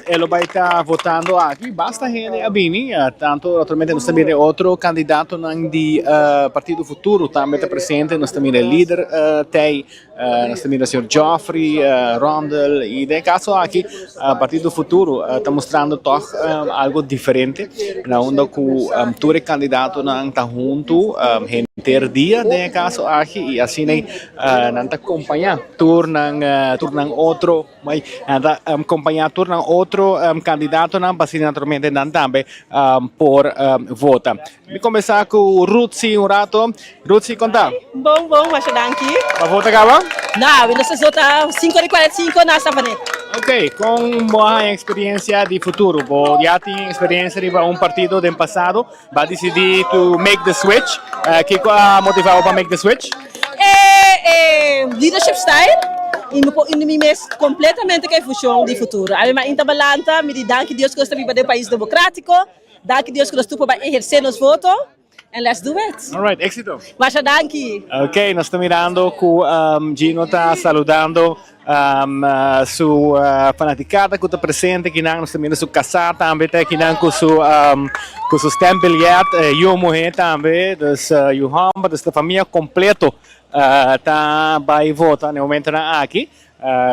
E lo bai ta votando aki. Basta hende a bini, tanto naturalmente nos ta mira e otro kandidatonan di Partido Futuro tambe ta presente, nos ta mira e lider Tei, nos ta mira señor Geoffrey, Rondel i den e kaso aki Partido Futuro ta mustrando tòg algo diferente na unda ku tur e kandidatonan ta huntu henter dia den e kaso aki i asina nan ta kompañá tur nan tur nan otro. Mai nan ta kompañá tur nan otro kandidatonan pa asina naturalmente nan tambe por vota. Mi komensá ku Ruthsy un rato. Ruthsy, konta? Bon, bon, masha danki. Bo a vota kaba? No, awe nos a vota sinku ora i kuarenta i sinku na Savaneta. Ok, kon bo a haña eksperensia di futuro? Bo ya tin eksperensia riba un partido den pasado, bo a disidí to make the switch. Kiko a motivá bo pa make the switch? E leadership style y mi por uni mi mes completamente cu e fusion di futuro. Ami mainta balanta, mi di danki Dios cu nos ta biba den un pais democratico, danki Dios cu nos tur por bay eherce nos voto and let's do it. Alright, exito. Masha danki. Ok, nos ta mirando cu Gino ta saludando Su fanaticada cu ta presente akinan, nos ta mira su casa tambe ta akinan cu su cu su stembiljet, yu muhe tambe, dus yu homber, dus ta famia completo ta bay vota na e momentonan aki.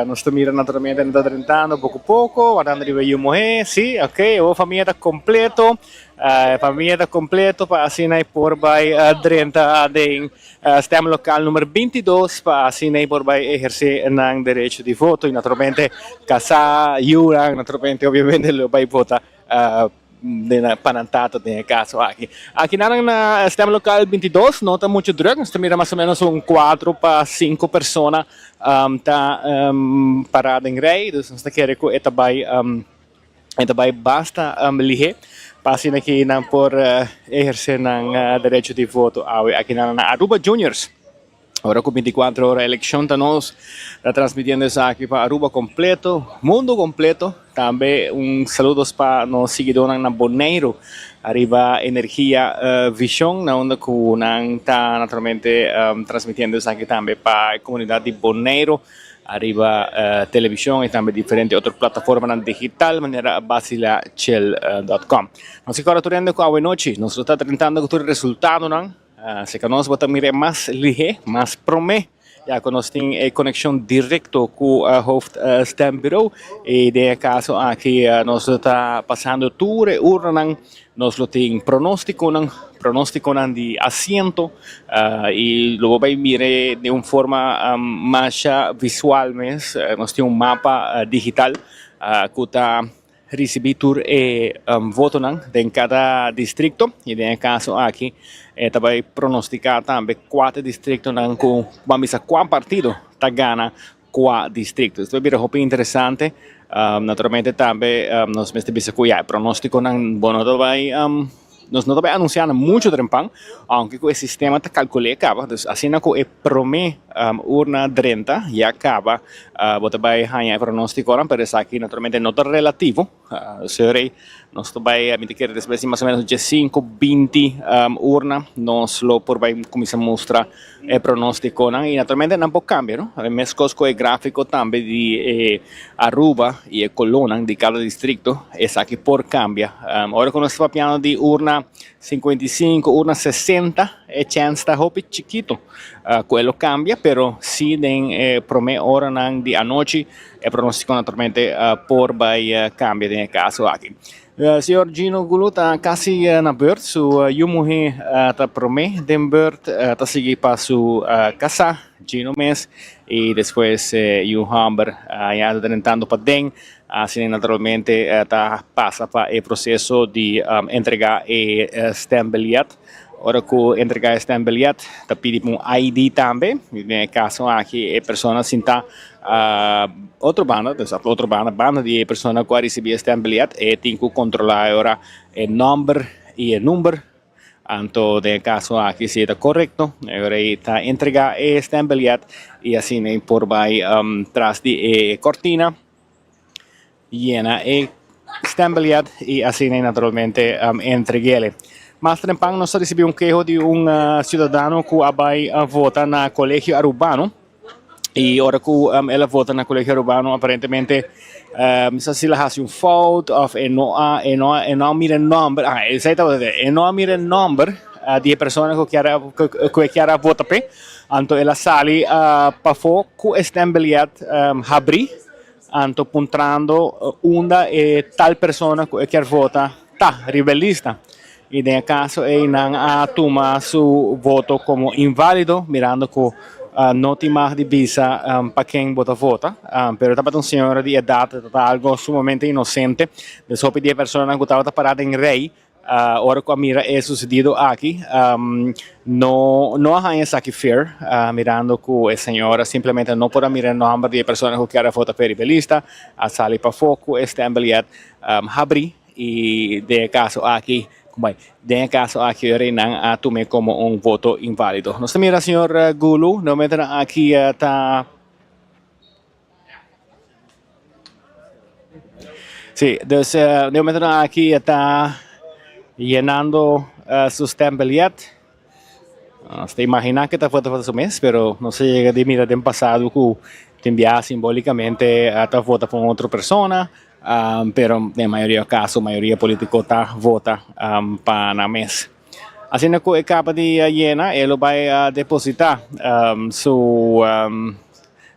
Nos ta mira naturalmente nan ta drentando poco poco, wardando riba yu muhe, si, ok, awor famia ta completo, e famia ta completo pa asina e por bay drenta den Stemlokaal number 22 pa asina ei por bai ehersé nan derecho di voto y naturalmente casá, yunan, naturalmente obviamente lo bai vota den nan pa nan tata den e caso aki. Aki nan na stemlokaal 22 no ta mucho druk, nos ta mira mas o menos un cuatro pa cinco persona ta para den rij, dus nos ta kere cu e ta bai E ta bai basta lihé pa asina ki nan por ehersé nan derecho di voto awe aki nan na Aruba Juniors. Ora ku 24 ora elekshon ta nos ta transmitiendo esaki pa Aruba kompleto, mundo kompleto. Tambe un saludos pa nos siguidónan na Boneiru ariba Energia Vision na unda ku nan ta naturalmente transmitiendo esaki tambe pa e komunidat di Boneiru. Ariba television y tambe diferente otro plataformanan digital manera basilachel.com. Nos a kora tur hende ku awe nochi nos lo ta drentando ku tur e resultadonan. Así ku nos bo ta mira e mas lihé, mas promé, ya ku nos tin e konekshon direkto ku Hoofdstembureau y den e kaso aki nos lo ta pasando tur e urnanan. Nos lo tin pronóstikonan, pronóstikonan di asiento i lo bo bai mir'é den un forma masha visual mes. Nos tin un mapa digital ku ta risibí tur e votonan den kada distrikto i den e kaso aki e ta bai pronostiká tambe kua ta e distriktonan ku ban bisa kua partido ta gana Kua distrikto. Esto a bira hopi interesante. Naturalmente tambe nos mester bisa ku ya e pronóstikonan bo no ta bai nos no ta bai anunsiá nan muchu trempan, ounke ku e sistema ta kalkul'é kaba. Dus asina ku e promé urna drenta ya kaba bo ta bai haña e pronóstikonan, pero esaki naturalmente no ta relativo. Sorry, nos ta bai, mi ta kere despues di mas o menos diesinco, 20 urna, nos lo por bai cuminsa mustra e pronosticonan y naturalmente nan por cambia, no? Mescos cu e grafico tambe di e Aruba y e colornan di cada districto, esaki por cambia. Ora cu nos ta papiando di urna 55, urna 60. E chèns ta hopi chikitu ku e lo kambia, pero si den e promé oranan di anochi e pronóstiko naturalmente por bai kambia den e kaso aki. Señor Gino Gulu ta kasi na beurt, su yu muhé ta promé den beurt, ta sigui pa su kasá Gino mes i despues e yu hòmber ya ta drentando paden. Asina naturalmente ta pasa pa e proseso di entregá e stembiljet. Ora ku entregá e stembiljet ta pidi pa un ID tambe. Den e kaso aki e persona sintá otro banda, dus otro banda, banda di e persona ku a risibí e stembiljet, e tin ku kontrolá e ora e nòmber i e number. Anto den e kaso aki si e ta korekto, e ora ei ta entregá e stembiljet i asina e por bai tras di e kortina. Yena e stembiljet y asina naturalmente entreguele. Mas trempan nos a ricibi un keho di un ciudadano cu a bay vota na Colegio Arubano y ora cu el a vota na Colegio Arubano aparentemente mi sa si el a haci un fout of e no a e no a e no a mira e nomber ah esey tabata e no a mira e nomber di e persona cu kier a cu e kier a vota p'e anto el a sali pafo cu e stembiljet habri. Anto puntrando unda e tal persona cu e kier vota ta riba e lista. Y den e caso ey nan a tuma su voto como invalido mirando cu no tin mag di bisa pa ken bo ta vota. Pero tabata un señora di edad, tabata algo sumamente inocente. Des hopi di e personanan cu tabata para den rey Ora ku a mira e susedido aki, no no a haña esaki fair, mirando ku e señora simplemente no por a mira e nòmber di e persona ku kier a vota p'e riba e lista, a sali pafó ku e stembiljet habrí i den e kaso aki, den e kaso aki e reinan a tum'é komo un voto inválido. Nos ta mira señor Gulu, na momentonan aki ta. Sí, dus uh, de momento aki ta llenando uh, su stembiljet. Uh, te imagina que ta vota pa su mes, pero no se llega di mira den pasado ku te envia simbólicamente uh, ta vota pa un otro persona, um, pero den mayoria caso, mayoria político ta vota um, pa na mes. Asina ku e kaba di yena, e lo bai uh, deposita um, su um,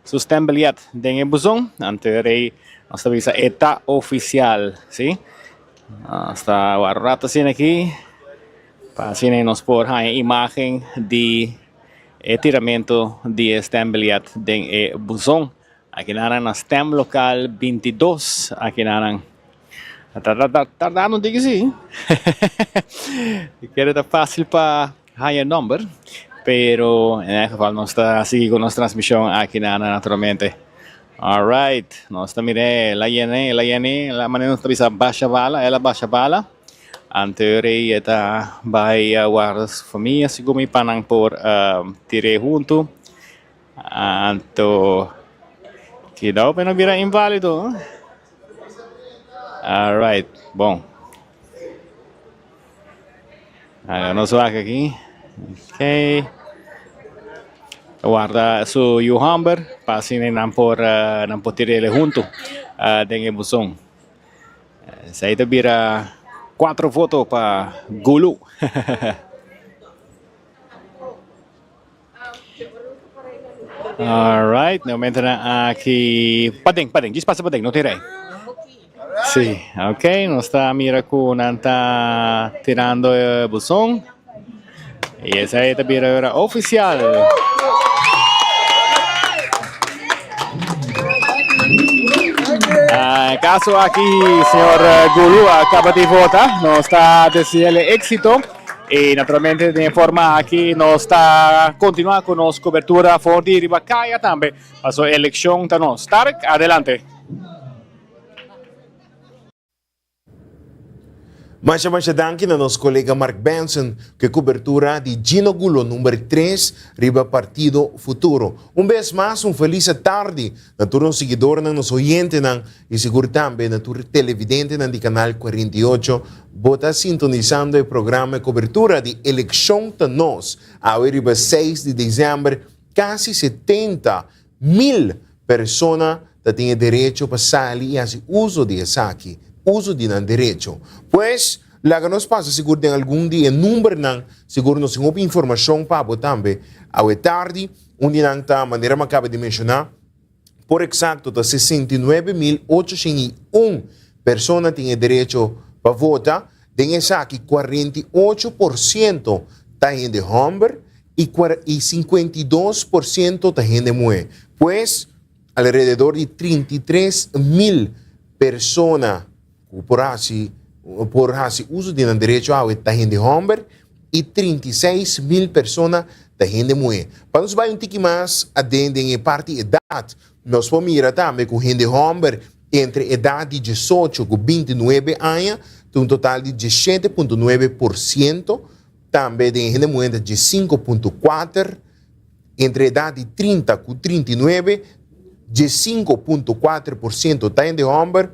Su stembiljet den e buzon, anto e rey nos ta bisa e ta oficial, si. Nos ta wak rato asina aki pa asina nos por haña imagen di e tiramento di e stembiljet den e buzon. Aki nan na stemlokaal 22, aki nan. Ta tardando un tiki si. Kere ta fácil pa haña nomber, pero en elk geval nos ta sigui ku nos transmishon aki na naturalmente. Alright, nos ta mira el a yena, el a yena, la manera nos ta bisa basha bala, el a basha bala. Anto rei e ta bai warda su famia segun mi pa nan por tir'é huntu. Anto kidao pa e no bira inválido. Alright, bon. Ayo nos wak aki. Ok. Warda su yu homber pa asina nan por eh, nan por tirele hunto eh, den e buzon. Esei ta bira cuatro voto pa Gulu. Alright, nou momento na aki paden, paden, djis pasa paden, no tin rei. Sí, ok, nos ta mira ku nan ta tirando e buzon. I esei ta bira ora ofisial. Ah, kaso aki, señor Gulu acaba di vota. Nos ta desearle éxito. Y naturalmente den e forma aki nos ta continua cu nos cobertura for di riba caya tambe. Paso eleccion ta nos. Tarek, adelante. Masha masha danki na nos colega Mark Benson cu e cobertura di Gino Gulo number tres riba Partido Futuro. Un bes mas un feliz tardi na tur nos siguidornan, nos oyentenan y sigur tambe na tur televidentenan di Canal 48. Bo ta sintonisando e programa e cobertura di Eleccion ta Nos. Awe riba seis di december casi 70 mil persona ta tin e derecho pa sali y haci uso di esaki, uso di nan derecho. Pues. Laga nos pasa sigur den algun di e numbernan, sigur nos tin hopi informashon pa bo tambe awe tardi. Un di nan ta, manera mi a kaba di menshoná, por eksakto ta 69.801 persona tin e derecho pa vota, den esaki 48% ta hende hòmber i 52% ta hende muhé. Pues, alrededor di 33.000 persona ku por hasi por hasi uso di nan derecho awe ta hende hòmber i 36.000 persona ta hende muhé. Pa nos bai un tiki mas aden den e parti edat, nos por mira tambe ku hende hòmber entre edat di 18 ku 29 aña ta un total di 17.9%, tambe den hende muhé ta 15.4, Entre edat di 30 ku 39, 15.4% ta hende hòmber,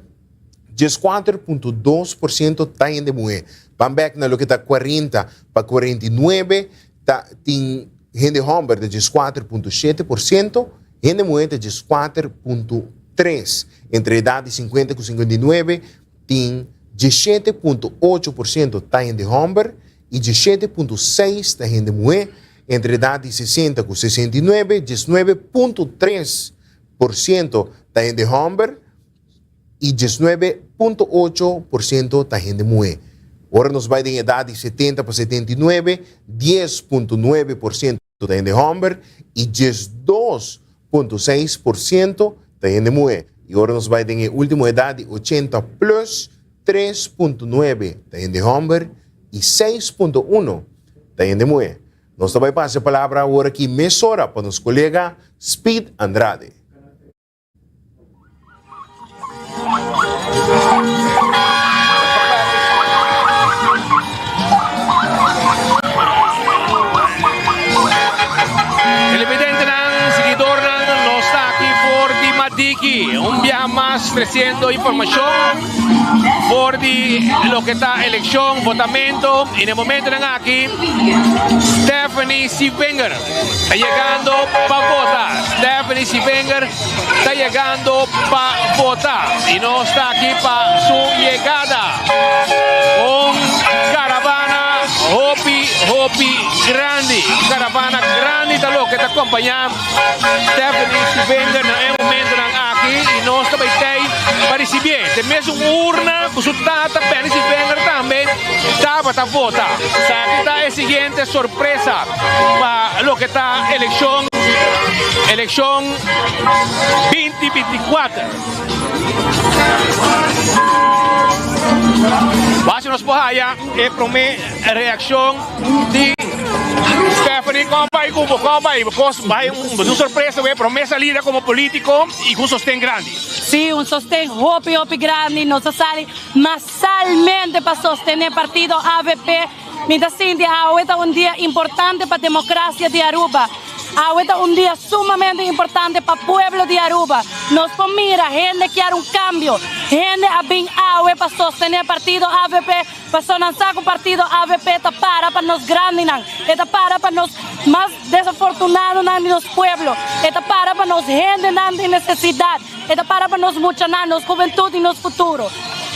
14.2% ta hende muhé. Ban bèk na loke ta 40 pa 49, ta tin hende hòmber ta 14.7%, hende muhé ta 14.3. Entre edat di 50 ku 59, tin 17.8% ta hende hòmber i 17.6 ta hende muhé. Entre edat di 60 ku 69, 19.3% ta hende hòmber i 19.8% ta hende muhé. Ora nos bai den edat di 70 pa 79, 10.9% ta hende hòmber i 12.6% ta hende muhé. I ora nos bai den e último edat di 80 plus, 3.9 ta hende hòmber i 6.1 ta hende muhé. Nos ta bai pasa e palabra awor aki mesora pa nos kolega Speed Andrade. Televidentenan, siguidornan, nos ta aki for di Madiki, un biaha mas treciendo informacion for di loke ta eleccion, votamento, y na e momentonan aki Stephanie Sievinger ta yegando pa vota. Stephanie Sievinger ta yegando pa vota y nos ta aki pa su yegada. Un caravana hopi hopi grandi. Un caravana grandi ta loke ta acompaña Stephanie Sievinger na e momentonan aki y nos ta bay tey pa ricibié. Te mesun urna cu su tata Benny Sievinger tambe tabata vota. Esaki ta e siguiente sorpresa pa loke ta eleccion eleccion 2024. Wak si nos por haya e prome reaccion di Stephanie. Con bay cu bo? Con bay? Cos bay un sorpresa wey prome salida como politico y cu un sosten grandi. Si, un sosten hopi hopi grandi. Nos a sali masalmente pa sostene partido avp. Mi ta sinti awe ta un dia importante pa democracia di Aruba. Awe ta un dia sumamente importante pa pueblo di Aruba. Nos por mira hende kier un cambio. Hende a bin awe pa sostene partido avp pasobra nan sa cu partido avp ta para pa nos grandinan. E ta para pa nos mas desafortunadonan di nos pueblo. E ta para pa nos hendenan den necesidad. E ta para pa nos muchanan, nos hubentud y nos futuro.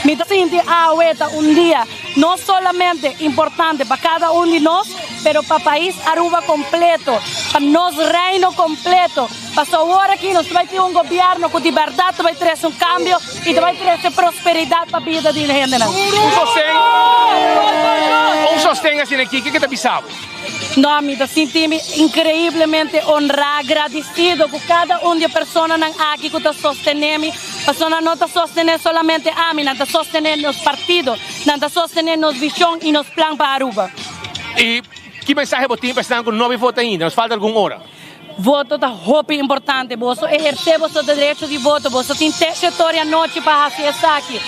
Mi ta sinti awe ta un dia no solamente importante pa cada un di nos, pero pa pais Aruba completo, pa nos reino completo. Pasobra awor aki nos ta bay tin un gobierno cu di berdad ta bay trece un cambio y ta bay trece prosperidad pa bida di hendenan. Un sosten, un sosten asina aki, kico ta bisa bo? No, mi ta sinti mi increiblemente honra, gradicido cu cada un di e personanan aki cu ta sostene mi, pasobra nan no ta sostene solamente ami, nan ta sostene nos partido, nan ta sostene nos vision y nos plan pa Aruba. Y ki mensahe bo tin pa esnan cu no a bin vota ainda? Nos falta algun ora. Voto ta hopi importante. Boso ehercé boso derecho di voto. Boso tin te shetor anochi pa haci esaki.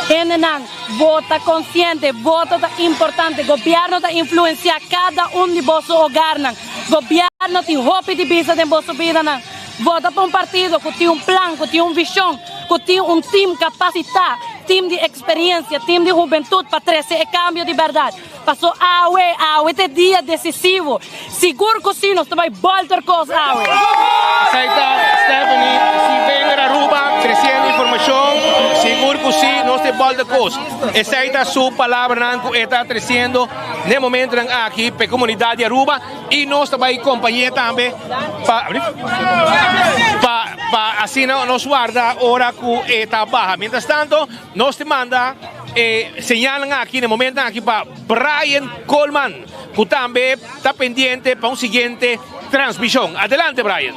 Hendenan, vota consciente. Voto ta importante. Gobierno ta influencia cada un di boso hogarnan. Gobierno tin hopi di bisa den boso bidanan. Vota pa un partido cu tin un plan, cu tin un vision, cu tin un team capacita, team di experiencia, team di hubentud pa trece e cambio di berdad. Paso awe, awe ta e dia decisivo. Sigur cu si, nos ta bay bolter cos awe. Esai ta Stephanie Sievinger Aruba treciendo informacion. Sigur. Sigur ku si, nos ta e bòlta kos. Esei ta su palabranan ku e ta tresiendo n'e momentonan aki pa e komunidat di Aruba i nos ta bai kompañ'é tambe pa pa pa asina nos warda ora ku e ta baha. Mientras tanto nos ta manda e señalnan aki n'e momentonan aki pa Brian Coleman ku tambe ta pendiente pa un siguiente transmishon. Adelante Brian.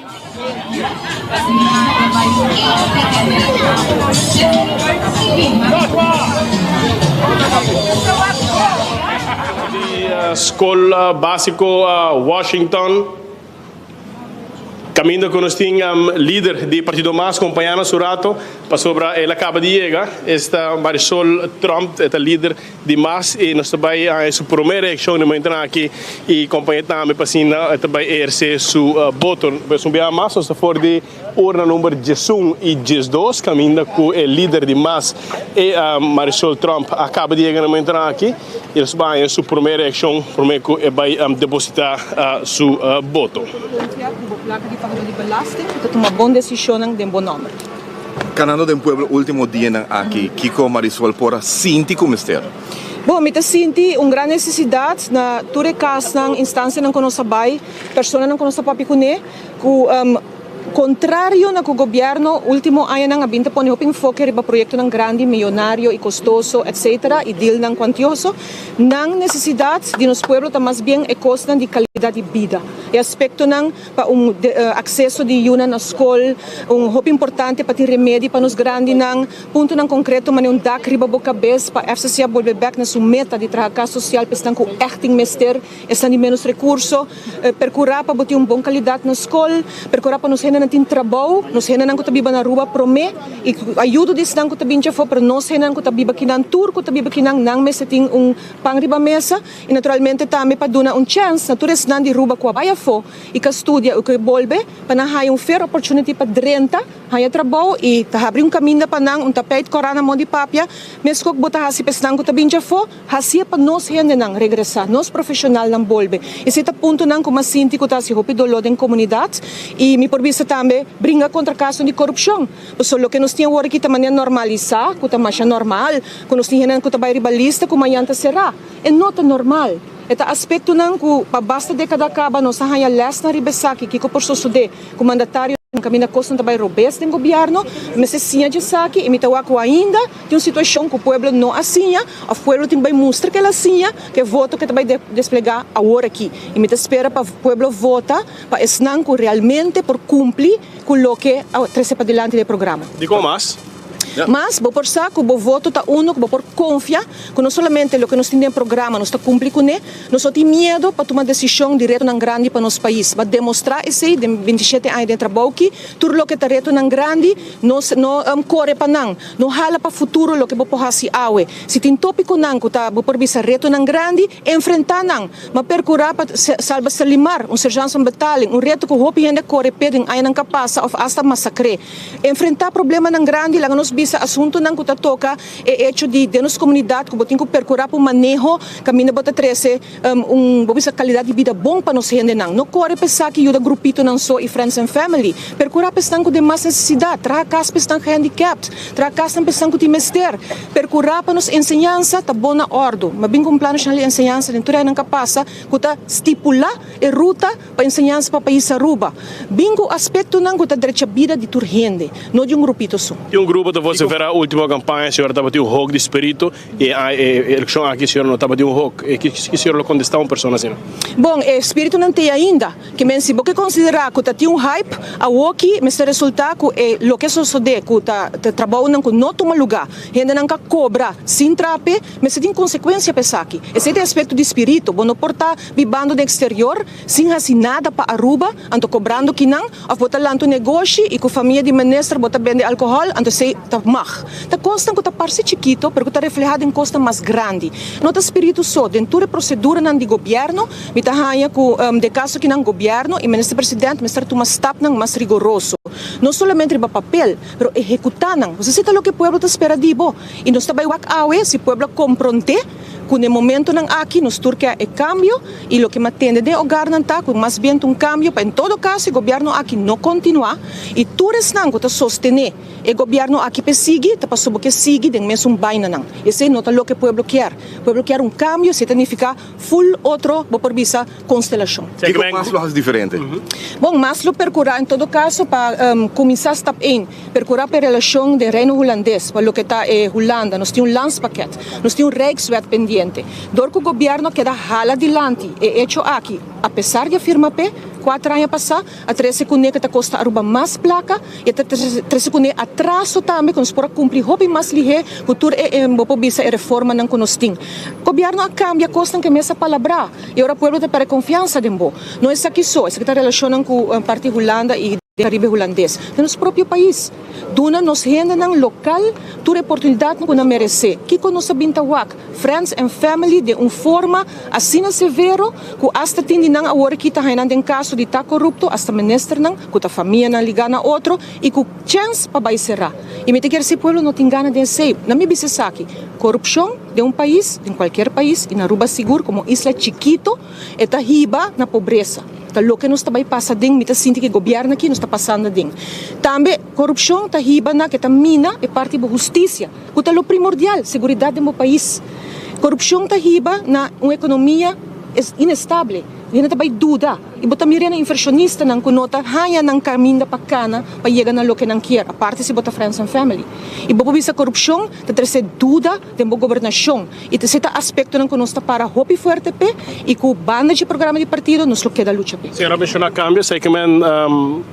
Di Skol Básiko Washington, kaminda ku nos tin lider di Partido Mas kompañá nos un rato pasobra el a kaba di yega, esta Marisol Tromp, e ta lider di mas y nos ta bay haña su prome reaccion den momentonan aki y compañe tambe pa asina e ta bay eherce su voto. Pues un biaha mas nos ta for di urna number diesun y diesdos caminda cu e lider di mas e Marisol Tromp a caba di yega na momentonan aki y nos ta bay haña su prome reaccion prome cu e bay deposita su voto. Confia cu bo placa di pagador di belasting cu ta tuma bon decisionnan den bo nomber. Kanando den pueblo ultimo dianan aki, kiko Marisol por a sinti ku mester? Bon, mi ta sinti un gran nesesidat na tur e kasnan, instansianan ku nos a bai, personanan ku nos ta papia kuné, ku kontrario na ku gobièrnu ultimo añanan a bin ta pone hopi enfoke riba proyektonan grandi, miyonario i kostoso, etsetera, i dealnan kuantioso, nan nesesidat di nos pueblo ta mas bien e kosnan di kalidat di bida, e aspektonan pa un akseso di yunan na skol, un hopi importante pa tin remedi pa nos grandinan, puntonan konkreto manera un dak riba bo kabes pa FCC a bolbe bek na su meta di traha kas sosial pa esnan ku ègt tin mester, esnan di ménos rekurso, perkurá pa bo tin un bon kalidat na skol, perkurá pa nos hendenan tin trabou, nos hendenan ku ta biba na Aruba promé i ku ayudo di esnan ku ta bin djafó, pero nos hendenan ku ta biba kinan, tur ku ta biba kinan, nan mester tin un pan riba mesa. I naturalmente tambe pa duna un chèns na tur esnan di Ruba ku a bai afó i ka studia i ku e bolbe pa nan haña un fair opportunity pa drenta, haña trabou i ta habri un kaminda pa nan, un tapijt kòrá na mon di papia, meskos ku bo ta hasi pa esnan ku ta bin djafó, hasié pa nos hendenan regresá, nos profeshonalnan bolbe. Esei ta puntonan ku mi a sinti ku ta hasi hopi doló den komunidat i mi por bisa tambe bringa kontra kasonan di korupshon. Pasobra loke nos tin awor aki ta manera normalisá, ku ta masha normal, ku nos tin hendenan ku ta bai riba lista ku mañan ta será. E no ta normal. E ta aspektonan ku pa basta dekada kaba nos a haña lèsnan riba esaki, kiko por sosodé ku mandatarionan kaminda kosnan ta bai robes den gobièrnu. Mester siña dje esaki i mi ta wak ku ainda tin un situashon ku pueblo no a siña òf pueblo tin ku bai mustra ku el a siña ku e voto ku e ta bai desplegá awor aki. I mi ta spera pa pueblo vota pa esnan ku realmente por kumpli ku loke a trese padilanti den e programa. Dikon mas? Mas, bo por sa ku bo voto ta unu ku bo por konfia ku no solamente loke nos tin den programa nos ta kumpli kuné, nos no tin miedu pa tuma desishon di retonan grandi pa nos pais. Bo a demostrá esei den bintishete aña den trabou ki tur loke ta retonan grandi nos no kore pa nan, no hala pa futuro loke bo por hasi awe. Si tin topikonan ku ta bo por bisa retonan grandi, enfrentá nan. Ma perkurá pa salba Selimar, un sergeant van betaling, un reto ku hopi hende a kore p'e den añanan ka pasa òf asta masakr'é. Enfrentá problemanan grandi, laga nos bisa asuntunan ku ta toka e echo di den nos komunidat ku bo tin ku perkurá pa un maneho kaminda bo ta trese un bo bisa kalidat di bida bon pa nos hendenan. No kore pa esaki yuda grupitonan so i friends and family. Perkurá pa esnan ku den mas nesesidat, traha kas pa esnan gehandicapt, traha kasnan pa esnan ku tin mester. Perkurá pa nos enseñansa ta bon na òrdu. Ma bin ku un Plan Nashonal di Enseñansa den tur añanan ka pasa ku ta stipulá e ruta pa enseñansa pa pais Aruba. Bin ku aspektonan ku ta drecha bida di tur hende, no di un grupito so. Tin un grupo ta vociferá ultimo kampaña señor tabatin un hok di spiritu i e elekshon aki señor no tabatin un hok. Ki señor lo kontestá un persona asina? Bon, e spiritunan t'ei ainda. Ke men si bo ke konsiderá ku ta tin un hype awoki mester resultá ku e loke sosodé ku ta trabounan ku no tuma lugá, hendenan ka kobra sin trape, mester tin konsekuensia pa esaki. Esei ta e aspekto di spiritu. Bo no por ta bibando den eksterior sin hasi nada pa Aruba, anto kobrando kinan, òf bo ta lanta un negoshi i ku famia di minister bo ta bende alkohòl, anto esei ta mag. Ta kosnan ku ta parse chikito pero ku ta reflehá den kosnan mas grandi. No ta spiritu so, den tur e proseduranan di gobièrnu, Mi ta haña ku den kaso kinan gobièrnu i minister president mester tuma stapnan mas rigoroso, no solamente riba papel, pero ehekutá nan. Bo sa si ta loke pueblo ta spera di bo. I nos ta bai wak awe si pueblo a komprondé. Ku na e momentonan aki nos tur ke e kambio i loke mi a tende den hogarnan ta ku mas bien ta un kambio pa en todo kaso e gobièrnu aki no kontinuá i tur esnan ku ta sostené e gobièrnu aki p'e sigui ta pasobra bo ke sigui den mesun bainanan. Esei no ta loke pueblo kier. Pueblo kier un kambio, esei ta nifiká full otro bo por bisa konstelashon. Kiko mas lo hasi diferente? Bon, mas lo perkurá en todo kaso pa kuminsá stap ein. Perkurá pa e relashon den Reino Hulandes, pa loke ta e Hulanda. Nos tin un landspakket, nos tin un Rijkswet pendiente. Dor ku gobièrnu a keda hala dilanti e echo aki, apesar di a firma p'e kuater aña pasá, a trese kuné ku ta kosta Aruba mas plaka i a trese kuné atraso tambe ku nos por a kumpli hopi mas lihé ku tur e, bo por bisa, e reformanan ku nos tin. Gobièrnu a kambia kosnan ku e mes a palabrá i ora pueblo ta pèrdè konfiansa den bo. No esaki so, esaki ta relashonnan ku parti Hulanda i. Caribe Hulandes, den nos propio pais. Duna nos hendenan local tur e oportunidadnan cu nan merece. Kico nos a bin ta wak? Friends and family den un forma asina severo cu hasta tin di nan awor aki ta haña nan den caso di ta corupto, hasta ministernan cu ta famianan liga na otro y cu chens pa bay cera. Y mi ta kier si pueblo no tin gana den esey. Na mi bisa esaki, corupcion den un pais, den cualkier pais y na Aruba sigur como isla chikito, E ta hiba na pobresa. Ta loke nos ta bai pasa den, mi ta sinti ku e gobièrnu aki nos ta pasando aden. Tambe korupshon ta hiba na ke ta mina e parti bo hustisia, ku ta lo primordial, seguridat den bo pais. Korupshon ta hiba na un ekonomia inestable, hende ta bai duda i bo ta mira na invershonistanan ku no ta haña nan kaminda pa kana pa yega na loke nan kier, aparte si bo ta friends and family. I bo por bisa korupshon ta trese duda den bo gobernashon. I ta seta aspektonan ku nos ta para hopi fuerte p'e i ku banda dje programa di partido nos lo keda lucha p'e. Señor a menshoná kambio, esei ke men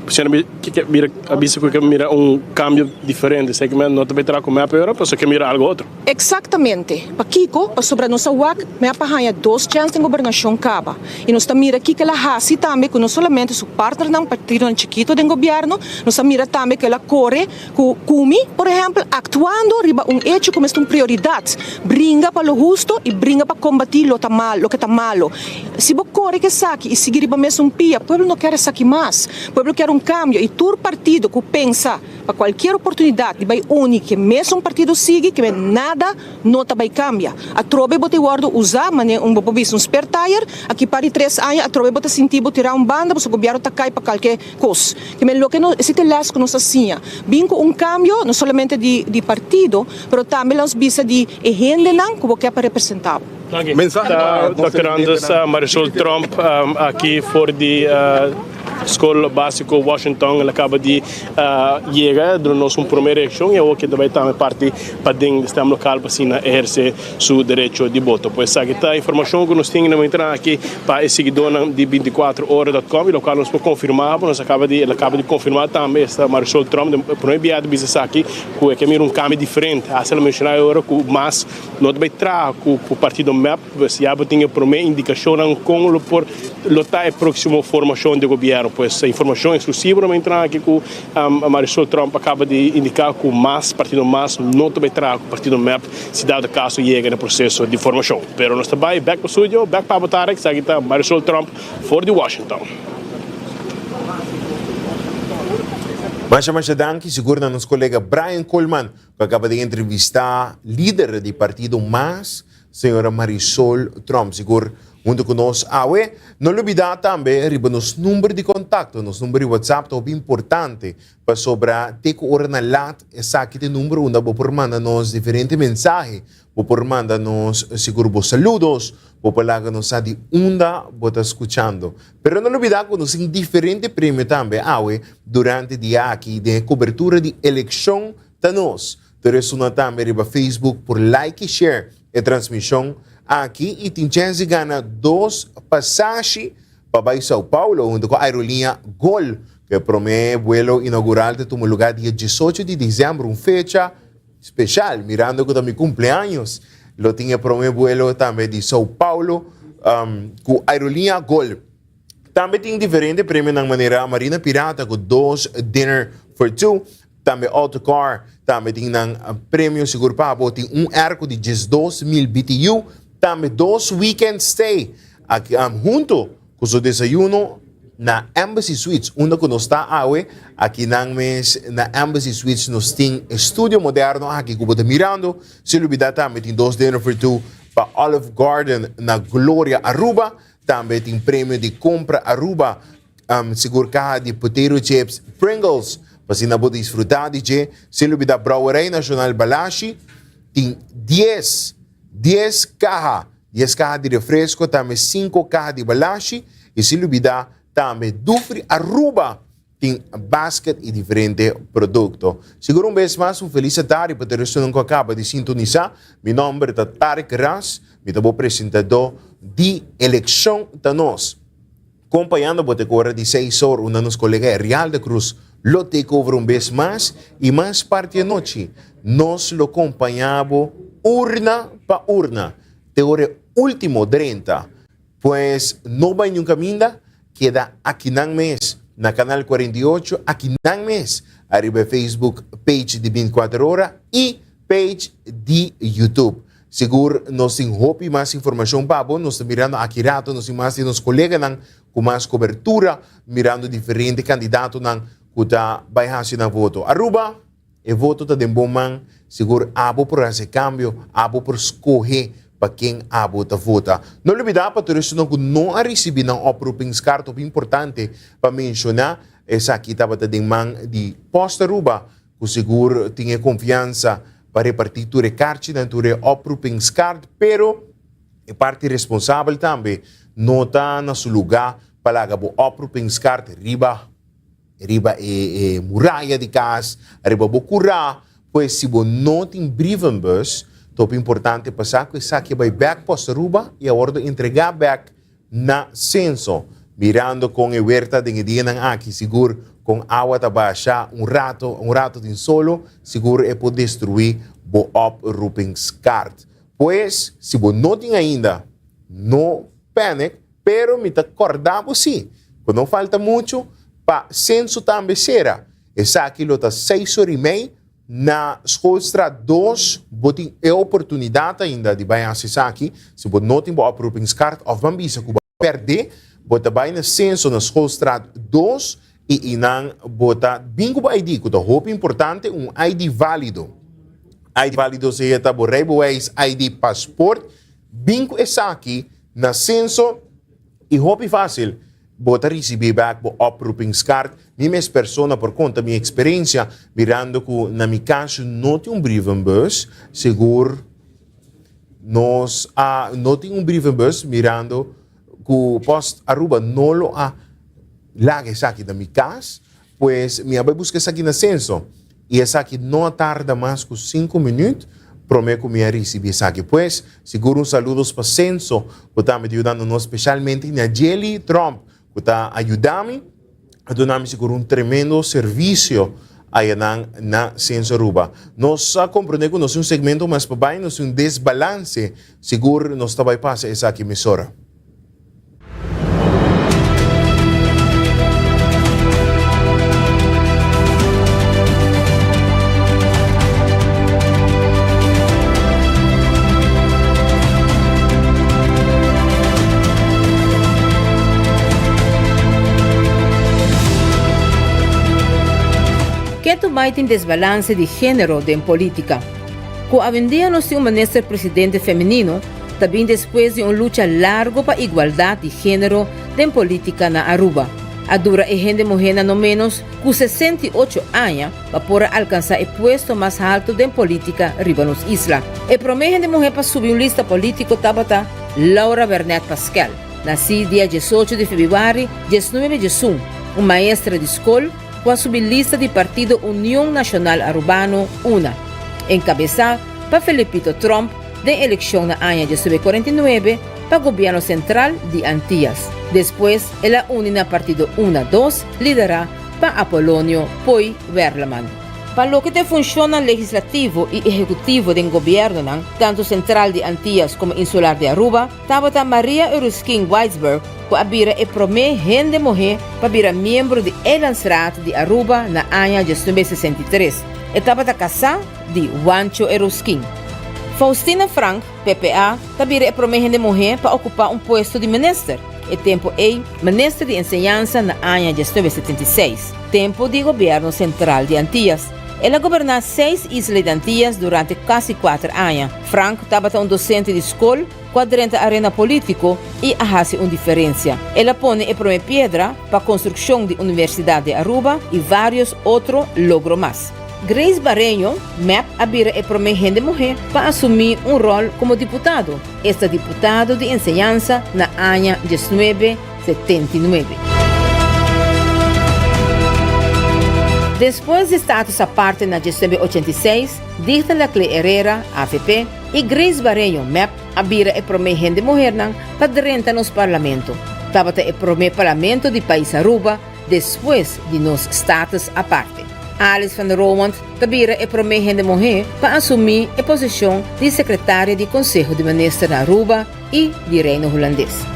señor mira a bisa ku ke mira un kambio diferente, esei ke men no ta bai traha ku mep ahora pasobra ke mira algo otro. Eksaktamente. Pakiko? Pasobra nos a wak mep a haña dos chèns den gobernashon kaba i nos ta mira kiko el a hasi tambe ku no solamente su partnernan, partidonan chikito den gobièrnu, nos a mira tambe ku el a kore Ku kumi, por ehèmpel, aktuando riba un echo ku mester un prioridat, bringa pa lo husto i bringa pa kombatí lo ta mal, loke ta malo. Si bo kore ku esaki i sigui riba mesun pia, pueblo no kier esaki mas. Pueblo kier un kambio i tur partido ku pensa pa kualkier oportunidat di bai uni ku e mesun partido sigui, ke nada no ta bai kambia. Atrobe bo ta wòrdu usá manera un, bo por bisa, un spare tire, aki par di tres aña atrobe bo ta sinti bo tirá un banda pasobra gobièrnu ta kai pa kalke Kos. Te men loke no, esei ta e les ku nos a siña. Bin ku un kambio, no solamente di di partido, pero tambe nos bisa di e hendenan ku bo ke pa representá bo. Mensahe pa Dòkter Anders Marisol Tromp aki for di Skol Básiko Washington. El a kaba di yega duna nos un promé reakshon i awor ke ta bai tambe parti paden di stemlokaal pa asina ehersé su derecho di boto. Pues esaki ta informacion cu nos tin na momentonan aki pa e siguidornan di 24 ora dot com y locual nos por confirma bo, nos a caba di, el a caba di confirma tambe esta Marisol Tromp den e prome biaha ta bisa esaki cu e ke mira un cambio diferente. Hasta el a menciona e ora cu mas no ta bay traha cu cu partido mep, pues ya bo tin e prome indicacionnan con lo por lo ta e proximo formacion di gobierno. Pues informacion exclusivo na momentonan aki cu Marisol Tromp a caba di indica cu mas partido mas no ta bay traha cu partido mep. Si dado caso yega na proceso di formacion. Pero nos ta bay bek pa studio, bek pa bo Tarek, esaki ta Marisol Tromp for di Washington. Masha masha danki sigur na nos colega Brian Koolman cu a caba di entrevista lider di partido mas, señora Marisol Tromp. Sigur hunto cu nos awe. No lubida tambe riba nos number di contacto, nos number di WhatsApp ta hopi importante Pasobra te ku ora na lat esaki ta e number unda bo por manda nos diferente mensahe. Bo por manda nos sigur bo saludos, bo por laga nos sa di unda bo ta skuchando. Pero no lubida ku nos tin diferente premio tambe awe durante dia aki den e kobertura di elekshon ta nos. Tur esuna tambe riba Facebook por like i share e transmishon aki i tin chèns di gana dos pasashi pa bai Sao Paulo huntu ku aeroliña Gol. E promé buelo inaugural ta tuma lugá dia diesocho di dezèmber, un fecha speshal mirando ku ta mi kumpleaños. Lo tin e promé buelo tambe di Sao Paulo ku aeroliña Gol. Tambe tin diferente premionan manera Marina Pirata ku dos dinner for two, tambe autocar tambe tin nan premio sigur pa bo. Tin un airco di 12,000 BTU, tambe dos weekend stay aki hunto Ku su desayuno na Embassy Suites, unda ku nos ta awe, aki nan mes na Embassy Suites nos tin e studio moderno aki ku bo ta mirando. Sin lubida tambe tin dos dinner for two. pa Olive Garden na Gloria Aruba. Tambe tin premio di Compra Aruba, sigur kaha di potato chips Pringles pa asina bo disfruta di dje. Sin lubida Brouwerij Nacional Balashi tin dies, dies kaha, dies kaha di refresco, tambe cinco kaha di Balashi y sin lubida tambe Dufry Aruba Tin basket y diferente producto. Sigur un bes mas un feliz atardi pa tur esunnan cu a caba di sintonisa. Mi nomber ta Tarek Ras, mi ta bo presentador di Eleccion Ta Nos. Compañando bo te cu ora di seis or unda nos colega Erialda Cruz lo take over un bes mas y mas parti anochi nos lo compaña bo urna pa urna te ora e ultimo drenta. Pues no bai niun kaminda, keda akinan mes na Canal 48, akinan mes ariba e Facebook page di Binticuater Ora i page di YouTube. Sigur nos tin hopi mas informashon pa bo, nos ta mirando aki rato nos tin mas di nos koleganan ku mas kobertura mirando diferente kandidatonan ku ta bai hasi nan voto. Aruba! E voto ta den bo man, sigur abo por hasi e kambio, abo por skohe pa ken abo ta vota. No lubidá pa tur esunnan ku no a risibí nan oproepingskaart, hopi importante pa menshoná, esaki tabata den man di Post Aruba, ku sigur tin e konfiansa pa repartí tur e karchinan, tur e oproepingskaart, pero e parti responsabel tambe no ta na su lugá pa laga bo oproepingskaart riba. Riba e muraya di kas, riba bo kurá, pues si bo no tin brievenbus, ta hopi importante pa sa ku esaki a bai bèk Post Aruba i a wòrdu entregá bèk na Censo. Mirando kon e wer ta den e dianan aki, sigur kon awa ta basha un rato, un rato tin solo, sigur e por destruí bo oproepingskaart. Pues, si bo no tin ainda, no panic, Pero mi ta kòrda bo sí, ku no falta muchu pa senso tambe sera. Esaki lo ta seis ora i mei na Schoolstraat dos. Bo tin e oportunidat ainda di bai hasi esaki. Si bo no tin bo oproepingskaart òf ban bisa ku bo a pèrdé, bo ta bai na senso na Schoolstraat dos i einan bo ta bin ku bo ID, ku ta hopi importante, un ID válido. ID válido sea ta bo rijbewijs, ID, pasport. Bin ku esaki na senso i hopi fásil bo ta risibí bèk bo oproepingskaart. Mi mes persona por konta mi eksperensia mirando ku na mi kas no tin un brievenbus, sigur nos a no tin un brievenbus mirando ku Post Aruba no lo a laga esaki na mi kas. Pues mi a bai buska esaki na Censo y esaki no a tarda mas cu cinco minuut prome cu mi a ricibi esaki. Pues sigur un saludos pa Censo cu tambe ta yudando nos specialmente Nayeli Tromp cu ta a yuda mi a duna mi sigur un tremendo servicio ayanan na Censo Aruba. Nos a comprende cu nos tin un segmento mas pa bai, nos tin un desbalance, sigur nos ta bai pasa esaki mesora. Ketu bai tin desbalanse di género den polítika. Ku awendia nos tin un minister presidente femenino, ta bin despues di un lucha largo pa igualdat di género den polítika na Aruba. A dura e hende muhénan no ménos ku 68 aña pa por a alkansá e puesto mas haltu den polítika riba nos isla. E promé hende muhé pa subi un lista polítiko tabata Laura Wernet Paskel, nasí dia 18 di febrüari 19 diesun, un maestra di skol ku a subi lista di partido Union Nashonal Arubano, una, enkabesá pa Felipito Tromp, den elekshon na aña 1949 pa Gobierno Sentral di Antias. Despues el a uni na partido una dos liderá pa Apolonio Poy Werleman. Pa loke ta e funshonnan legislativo i ehekutivo den gobiernonan, tantu sentral di Antias komo insular di Aruba, tabata Maria Euruskin Weitsberg ku a bira e promé hende muhé pa bira miembro di Eilandsraad di Aruba na aña 1963. E tabata kasá di Juancho Eruskin. Faustina Frank, PPA, ta bira e promé hende muhé pa okupá un puesto di minister, e tempu ei minister di enseñansa na aña 1976, tempu di gobièrnu sentral di Antias. El a goberná seis isla di Antias durante kasi kuater aña. Frank tabata un dosente di skol ku a drenta arena polítiko i a hasi un diferensia. El a pone e promé piedra pa konstrukshon di Universidat di Aruba i vários otro logro mas. Grace Bareño, mep, a bira e promé hende muhé pa asumí un ròl komo diputado, esta diputado di enseñansa na aña diesnuebe 79. Despues di status aparte na 1986, Digna Laclé Herrera, avp, i Grace Bareño, mep, a bira e promé hende muhernan pa drenta nos parlamento. Tabata e promé parlamento di pais Aruba despues di nos status aparte. Alice van der Roemond ta bira e promé hende muhé pa asumí e posishon di sekretaria di Konseho di Minister na Aruba i di Reino Hulandes.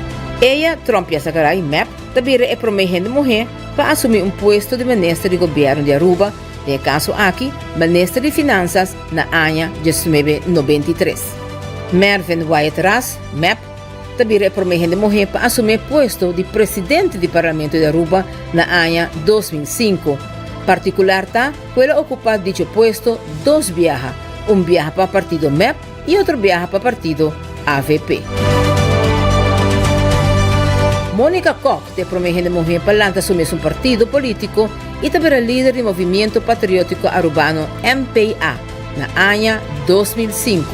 Eya Tromp Yassagaray, mep, ta bira e promé hende muhé pa asumí un puesto di minister di gobièrnu di Aruba, den e kaso aki minister di Finansas na aña 1993. Mervin Wyatt Ras, mep, ta bira e promé hende muhé pa asumí e puesto di presidente di Parlamento di Aruba na aña 2005. Partikular ta ku el a okupá dicho puesto dos biaha, un biaha pa partido mep i otro biaha pa partido avp. Monica Kok ta e prome hende muhe pa lanta su mesun partido politico i ta bira lider di Movimiento Patriotico Arubano, MPA, na aña 2005.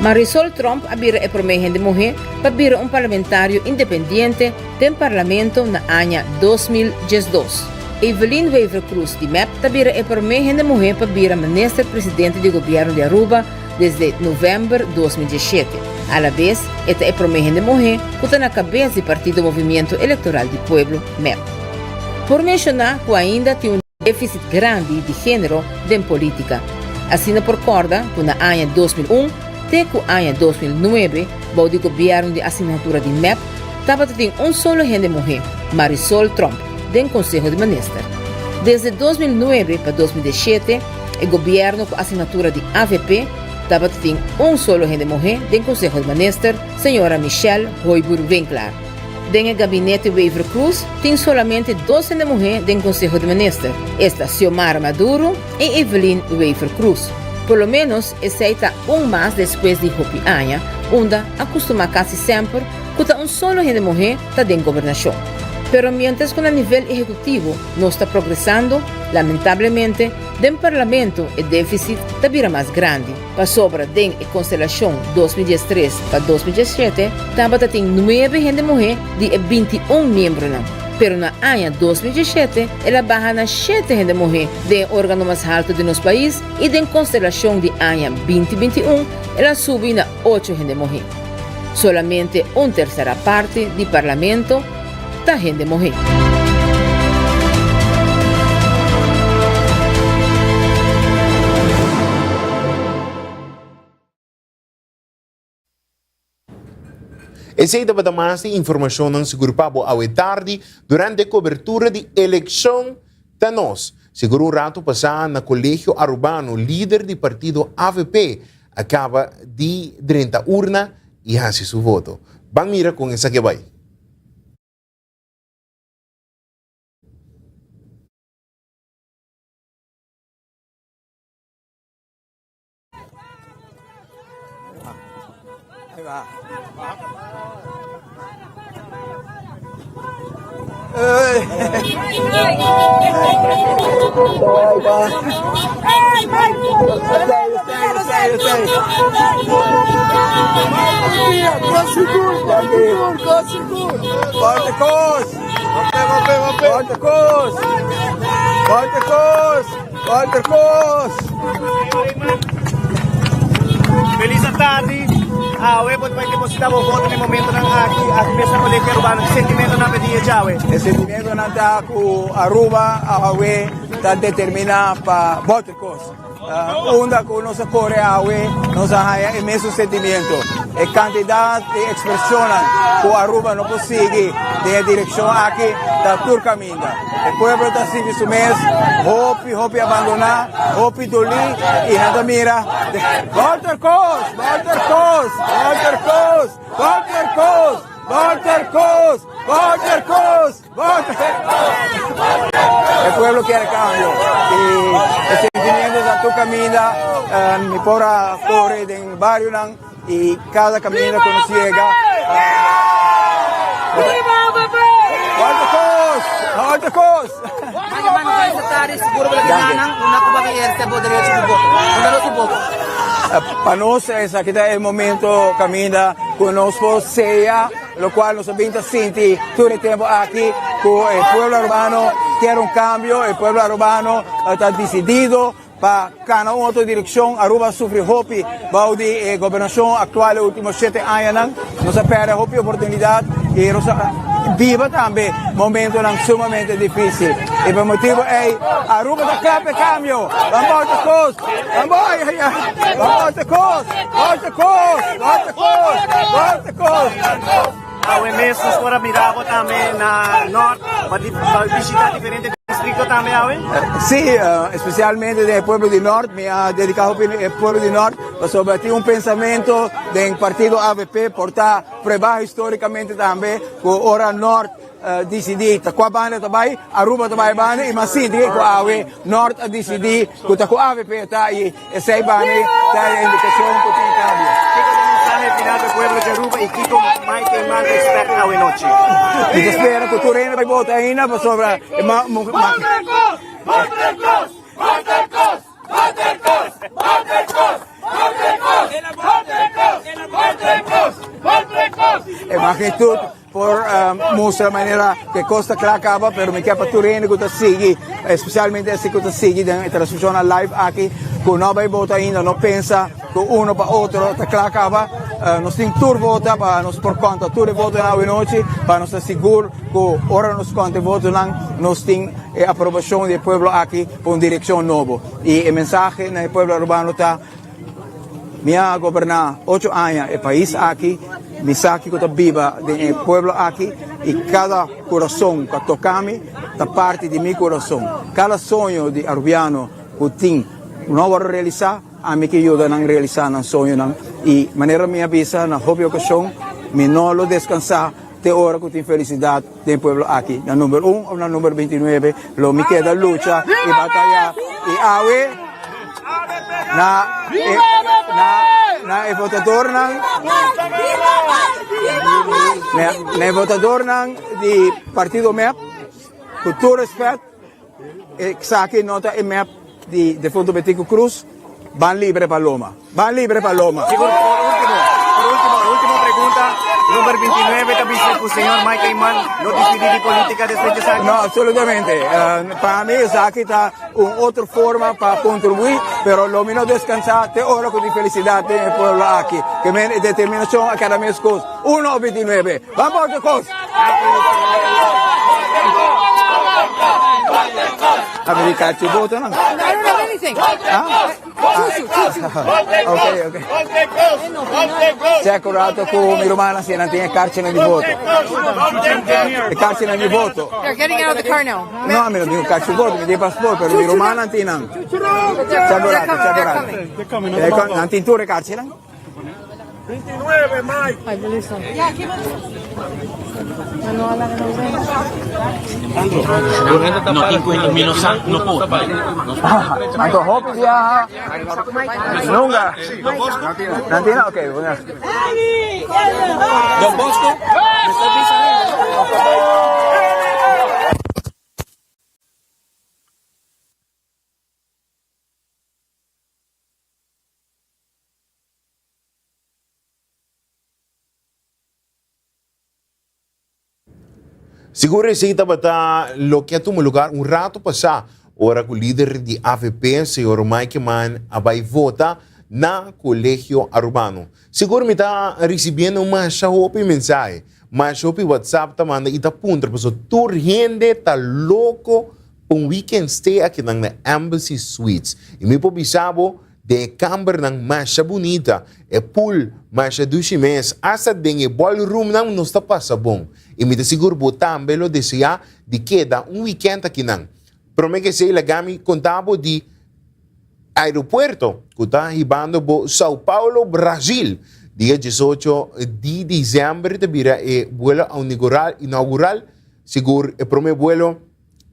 Marisol Tromp a bira e prome hende muhe pa bira un parlamentario independiente den parlamento na aña 2012. Evelyn Wever-Croes di mep ta bira e prome hende muhe pa bira minister presidente di gobierno di Aruba desde november 2017. Alabes e ta e prome hende muhe cu ta na cabes di partido Movimiento Electoral di Pueblo, mep. Por menciona cu ainda tin un deficit grandi di genero den politica. Asina por corda cu na aña 2001 te cu aña 2009 bou di gobierno di asignatura di mep tabata tin un solo hende muhe, Marisol Tromp, den Conseho di Minister. Desde 2009 pa 2017 e gobierno cu asignatura di avp tabata tin un solo hende muhe den Conseho di Minister, señora Michelle Hooyboer-Winklaar. Den e gabinete Wever-Croes tin solamente dos hende muhe den Conseho di Minister, esta Xiomara Maduro y Evelyn Wever-Croes. Por lo menos esey ta un mas despues di hopi aña, unda a custuma casi semper cu ta un solo hende muhe ta den gobernacion. Pero mientras cu na nivel ehecutivo nos ta progresando, lamentablemente den Parlamento e deficit ta bira mas grandi, pasobra den e constelacion 2013 pa 2017 tabata tin nuebe hende muhe di e 21 miembronan, pero na aña 2017 el a baha na shete hende muhe den e organo mas halto di nos pais y den constelacion di aña 2021 el a subi na ocho hende muhe. Solamente un tercera parti di Parlamento ta hende muhe. Esei tabata mas di informashonnan sigur pa bo awe tardi durante e kobertura di elekshon ta nos. Sigur un ratu pasá na Kolegio Arubano lider di partido avp a kaba di drenta urna i hasi su voto. Ban mira kon esaki a bai. Feliz atardi. Awe bo ta bai deposita bo voto na e momentonan aki. Aki mes na Colegio Arubano. Ki sentimentonan pa e dia djawe? E sentimentonan ta ku Aruba awe ta determina pa Walter Koos. Unda ku nos a kore awe nos a haña e mesun sentimiento. E kantidat di ekspreshonnan ku Aruba no por sigui den e direkshon aki ta tur kaminda. E pueblo ta sinti su mes hopi hopi abandoná, hopi dolí i nan ta mira Walter Koos! Walter Koos! Walter Koos! Walter Koos! Walter Koos! Walter Koos! Walter Koos! E pueblo kier cambio. Y e sentimiento ta tur caminda. Mi por a core den barionan y cada caminda cu nos yega. Viva AVP! Walter Cos! Walter Cos! Pa nos esaki ta e momento caminda cu nos por sea locual nos a bin ta sinti tur e tempo aki cu e pueblo Arubano kier un cambio, e pueblo Arubano ta decidido pa cana un otro direccion. Aruba a sufri hopi bao di e gobernacion actual e ultimo shete añanan. Nos a perde hopi oportunidad y nos a biba tambe momentonan sumamente dificil. Y pa motibo ey Aruba ta cla pa e cambio. Ban bota cos! Ban bo-, ay, ay, ay. Ban bota cos! Bota cos! Bota cos! Bota cos! Awe mes nos por a mira bo tambe na Noord pa bishita diferente distrito tambe awe? Sí, especialmente den e pueblo di Noord. Mi a dedica hopi e pueblo di Noord pasobra tin un pensamento den partido avp por ta prueba historicamente tambe cu ora Noord dicidi ta cua banda ta bay, Aruba ta bay banda y mas sinti cu awe Noord a dicidi cu ta cu avp ta y Esey pa mi ta e indicacion cu tin cambio. Kico ta mensahe final pa e pueblo di Aruba y kico Mike Eman ta expect awe nochi? Mi ta spera cu tur hende bay bota ainda pasobra e ma E magnitud Por mustra manera ku e kos ta kla kaba, pero mi ke pa tur hende ku ta sigui, espesialmente esei ku ta sigui den e transmishonnan live aki, ku no bai bota ainda, no pensa ku uno pa otro ta kla kaba. Nos tin tur vota pa nos por konta tur e votonan awenochi, pa nos ta sigur ku ora nos konta e votonan, nos tin e aprobashon di e pueblo aki pa un direkshon nobo. I e mensahe na e pueblo arubano ta. Mi a goberná ocho aña e pais aki, mi sa kiko ta biba den e pueblo aki i kada kurason ku a toka mi ta parti di mi kurason. Kada soño di arubiano ku tin no wòrdu realisá, ami ke yuda nan realisá nan soñonan i manera mi a bisa na hopi okashon, mi no lo deskansá te ora ku tin felisidat den e pueblo aki. Na number un òf na number bintinuebe lo mi keda lucha i batayá i awe na e na na e votadornan na e votadornan di partido mep ku tur respet esaki no ta e mep di defunto Betico Croes Ban libre paloma. Ban libre paloma. Sigur, por ultimo, por ultimo, ultimo pregunta, number 29 ta bisa cu señor Mike Eman lo despidi di politica despues di esaki? No, absolutamente. Pa mi esaki ta un otro forma pa contribui, pero lo mi no descansa te ora cu tin felicidad den e pueblo aki. Ke men e determinacion a keda mescos. Uno o 29. Ban pa otro cos! America ci voto no? I don't have anything. Ah? Ok, ok. Check un rato cu mi rumana si nan tin e carchinan di voto. E carchinan di voto. They're getting out of the car now. No, mi no tin carchi di voto, mi tin paspoort, pero mi rumana tin nan. Check un rato, check un rato. Nan tin tur e carchinan? 29 Mike. Anto hopi biaha nunca. Nan tin? Ok. Don Bosco, Sigur esei tabata loke a tuma lugar un rato pasá ora ku lider di avp, señor Mike Eman, a bai vota na Colegio Arubano. Sigur mi ta risibiendo masha hopi mensahe, masha hopi WhatsApp ta manda i ta puntra pasobra tur hende ta loko pa un weekend stay akinan na Embassy Suites. I mi por bisa bo Den e kambernan masha bunita, e pool masha dushi mes, asta den e ballroomnan nos ta pasa bon. I mi ta sigur bo tambe lo deseá di keda un weekend akinan. Promé ku esei laga mi konta bo di aeropuerto ku ta hibando bo Sao Paulo, Brazil. Dia diesocho di diciember ta bira e buelo inaugural, sigur e promé buelo.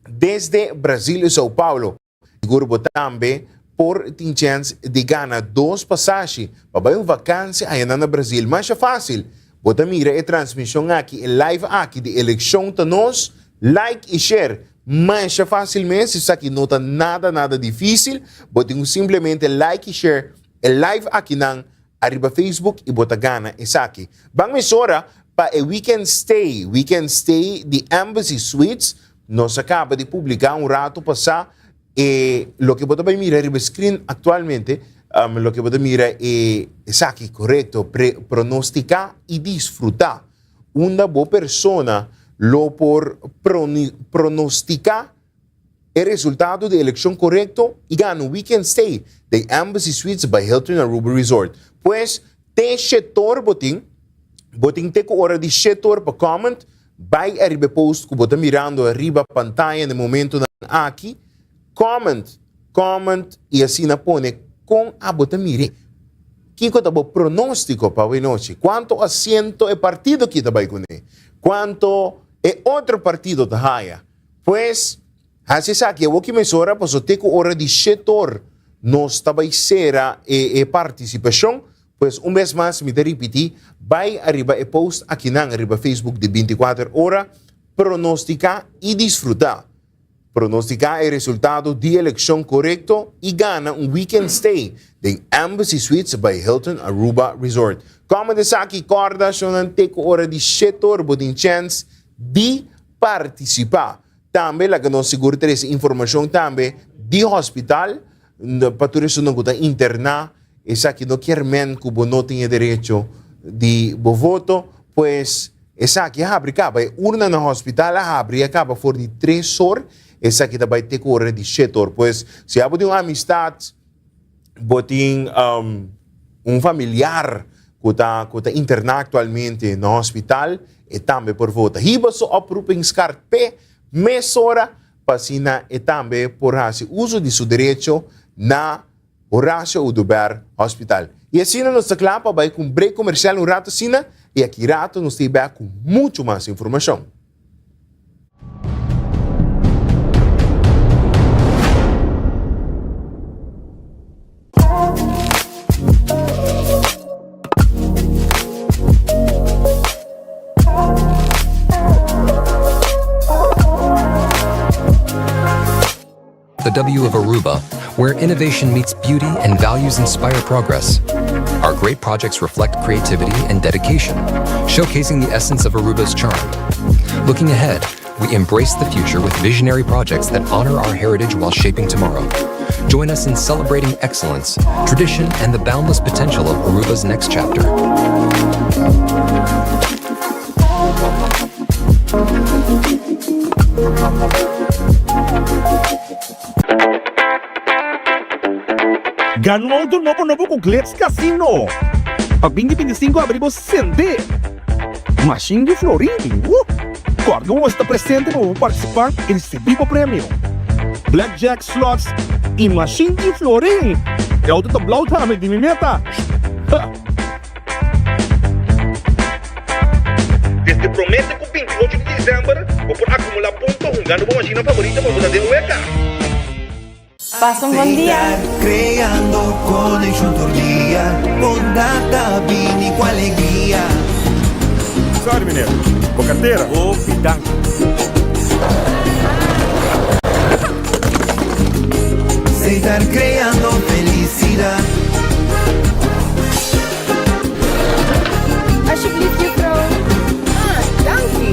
desde Brasil São Paulo. Sigur bo tambe por tin chèns di gana dos pasashi pa bai un vakansia ayanan na Brazil. Masha fásil! Bo ta mira e transmishon aki, e live aki di Elekshon Ta Nos, like i share. Masha fásil mes, esaki no ta nada nada difísil. Bo tin ku simplemente like i share e live akinan ariba Facebook i bo ta gana esaki. Ban mesora pa e weekend stay, weekend stay di Embassy Suites. Nos a kaba di publiká un ratu pasá e loke bo ta bai mira riba e screen aktualmente, loke bo ta mira e esaki korekto, pre pronostiká i disfrutá. Unda bo persona lo por pronostiká e resultado di elekshon korekto i gana un weekend stay den Embassy Suites by Hilton Aruba Resort. Pues, te shetor bo tin, bo tin te ku ora di shetor pa comment, bai ariba e post ku bo ta mirando ariba pantaya na e momentonan aki, comment, comment i asina pone kon abo ta mira. Kiko ta bo pronostiko pa awenochi? Kuantu asiento e partido aki ta bai kuné? Kuantu e otro partido ta haya? Pues, hasi esaki awor ki mesora paso te ku ora di shetor nos ta bai sera e e partisipashon. Pues un bes mas mi ta ripití, bai ariba e post akinan riba Facebook di 24 ora, pronostiká i disfrutá. Pronostiká e resultado di elekshon korekto i gana un weekend stay den Embassy Suites by Hilton Aruba Resort. Kòmende esaki, kòrda shownan te ku ora di shetor bo tin chèns di partisipá. Tambe laga nos sigur trese informashon tambe di hospital pa tur esunnan ku ta interná. Esaki no kier men ku bo no tin e derecho di bo voto, pues esaki a habri kaba. E urna na hospital a habri a kaba for di tres or, esaki ta bai te ku ora di shete or. Pues si abo tin un amistat, bo tin un familiar ku ta ku ta interná aktualmente na hospital, e tambe por vota. Hiba su oproepingskaart p'e mesora pa asina e tambe por hasi uso di su derecho na Horacio Oduber Hospital. I asina nos ta kla pa bai ku un break komersial un rato asina i aki rato nos ta i bek ku muchu mas informashon. The W of Aruba, where innovation meets beauty and values inspire progress. Our great projects reflect creativity and dedication, showcasing the essence of Aruba's charm. Looking ahead, we embrace the future with visionary projects that honor our heritage while shaping tomorrow. Join us in celebrating excellence, tradition, and the boundless potential of Aruba's next chapter. Gana un auto nobo nobo cu Glitz Casino! Pa binti binti sinku abri bo sende mashin di florin! Woo! Corda cu bo mester ta presente pa bo participa y ricibi bo premio! Blackjack, slots y mashin di florin! E auto ta blauw tambe di mi meta! Ha! Desde promé te ku 28 di desèmber bo por akumulá punto hungando bo mashina favorito pa bo ta den weka. Pasa un bon dia. Creando conexion tur dia, bondad ta bini cu alegria. Sorry meneer, bo cartera. Hopi danki. Setar creando felicidad. Alsjeblieft juffrouw. Ah, danki.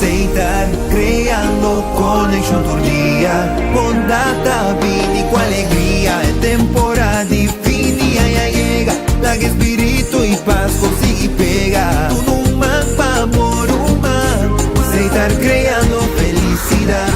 Setar creando conexion tur dia. Bondad ta bini cu alegria. E temporada di fin di aña yega. Laga espiritu y paz por sigui pega. Tuma un man pa amor human. Setar creando felicidad.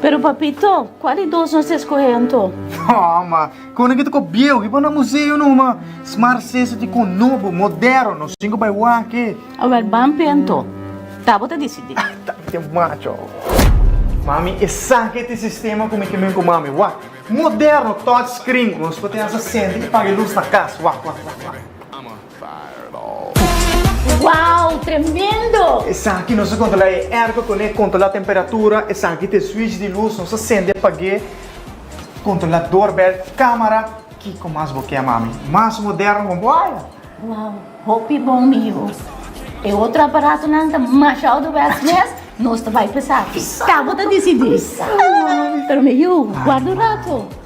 Pero papito, cual di dos nos ta escoge anto? Mama, con aki ta ko bieu, hiba na museo numa. Smart City ta con nobo, moderno, nos tin cu bay wak. Awel, ban pe anto. Ta bo ta dicidi. Ta mi tin macho. Mami, esaki ta e sistema cu mi ke men cu mami. Wak, moderno, touch screen, nos por tin hasta sende y paga e luz na cas. Wak, wak, wak, wak. Wow, tremendo! Esaki nos a controla e airco con e controla temperatura, esaki ta e switch di luz, nos a sende pag'e, controla doorbell, camara, kico mas bo ke mami? Mas moderno con bo haya. Wow, hopi bon mi hijo. E otro aparatonan ta masha ouderwets mes, nos ta bai pa esaki. Ta bo ta dicidi. Pero mi yu, guarda un rato.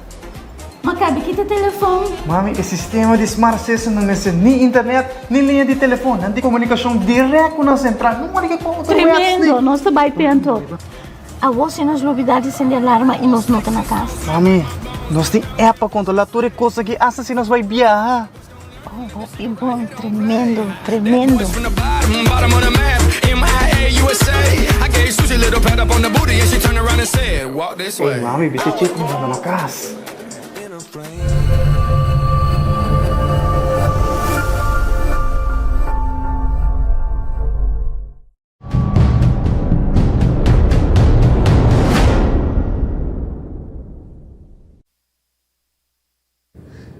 Ma kabi kita telefon. Mami, e sistema di Smart System no mester ni internet ni liña di telefon. Nan tin komunikashon dirèkt ku nan sentral. No mari ke kon otro wèps ni. Tremendo! Nos ta bai p'e anto. Awor si nos lubidá di sende alarma i nos no ta na kas. Mami, nos tin app pa kontrolá tur e kos aki asta si nos bai biaha. Oh, hopi bon. Tremendo, tremendo. Ey mami, biste chek mi manda na kas.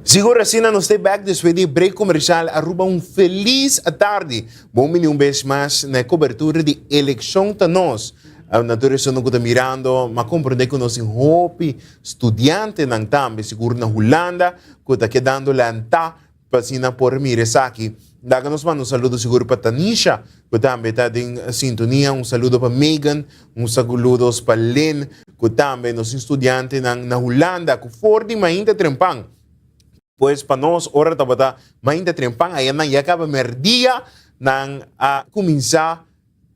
Sigur asina nos te bek despues di e break comercial Aruba un feliz tardi. Bon bini un bes mas na e cobertura di Eleccion ta Nos. Na tur esun cu ta mirando m'a comprende cu nos tin hopi studiantenan tambe sigur na Hulanda cu ta kedando lanta Pa asina por mira esaki. Laga nos manda un saludo sigur pa Tanisha ku tambe ta den sintonia, un saludo pa Megan, un saludos pa Lynn ku tambe nos tin studiantenan na Hulanda ku for di mainta trempan. Pues pa nos ora tabata mainta trempan aya nan ya kaba merdia nan a kuminsá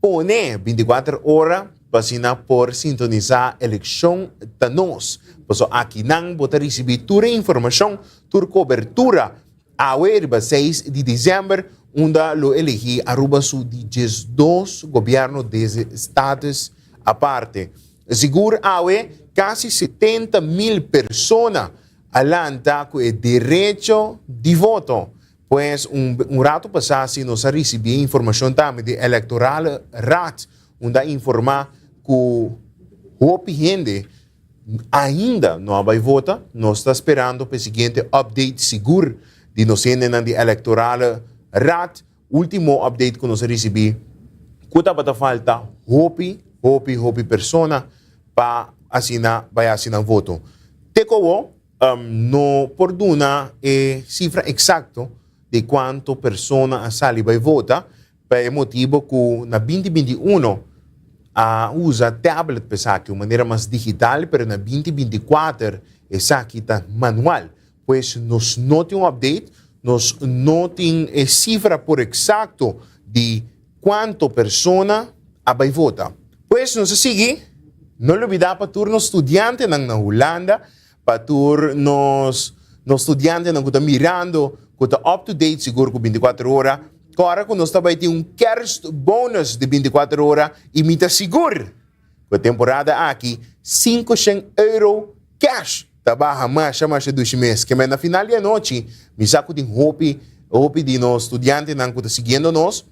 Pone binticuater ora pa asina por sintonisa Eleccion Ta Nos. Paso akinan bo ta ricibi tur e informacion, tur cobertura awe riba seis di december unda lo elegi Aruba su di diesdos gobierno desde status aparte. Sigur awe casi 70 mil persona a lanta cu e derecho di voto. Pues un un rato pasá si nos a risibí e informashon tambe di Electorale Raad unda a informá ku hopi hende ainda no a bai vota. Nos ta sperando pa e siguiente update sigur di nos hendenan di Electorale Raad. Ultimo update ku nos a risibí ku tabata falta hopi hopi hopi persona pa asina bai hasi nan voto. Te ku awor No por duna e cifra exacto di cuanto persona a sali bay vota pa e motibo cu na binti 21 a usa tablet pa esaki, un manera mas digital, pero na binti 24 esaki ta manual. Pues nos no tin un update, nos no tin e cifra por exacto di cuanto persona a bay vota. Pues nos a sigui, no lubida pa tur nos studiantenan na Hulanda, Pa tur nos nos studiantenan ku ta mirando, ku ta up to date sigur ku 24 ora, kòrda ku nos ta bai tin un kerstbonus di 24 ora i mi ta sigur ku e temporada aki 500 euro cash ta baha masha masha dushi mes. Kemey na final di anochi mi sa ku tin hopi hopi di nos studiantenan ku ta siguiendo nos.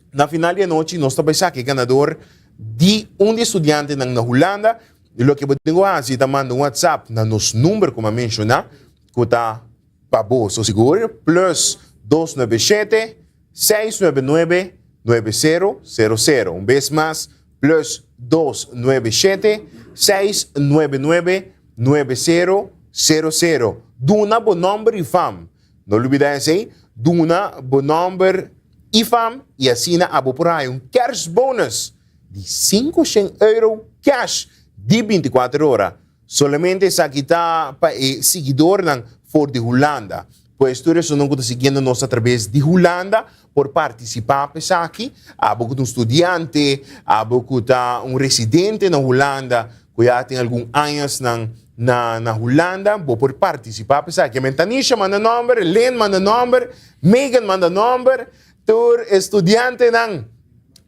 Na final di anochi nos ta bai saka e ganador di un di e studiantenan na Hulanda. I loke bo tin ku hasi ta manda un whatsapp na nos number ku mi a menshoná ku ta pa bo so sigur plus dos nuebe shete seis nuebe nuebe nuebe sero sero sero un bes mas plus dos nuebe shete seis nuebe nuebe nuebe sero sero sero duna bo nòmber i fam no lubidá esei duna bo nòmber i fam i asina abo por haña un kerstbonus di 500 euro cash di 24 ora. Solamente esaki ta pa e siguidornan for di Hulanda. Pues tur esunnan ku ta siguiendo nos a traves di Hulanda por partisipá pa esaki. Abo ku ta un studiante, abo ku ta un residente na Hulanda ku ya tin algun añasnan na na Hulanda, bo por partisipá pa esaki. Men Tanisha manda nòmber, Lynn manda nòmber, Megan manda nòmber, tur e studiantenan.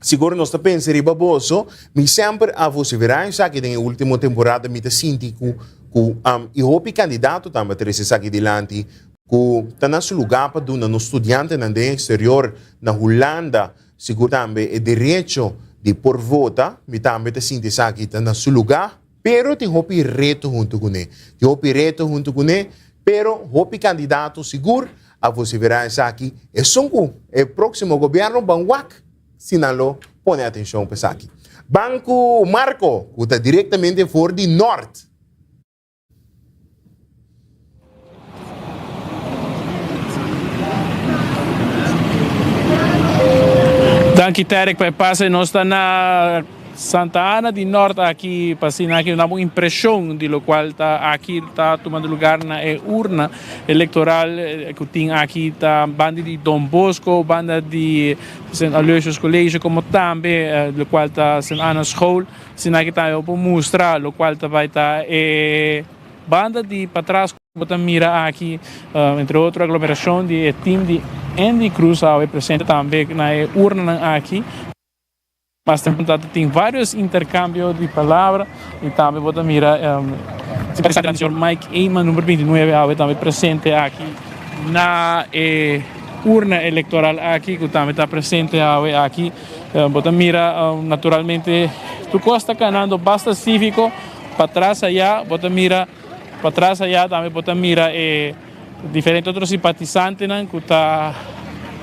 Sigur nos ta pensa riba boso. Mi semper a vociferá esaki den e ultimo temporada. Mi ta sinti ku ku i hopi kandidato tambe a trese esaki dilanti ku ta na su lugá pa duna nos studiantenan den eksterior na Hulanda sigur tambe e derecho di por vota. Mi tambe ta sinti esaki ta na su lugá. Pero tin hopi reto huntu kuné. Tin hopi reto huntu kuné, pero hopi kandidato sigur a vociferá esaki. Esun ku e próksimo gobièrnu ban wak si nan lo pone atenshon pa esaki. Ban ku Marco ku ta direktamente for di Nort. Danki Tarek pa e pase. Nos ta na Santa Ana di Nort aki pa asina aki nos daba un impresion di locual ta aki ta tumando lugar na e urna electoral cu tin aki ta banda di Don Bosco, banda di Sint Aloysius College como tambe locual ta Sint Ana School. Asina aki tambe bo por mustra locual ta bay ta e Banda di patras ku bo ta mira aki, entre otro aglomeracion di e team di Endy Cruz awe presente tambe na e urnanan aki. Mas tempo ta tin varios intercambio di palabra y tambe bo ta mira simpatizantenan di señor Mike Eman number 29 awe tambe presente aki na e urna electoral aki ku tambe ta presente awe aki. Bo ta mira naturalmente tur cos ta canando basta civico. Patras ayá bo ta mira patras ayá tambe bo ta mira e diferente otro simpatisantenan ku ta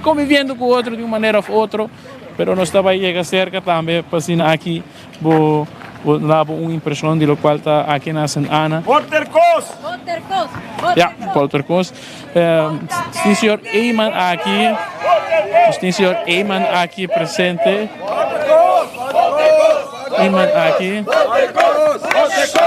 konviviendo ku otro di un manera òf otro, pero nos ta bai yega serka tambe pa asina aki bo bo da bo un impreshon di lokual ta aki na Sint Ana. Walter Kos! Ya, Walter Kos. Tin señor Eman aki, nos tin señor Eman aki presente. Eman aki.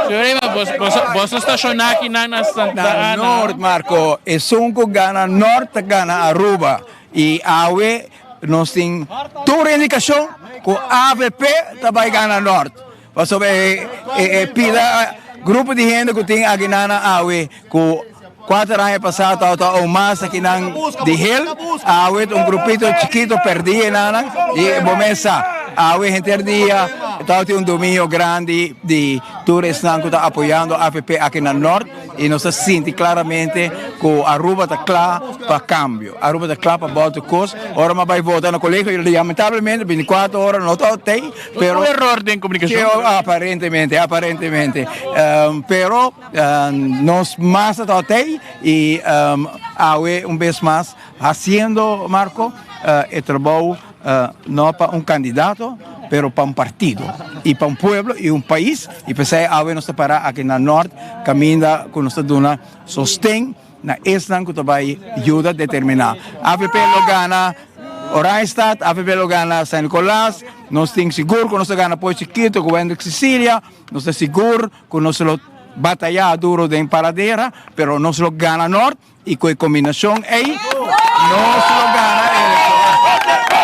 Señor Eman, bos, bos, bos a staciona aki nan na Santa Na Ana. Noord, Marco. Esun cu gana Noord ta gana Aruba. Y awe nos tin tur indicacion cu avp ta bay gana Noord. Pasobra e, e, e pida grupo di hende cu tin aki nan awe cu Cuater aña pasa tabata aun mas akinan di hel, awe ta un grupito chikito perdi enanan y bo mes sa, awe henter dia tabatin un dominio grandi di tur esnan cu ta apoyando avp aki na Noord y nos ta sinti claramente cu Aruba ta cla pa cambio, Aruba ta cla pa bolta cos, ora mi a bay vota na colegio lamentablemente binticuatro ora no tabata ey, pero. Un error den comunicacion. Aparentemente, aparentemente, pero. Nos mas ta tei y awe un bes mas haciendo, Marco, e trabou no pa un candidato, pero pa un partido y pa un pueblo y un pais. Y p'esey awe nos ta para aki na Noord caminda cu nos ta duna sosten na esnan cu ta bay yuda determina. Avp lo gana Oranjestad, avp lo gana San Nicolas, nos tin sigur cu nos ta gana Poy Chiquito cu Wendrick Cecilia, nos ta sigur Cu nos lo bataya duro den Paradera, pero nos lo gana Noord y cu e combinacion ey nos lo gana e eleccion.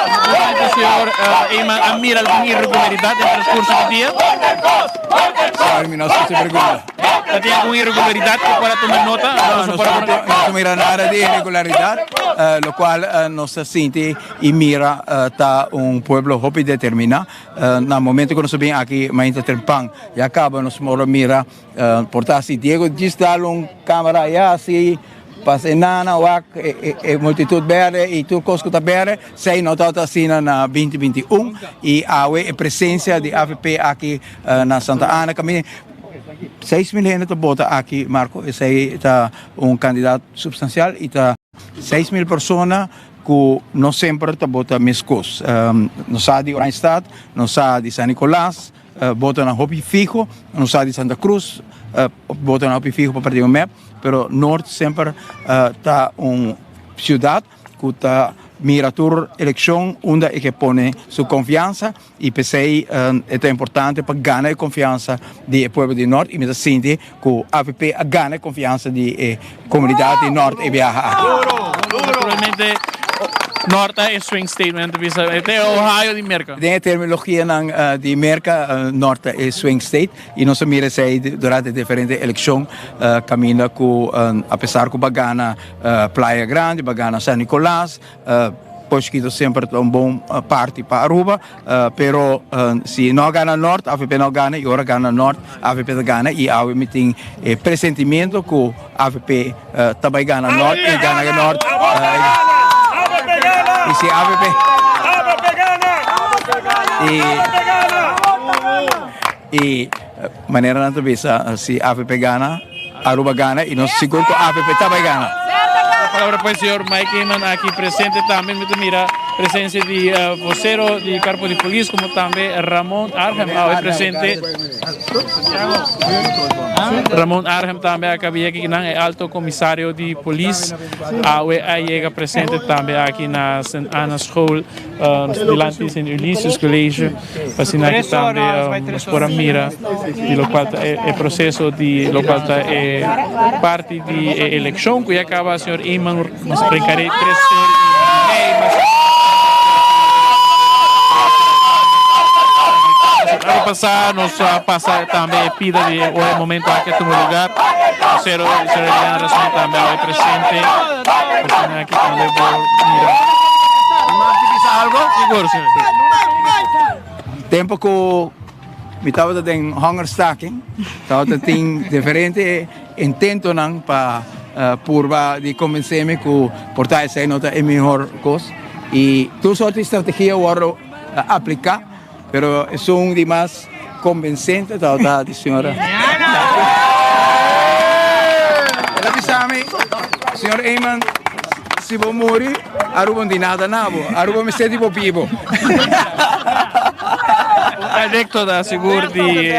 Naturalmente señor Eman a mira algun irregularidad den transcurso di dia? Sorry, mi no escucha e pregunta. Ta tin algun irregularidad cu por a tuma nota? No, nos no mira nada di irregularidad, locual nos ta sinti y mira ta un pueblo hopi determina. Na momento cu nos a bin aki mainta trempan ya caba nos moro mira por ta si Diego djis dal un camera aya asi pasa e nana wak e multitud berde y tur cos cu ta berde esey no tabata asina na binti binti un y awe e presencia di avp aki na Santa Ana caminda 6000 hende ta bota aki Marco esey ta un cantidad substancial y ta 6000 persona Ku no semper ta bota meskos. Nos sa di Oranjestad, nos sa di San Nicolas, botonan hopi fiho, nos sa di Santa Cruz, botonan hopi fiho pa partido mep, pero Noord semper ta un ciudad ku ta mira tur eleccion unda e ke pone su confiansa. I p'esei e ta importante pa gana e konfiansa di e pueblo di Nort i mi ta sinti ku avp a gana e konfiansa di e komunidat di Nort e biaha aki. Naturalmente Nort ta e swing state, men ta bisa e ta e Ohio di Merka. Den e terminologianan di Merka Nort ta e swing state i nos a mira esei durante diferente elekshon kaminda ku apesar ku bo a gana Playa Grande, bo a gana San Nicolas. Pos Chiquito semper ta un bon parti pa Aruba, pero si no gana Noord, avp no gana y ora gana Noord, avp ta gana y awe mi tin e presentimiento cu avp ta bay gana Noord y gana Noord. Y si avp y y manera nan ta bisa si avp gana Aruba gana y nos sigur cu avp ta bay gana. Palabra pa e señor Mike Eman aki presente tambe mi ta mira presencia di vocero di cuerpo di polis como tambe Ramon Arnhem awe presente. Ramon Arnhem tambe a cabia aki nan e alto comisario di polis awe a yega presente tambe aki na Sint Anna School dilanti Sint Ulysses College. Asina aki tambe nos por a mira di locual ta e proceso di locual ta e parti di e eleccion cu ya caba señor Eman nos brincaré tres or y mei mas Aña pasa nos a pasa tambe e pida di e momento aki a tuma lugar. Vocero señor Eliana Rasmijn tambe awe presente. Asina aki tambe por mira. Sigur, señor. Tempo cu mi tabata den hongerstaking, tabata tin diferente intentonan pa purba di convence mi cu por ta esey no ta e mihor cos. Y tur soort di strategia wordo aplica, pero esun di mas convincente tabata di señora. El a bisa mi, Señor Eman, si bo muri, Aruba no tin nada na bo. Aruba mester di bo bibo. Un anecdota sigur di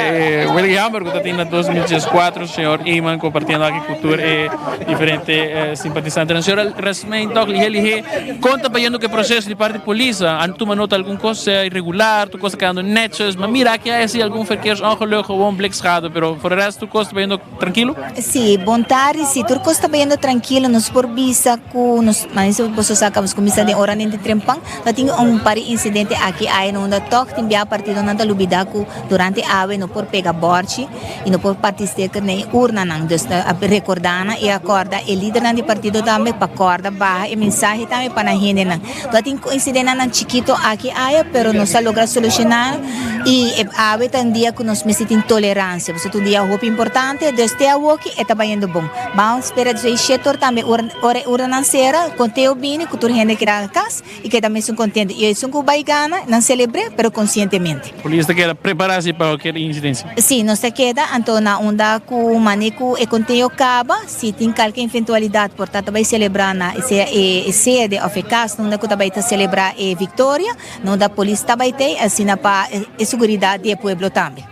Willy Hamber cu ta tin na 2014, señor Eman compartiendo aki cu tur e diferente simpatisantenan. Señora Rasmijn toch lihe lihe, con ta bayendo cu e proceso di parti polis? An tuma nota algun cos sea irregular, tur cos ta quedando netjes, ma mira aki a esi algun verkeersongeluk, gewoon blikschade, pero voor de rest tur cos ta bayendo Trankilo? Sí, bon tardi. Sí, tur kos ta bayendo trankilo. Nos por bisa ku nos, manera boso sa kaba nos kuminsá den ora den trempan, ta tin un par di insidente aki aya na unda tòg tin bia partidonan ta lubidá ku durante awe no por pega bòrchi i no por parti sticker na e urnanan. Dus ta rekordá nan i a kòrda e lidernan di partido tambe pa kòrda baha e mensahe tambe pa nan hendenan. Ta tin insidentenan chikito aki aya pero nos a logra solushoná i e awe ta un dia ku nos mester tin toleransia pasobra ta un dia hopi importante dus te awoki e ta bayendo bon. Ban spera dje shetor tambe ora e urnanan sera konteo bini ku tur hende keda kas i keda mesun kontento i esun ku bai gana nan selebr'é pero konsientemente. Polis ta keda prepará si pa kualkier insidensia. Sí, nos ta keda anto na unda ku mane ku e konteo kaba. Si tin kalke eventualidat por ta ta bai selebrá na sea e sede òf e kas unda ku ta bai ta selebrá e viktoria, no da polis ta bai tei asina pa e seguridat di e pueblo tambe.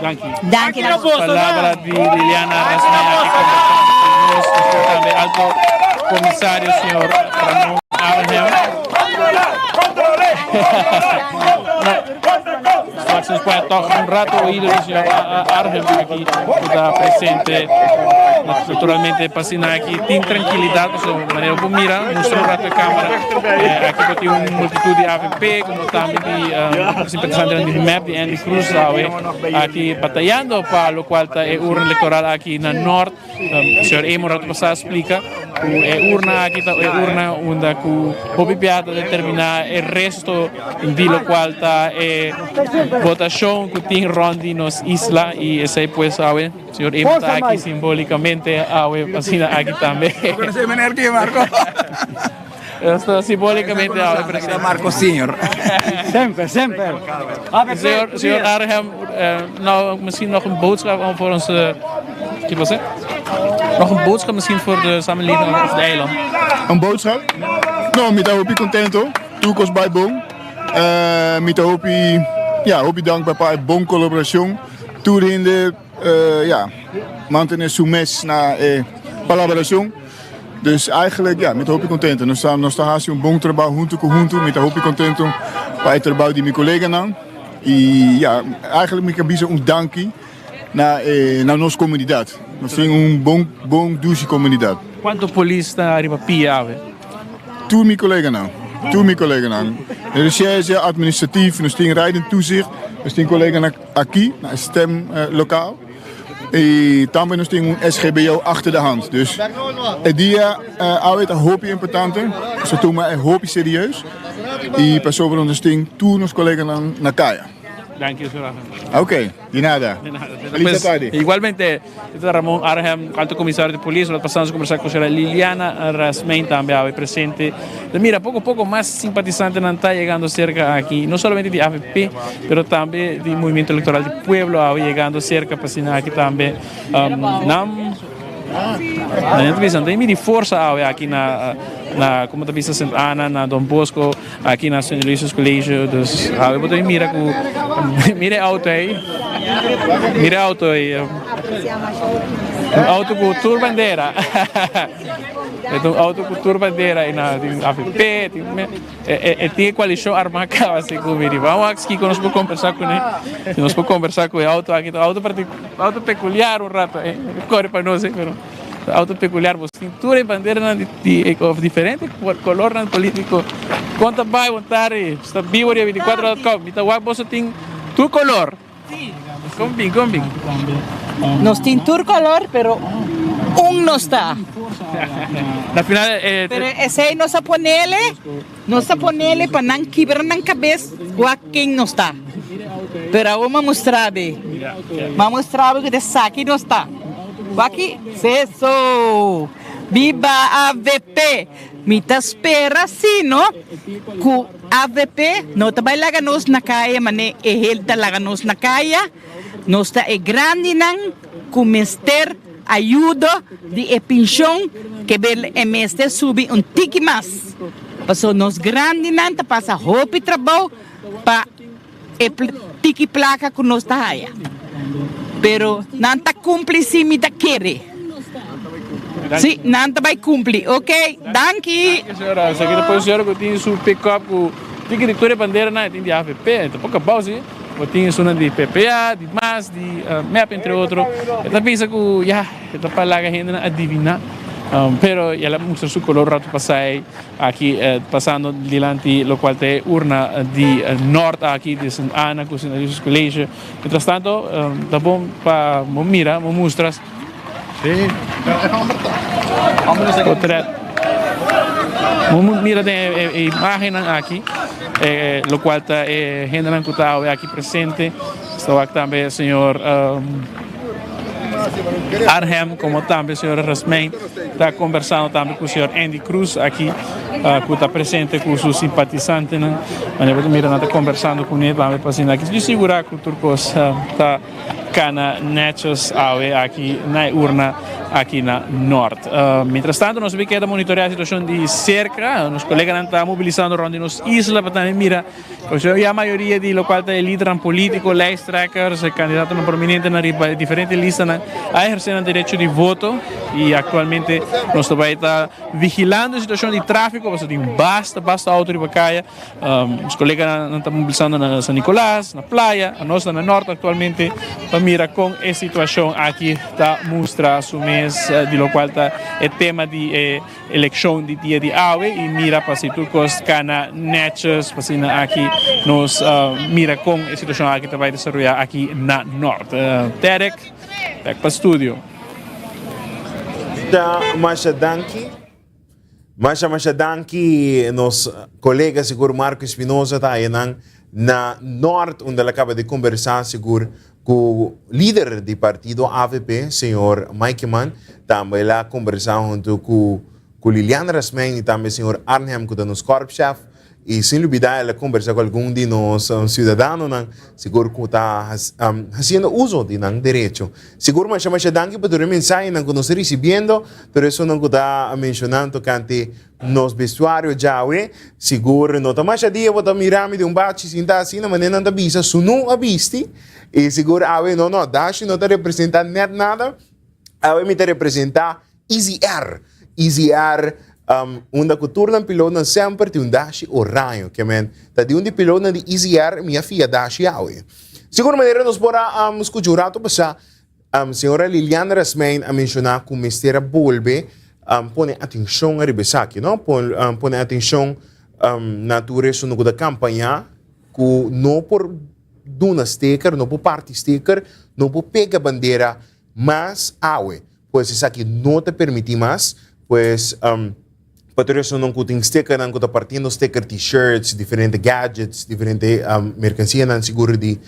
Danki. Danki na boso. Palabra di Liliana Rasmijn aki kombersando ku nos, nos tambe Alto Komisario señor Ramon Arnhem. Straks nos pone toch un rato oído di señor Arnhem aki ku ta presente. Naturalmente pa asina aki tin trankilidat pasobra manera bo mira mustra un rato e kamera aki bo tin un multitud di avp komo tambe di simpatisantenan di mep di Andy Cruz awe aki batayando pa lokual ta e urna elektoral aki na Nort. Señor Eamon rato pasá a splika ku e urna aki ta e urna unda ku hopi bia ta determiná e resto di lokual ta e votashon ku tin rònt di nos isla i esei pues awe señor Eamon ta aki simbolikamente awe asina aki tambe. Esto simbolikamente awe presente. Marco Senior. Semper, semper. Señor, señor Arnhem, nou misschien nog een boodschap om voor onze, wat was het? Nog een boodschap misschien voor de samenleving of het eiland. Een boodschap? No, mi ta hopi contento. Tur cos bay bon. Uh, mi ta hopi, ja, hopi dankbaar pa e bon colaboracion. Tur hende, uh, ja, mantene su mes na e palabracion. Dus eigenlijk, ja, mi ta hopi contento. Nos ta, nos ta haci un bon trabou hunto cu hunto. Mi ta hopi contento pa e trabou di mi coleganan. Y ja, eigenlijk mi kan bisa un danki na, eh, na nos comunidad. Nos tin un bon, bon dushi comunidad. Cuanto polis ta ariba pia awe? Tur mi coleganan. Tur mi coleganan. Recherche, administratief, nos tin rijdend toezicht. Nos tin coleganan aki na stem eh, lokaal. Y tambe nos tin un SGBO achter de hand. Dus e dia awe ta hopi importante, nos ta tuma e hopi serieus y pasobra nos tin tur nos coleganan na caya. Danki, señor Arnhem. Ok, di nada. Di nada. Feliz tardi. Igualmente, Dit ta Ramon Arnhem, alto comisario di polis. Nos pasando conversa cu señora Liliana Rasmijn tambe awe presente. Ta mira poco poco mas simpatisantenan ta yegando cerca aki, no solamente di avp, pero tambe di Movimiento Electoral di Pueblo awe yegando cerca pa asina aki tambe nan nan ta bisa nan ta midi forsa awe aki na na como ta bisa Sint Anna, na Don Bosco. Aki na Sint Aloysius College, dus awe bo ta bin mira ku mira e auto ei, mira e auto ei, un auto ku tur bandera, e ta un auto ku tur bandera i na tin avp, tin e tin e koalishon armá kaba si ku miri. Ban wak kiko nos por kombersá kuné, si nos por kombersá ku e auto aki, ta un auto parti auto pekuliar un rato, e kore pa nos ei pero. Auto peculiar bo tin tur e banderanan di of diferente colornan politico. Con ta bay bon tardi? Sta bibo dia 24 dot com. Mi ta wak boso tin tur color. Con bin, con bin. Nos tin tur color pero un no sta. Na final eh, Pero esey nos a ponele, nos a ponele pa nan kibra nan cabes wak ken nos ta. Pero awor m'a mustra be. M'a mustra be ku esaki nos ta. Waki seso! Biba avp! Mi ta spera si no ku avp no ta bai laga nos na kaya mane e hel ta laga nos na kaya. Nos ta e grandinan ku mester ayudo di e pinshon ke bel e mester subi un tiki mas. Pasobra nos grandinan ta pasa hopi trabou. Pa e tiki plaka ku nos ta haya. Pero nan ta kumpli si mi ta kere. Si, nan ta bai kumpli. Ok, danki. Danki señora. Esaki ta por señora ku tin su pick up ku tiki di tur e banderanan e tin di avp. E ta poko abou si. Bo tin esunnan di PPA, di mas, di mep entre otro. E ta bisa ku ya e ta pa laga hendenan adiviná. Pero el a mustra su kolor ratu pasá ei. Aki pasando dilanti locual ta e urna di Noord aki di Sint Anna cu Sint Aloysius College. Mientras tanto ta bon pa bo mira, bo mustra potret. Bo mira den e imagennan aki locual ta e hendenan cu ta awe aki presente. Esta wak tambe señor Arnhem como tambe señora Rasmijn ta conversando tambe cu señor Andy Cruz aki cu ta presente cu su simpatizantenan. Manera bo ta mira nan ta conversando cune tambe pa asina aki di sigura cu tur cos ta cana netjes awe aki na e urna aki na Noord. Mientras tanto nos a keda monitorea e situacion di cerca. Nos coleganan ta mobilisando rond di nos isla pa tambe mira. Pasobra ya mayoria di lokual ta e lidernan polítiko, lijsttrekkers, e kandidatonan prominentenan riba e diferente listanan a ehersé nan derecho di voto i aktualmente nos ta bai ta vigilando e situashon di tráfiko pasobra tin basta basta outo riba kaya. Nos koleganan ta mobilisando na San Nicolas, na Playa, anos ta na Nort aktualmente pa mira kon e situashon aki ta mustra su mes di lokual ta e tema di e Elekshon di dia di awe i mira pa si tur kos kana netjes pa asina aki nos mira kon e situashon aki ta bai desaroyá aki na Nort. Terek, bek pa studio. Ta masha danki. Masha masha danki nos kolega sigur Marco Espinosa ta ayanan na Nort unda el a kaba di kombersá sigur Cu lider di partido avp, señor Mike Eman, tambe el a conversa hunto cu cu Liliana Rasmijn y tambe señor Arnhem cu ta nos korpschef. Y sin lubida el a conversa cu algun di nos ciudadanonan, sigur cu ta haciendo uso di nan derecho. Sigur masha masha danki pa tur e mensahenan cu nos ta ricibiendo, tur esunnan cu ta mencionando tocante Nos bestuario djawe, sigur no ta masha dia bo ta mira mi den un bachi sinta asina, manera nan ta bisa sunu a bisti, i sigur awe no no, Dashi no ta representa net nada, awe mi ta representa Easy Air, Easy Air unda ku tur nan pilotnan semper tin un dashi oraño, ke men ta di un di pilotnan di Easy Air mi a fia dashi awe. Sigur manera nos por a skucha un rato pasá Señora Liliana Rasmijn a menciona cu mester a bolbe pone atencion ariba esaki, no? Pone atencion na tur esun cu ta campaña cu no por duna sticker, no por parti sticker, no por pega bandera. mas awe. Pues esaki no ta permití mas, pues pa tur esunnan ku tin stickernan ku ta partiendo sticker, t-shirts, diferente gadgets, diferente merkansianan sigur di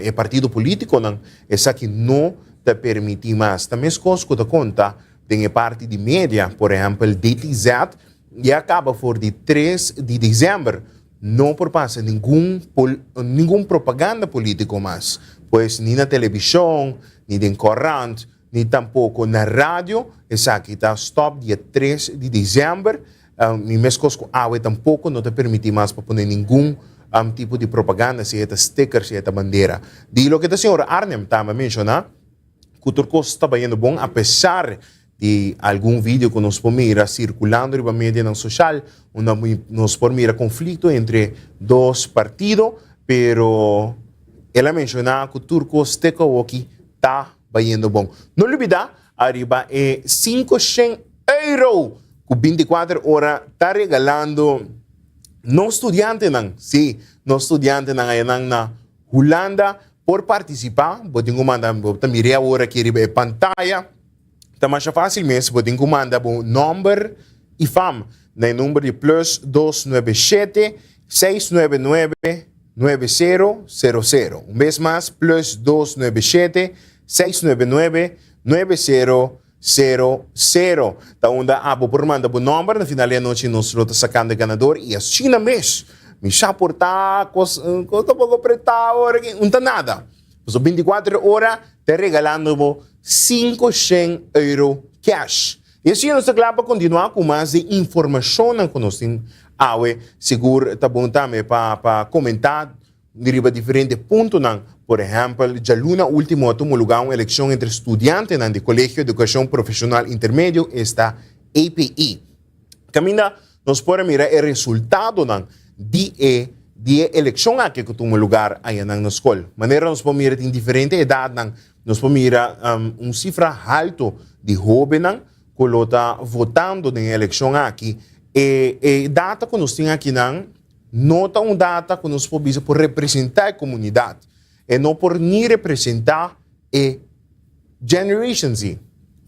e partido politikonan, esaki no ta permití mas. Ta meskos ku ta konta den e parti di media, por ehèmpel DTZ ya kaba for di tres di desèmber no por pasa ningun ningun propaganda politiko mas, pues ni na televishon, ni den korant, ni tampoko na radio, esaki ta stop dia tres di december, mi meskos ku awe tampoko no ta permiti mas pa pone ningun tipo di propaganda, sea ta sticker, sea ta bandera. Di loke ta señor Arnhem tambe a menshoná, ku tur kos ta bayendo bon apesar di algun video ku nos por mira sirkulando riba medianan soshal, unda nos por mira konflikto entre dos partido, pero el a menshoná ku tur kos te ku awoki ta bayendo bon. No lubida ariba e 500 euro ku 24 ora ta regalando nos studiantenan. Sí, nos studiantenan ayanan na Hulanda por participa. Bo tin ku manda, bo ta mira awor aki riba e pantaya. Ta masha fácil mes, bo tin ku manda bo nomber i fam na e number di plus 297 699 9000. Un bes mas, plus 297 699 9000. Ta unda abo por manda bo nomber. Na final di anochi nos lo ta sacando e ganador y asina mes mi sa por ta cos cos ta poco preta ora ki un ta nada. Pasobra 24 ora ta regalando bo 500 euro cash. Y asina nos ta cla pa continua cu mas di informacionnan cu nos tin awe. Sigur ta bon tambe pa pa comenta riba diferente puntonan. Por ehempel, djaluna ultimo a tuma lugar un eleccion entre studiantenan di Colegio Educacion Profesional Intermedio, esta API. Caminda nos por a mira e resultadonan di e di e eleccion aki cu tuma lugar ayanan na scol. Manera nos por mira tin diferente edadnan Nos por mira un sifra halto di hobennan ku lo ta votando den e elekshon aki. E e data ku nos tin akinan no ta un data ku nos por bisa por representá e komunidat. E no por ni representá e Generation Z.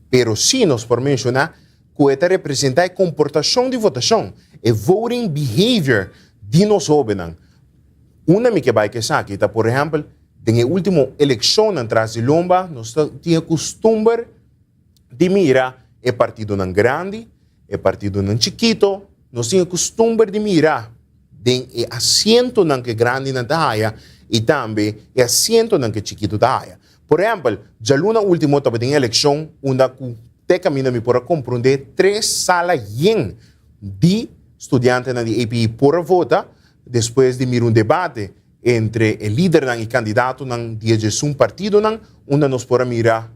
Pero sí nos por menshoná ku e ta representá e komportashon di votashon, e voting behavior di nos hobennan. Unda mi ke bai ku esaki ta por ehèmpel Den e ultimo elekshonnan tras di lomba nos ta tin e kustumber di mira e partidonan grandi, e partidonan chikito, nos tin e kustumber di mira den e asientonan ku e grandinan ta haya i tambe e asientonan ku e chikito ta haya. Por ehèmpel, djaluna ultimo tabatin elekshon unda ku te kaminda mi por a komprondé tres sala yen di studiantenan di API por a vota despues di mira un debate entre e lidernan i kandidatonan di e djesun partidonan, unda nos por a mira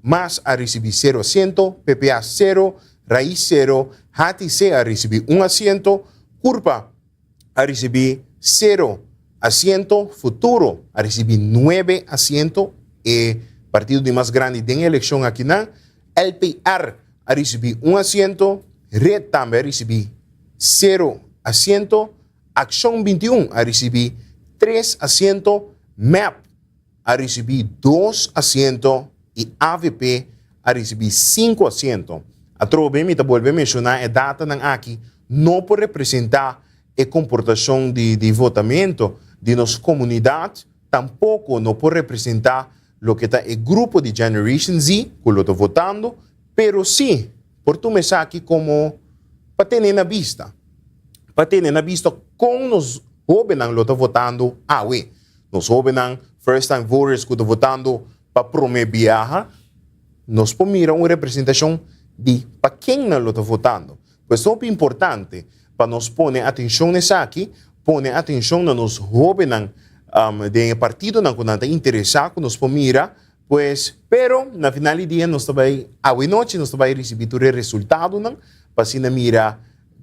mas a risibí sero asiento, PPA sero, Raiz sero, HTC a risibí un asiento, Curpa a risibí sero asiento, Futuro a risibí nuebe asiento, e partido di mas grandi den e elekshon akinan, LPR a risibí un asiento, Red tambe a risibí sero asiento, Akshon 21 a risibí tres asiento, mep a risibí dos asiento i avp a risibí sinku asiento. Atrobe mi ta bolbe menshoná e datanan aki no por representá e komportashon di di votamento di nos komunidat, tampoko no por representá loke ta e grupo di Generation Z ku lo ta votando, pero sí por tuma esaki komo pa tene na bista. Pa tene na bista kon nos hóbennan lo ta votando awe. Nos hóbennan, first time voters ku ta votando pa promé biaha, nos por mira un representashon di pa ken nan lo ta votando. Pues hopi importante pa nos pone atenshon na esaki, pone atenshon na nos hóbennan den e partidonan ku nan ta interesá ku nos por mira Pues, pero na final di dia nos ta bai, awe nochi nos ta bai ricibi tur e resultadonan pa asina mira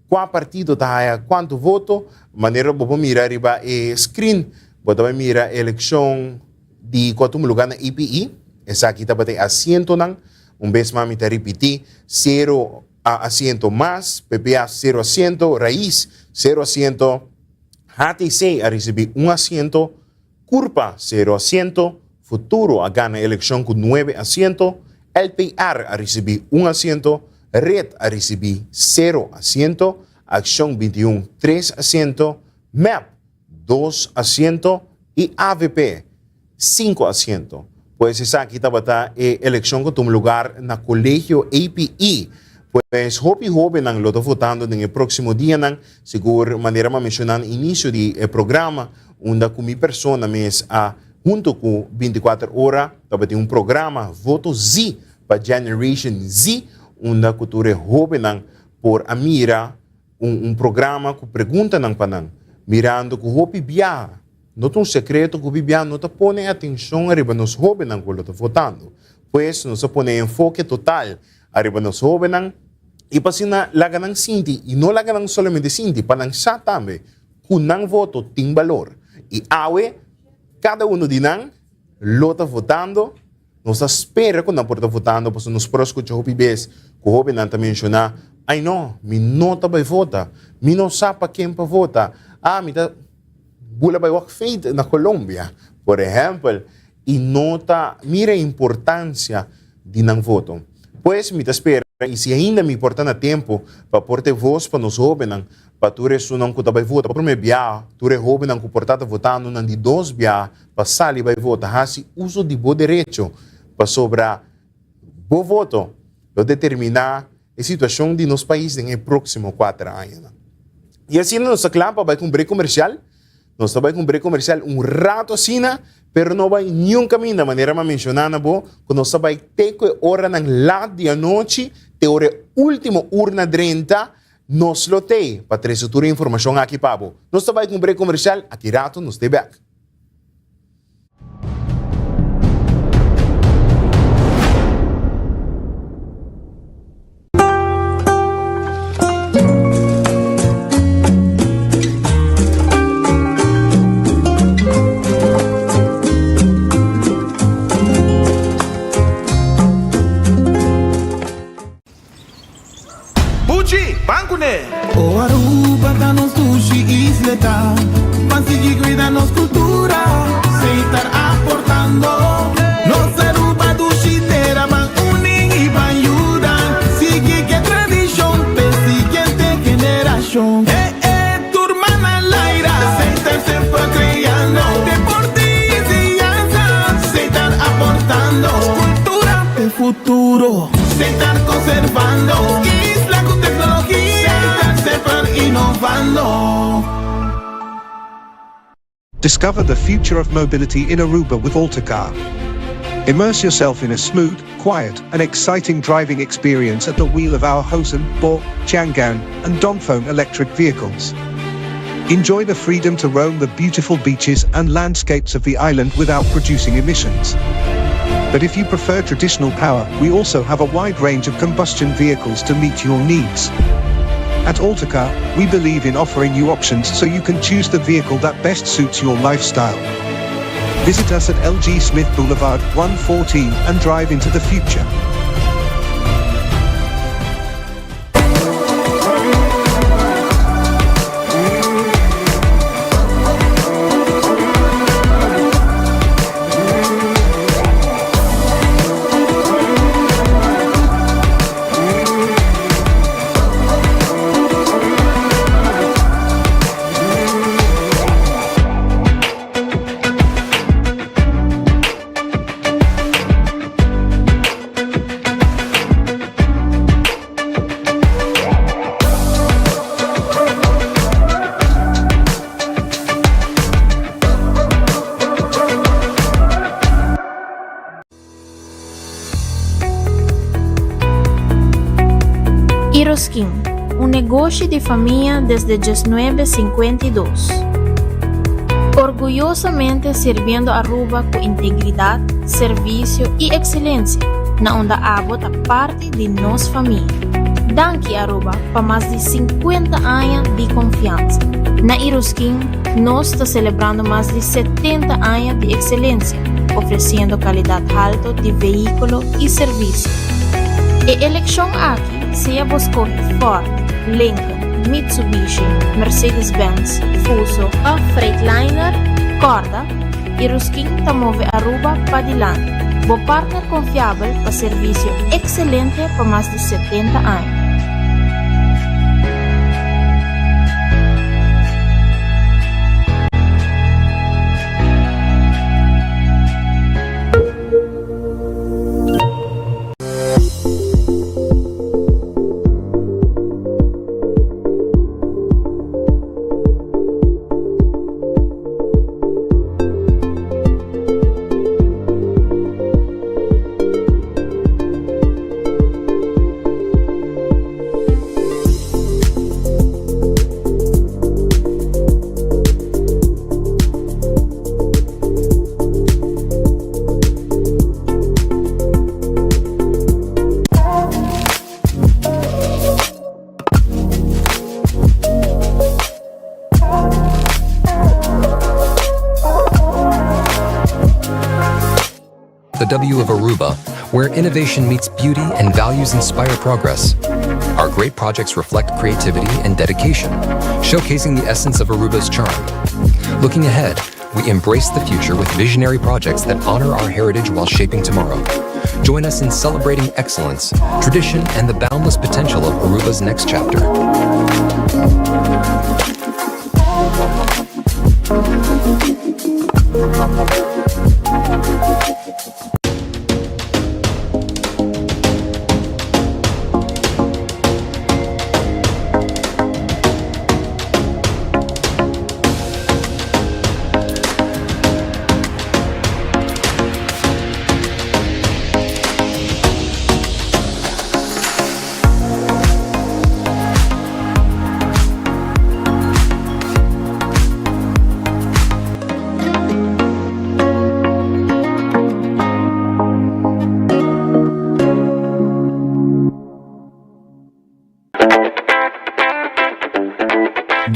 cua partido ta haya cuanto voto. Manera bo por mira riba e screen, bo ta bai mira eleccion di cua tuma lugar na EPE. Esaki tabata e asientonan. Un bes mas mi ta ripiti, cero asiento mas, PPA cero asiento, Raiz cero asiento, HTC a ricibi un asiento, Curpa cero asiento, Futuro a gana elekshon ku nuebe asiento, LPR a risibí un asiento, Red a risibí sero asiento, Akshon 21 tres asiento, mep dos asiento i avp sinku asiento. Pues esaki tabata e elekshon ku tuma lugar na Kolegio APE. Pues hopi hobennan lo ta votando den e próksimo dianan, sigur manera mi a menshoná na inisio di e programa, unda ku mi persona mes a huntu ku 24 ora tabatin un programa Voto Z pa Generation Z, unda ku tur e hobennan por a mira un un programa ku preguntanan pa nan, mirando ku hopi biaha, no ta un sekreto ku hopi biaha no ta pone atenshon ariba nos hóbennan ku lo ta votando. Pues nos a pone enfoke total ariba nos hóbennan i pa asina laga nan sinti, i no laga nan solamente sinti, pa nan sa tambe ku nan voto tin balor. I awe kada uno di nan lo ta votando. Nos ta spera ku nan por ta votando pasobra nos por a skucha hopi bes ku hóbennan ta menshoná, Ai no, mi no ta bai vota, mi no sa pa ken pa vota, ah mi ta bula bai wak feit na Colombia, por ehèmpel, i no ta mira e importansia di nan voto. Pues mi ta spera i si ainda mi por ta na tempu pa por ta e vos pa nos hóbennan, pa tur esunnan ku ta bai vota pa promé biaha, tur e hóbennan ku por ta ta votando nan di dos biaha, Pa sali bai vota, hasi uso di bo derecho, pasobra bo voto lo determiná e situashon di nos pais den e próksimo kuater añanan. I asina nos ta kla pa bai ku un brek komersial. Nos ta bai ku un brek komersial un rato asina, pero no bai niun kaminda, manera mi a menshoná na bo, ku nos ta bai te ku e oranan lat di anochi, te ora e último urna drenta, nos lo t'ei pa trese tur e informashon aki pa bo. Nos ta bai ku un brek komersial, aki rato nos t'ei bèk. Buchi, ban kuné! O Aruba ta nos dushi isleta, ban sigui cuida nos cultura, Setar aportando. Nos Aruba dushi tera, ban uni y ban yuda, sigui ke tradicion p'e siguiente generacion. Eh eh, tur man a laira, Setar semper creando, deporte y enseñanza, Setar aportando, cultura p'e futuro. Setar conservando isla cu tecnologia. Setar semper innovando. Discover the future of mobility in Aruba with Altercar. Immerse yourself in a smooth, quiet, and exciting driving experience at the wheel of our Hosen, Bo, Chang'an, and Dongfeng electric vehicles. Enjoy the freedom to roam the beautiful beaches and landscapes of the island without producing emissions. But if you prefer traditional power, we also have a wide range of combustion vehicles to meet your needs. At Altercar, we believe in offering you options so you can choose the vehicle that best suits your lifestyle. Visit us at LG Smith Boulevard 114 and drive into the future. Iroskin, un negoshi di famia desde diesnuebe sinkuenta i dos. Orguyosamente sirbiendo Aruba ku integridat, servisio i ekselensia, na unda abo ta parti di nos famia. Danki Aruba pa mas di sinkuenta aña di konfiansa. Na Iroskin nos ta selebrando mas di setenta aña di ekselensia, ofresiendo kalidat halto di vehíkulo i servisio. E elekshon aki sea bo skohe Ford, Lincoln, Mitsubishi, Mercedes-Benz, Fuso òf Freightliner, kòrda. y Ruskin ta move Aruba padilanti. Bo partner confiabel pa servicio excelente pa mas di 70 aña. The W of Aruba, where innovation meets beauty and values inspire progress. Our great projects reflect creativity and dedication, showcasing the essence of Aruba's charm. Looking ahead, we embrace the future with visionary projects that honor our heritage while shaping tomorrow. Join us in celebrating excellence, tradition, and the boundless potential of Aruba's next chapter.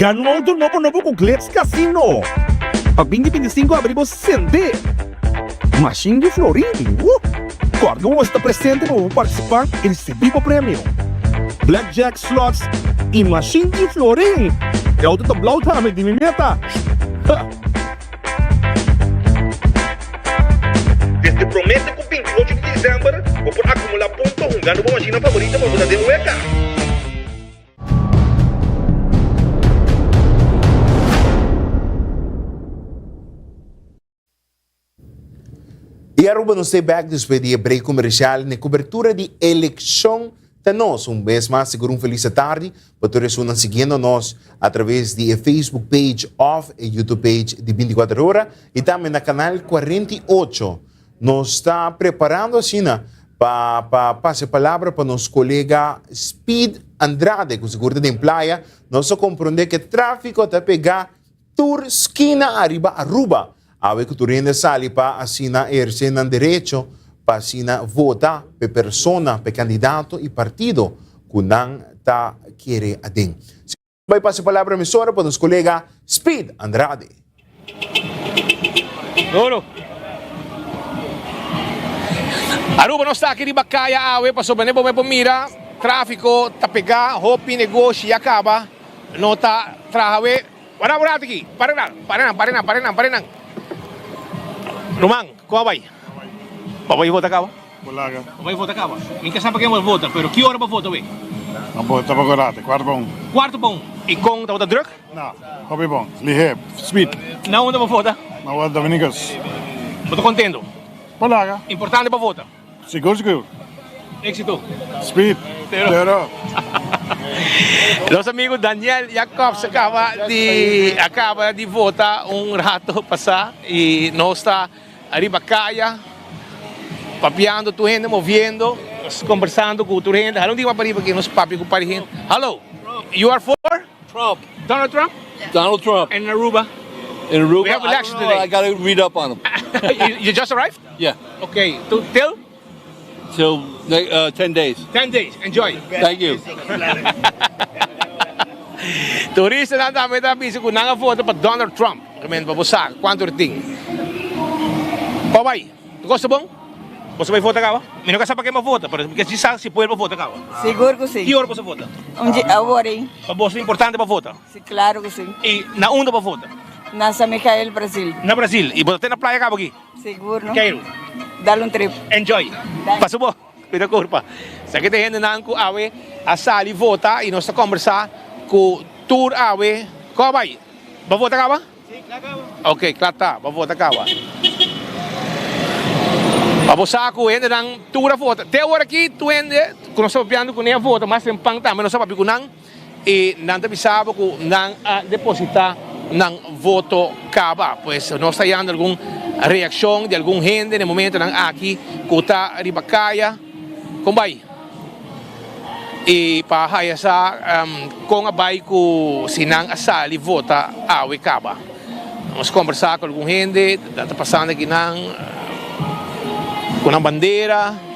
Gana un auto nobo nobo cu Glitz Casino! Pa binti 25 abri bo sende! Mashin di florin! Woo! Corda cu bo mester ta presente pa bo participa y ricibi bo premio! Blackjack, slots y mashin di florin! E auto ta blauw tambe di mi meta! Ha! Desde prome te ku 28 di december bo por acumula punto hungando bo mashina favorito pa bo ta den weka. Y Aruba nos stay back despues di e break comercial n'e cobertura di eleccion ta nos. Un bes mas sigur un feliz tardi pa tur esunnan siguiendo nos a traves di e Facebook page of e YouTube page di 24 Ora y tambe na canal 48. Nos ta preparando asina pa pa pasa e palabra pa nos colega Speed Andrade cu sigur ta den playa. Nos a comprende cu e trafico ta pega Tur skina ariba Aruba. Awe ku tur hende sali pa asina ehersé nan derecho pa asina vota p'e persona, p'e kandidato i partido ku nan ta kere aden. Bai pasa e palabra mesora pa nos kolega Speed Andrade. Duro. Aruba no sta aki riba kaya awe pasobra ne bo por mira trafiko ta pega hopi negoshi ya kaba no ta traha awe. Wara un rato aki. Para nan, para nan, para nan, para nan, para nan. Ruman, con a bay? Bo bay vota caba? Bo laga. Bo bay vota caba? Mi ka sa pa ken bo vota, pero ki ora bo vota we? A vota pa Corate, cuarto pa un. Cuarto pa un. Y con tabata druk? No, hopi bon. Lihe, speed. Na unda bo vota? Na Walt Dominicus. Bo ta contento? Bo laga. Importante pa vota? Sigur sigur. Éxito. Speed. Tero. Nos amigo Daniel Jacobs acaba di acaba di vota un rato pasá y nos ta ariba caya papiando tur hende moviendo conversando cu tur hende. Hallo un dia pariba aki nos papia cu par hende. Hallo you are for? Trump. Donald Trump? Donald Trump. In Aruba? In Aruba? We have election I don't know. today. I gotta read up on him. you, you just arrived? Yeah. Okay. To, till? Till uh, 10 days. 10 days. Enjoy. Thank you. Turistanan tambe ta bisa ku nan a vota pa Donald Trump. Realmente pa bo sa kuantu er tin. Bo bai? Tu gosta bon? Boso bai vota kaba? Mi no ka sa pa ken bo vota, pero mi ke si sa si pueblo vota kaba. Sigur ku si. Ki ora boso vota? Un di awor ei. Pa boso ta importante pa vota? Si, klaro ku si. I na unda bo vota? Na San Michael, Brasil. Na Brasil. Y bo ta te na playa cabo aki? Sigur no. Keiro. Dal un trip. Enjoy. Pasa bo. Cuida curpa. Sa ki ta hendenan cu awe a sali vota y nos ta combersa cu tur awe. Con a bay? Bo vota caba? Si, cla caba. Ok, cla ta. Bo vota caba. Pa bo sa cu hendenan tur a vota. Te awor aki tur hende cu nos ta papiando cu nan a vota mas tempan tambe nos a papia cu nan. I nan ta bisa bo ku nan a depositá nan voto kaba. Pues nos ta yanda algun reakshon di algun hende na e momentonan aki ku ta riba kaya. Kon bai? I pa haya sa kon a bai ku si nan a sali vota awe kaba. Nos kombersá ku algun hende ta pasando akinan ku nan bandera.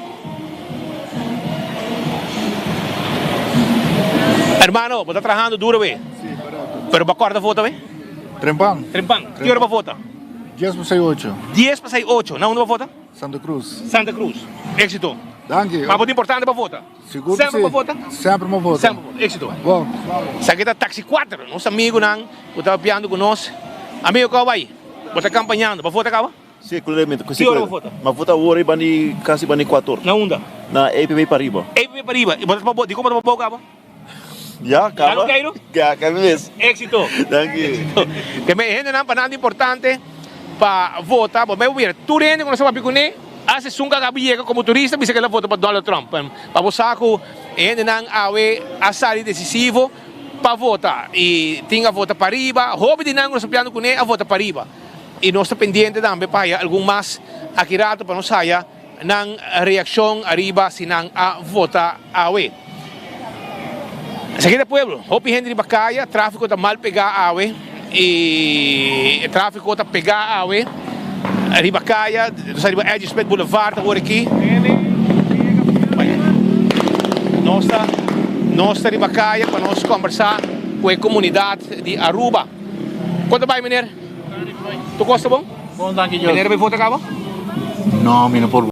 Hermano, bo ta trahando duro we. Pero bo a kòrda vota we? Trempan. Trempan. Ki ora bo a vota? Dies pa sei ocho. Dies pa sei ocho. Na unda bo a vota? Santa Cruz. Santa Cruz. Éxito. Danki. Ma bo ta importante pa vota? Sigur ku si. Semper bo vota? Semper mi vota. Semper vota. Éxito. Bon. Esaki ta Taxi Cuatro, nos amigunan ku ta papiando ku nos. Amigo, kòw bai? Bo ta kampañando. Bo vota kaba? Si, claramente. Ki ora bo vota? Mi vota awor riba di kasi banda di kuator. Na unda? Na EPB pariba. EPB pariba. I bo ta pa dikon bo ta pa bou kaba? Ya, kaba. Dalo Cairo? Ya, kaba mes. Éxito. Danki. Éxito. Te me hendenan pa nan ta importante pa vota. Bo me mira tur hende ku nos a papia kuné, hasta esun ku a kaba yega komo turista bisa ku el a vota pa Donald Trump. Pa bo sa ku e hendenan awe a sali desisivo pa vota. I tin a vota pariba. Hopi di nan ku nos a papiando kuné a vota pariba. I nos ta pendiente tambe pa haya algun mas aki rato pa nos haya nan reaccion ariba si nan a vota awe. Esaki ta pueblo, hopi hende riba caya, trafico ta mal pega awe y e trafico ta pega awe riba caya, nos ta riba Edgy Smith Boulevard awor aki. Nos ta nos ta riba caya pa nos combersa cu e comunidad di Aruba. Con ta bay meneer? Tu cos ta bon? Bon, danki Dios. Meneer a bay vota caba? No, mi no por.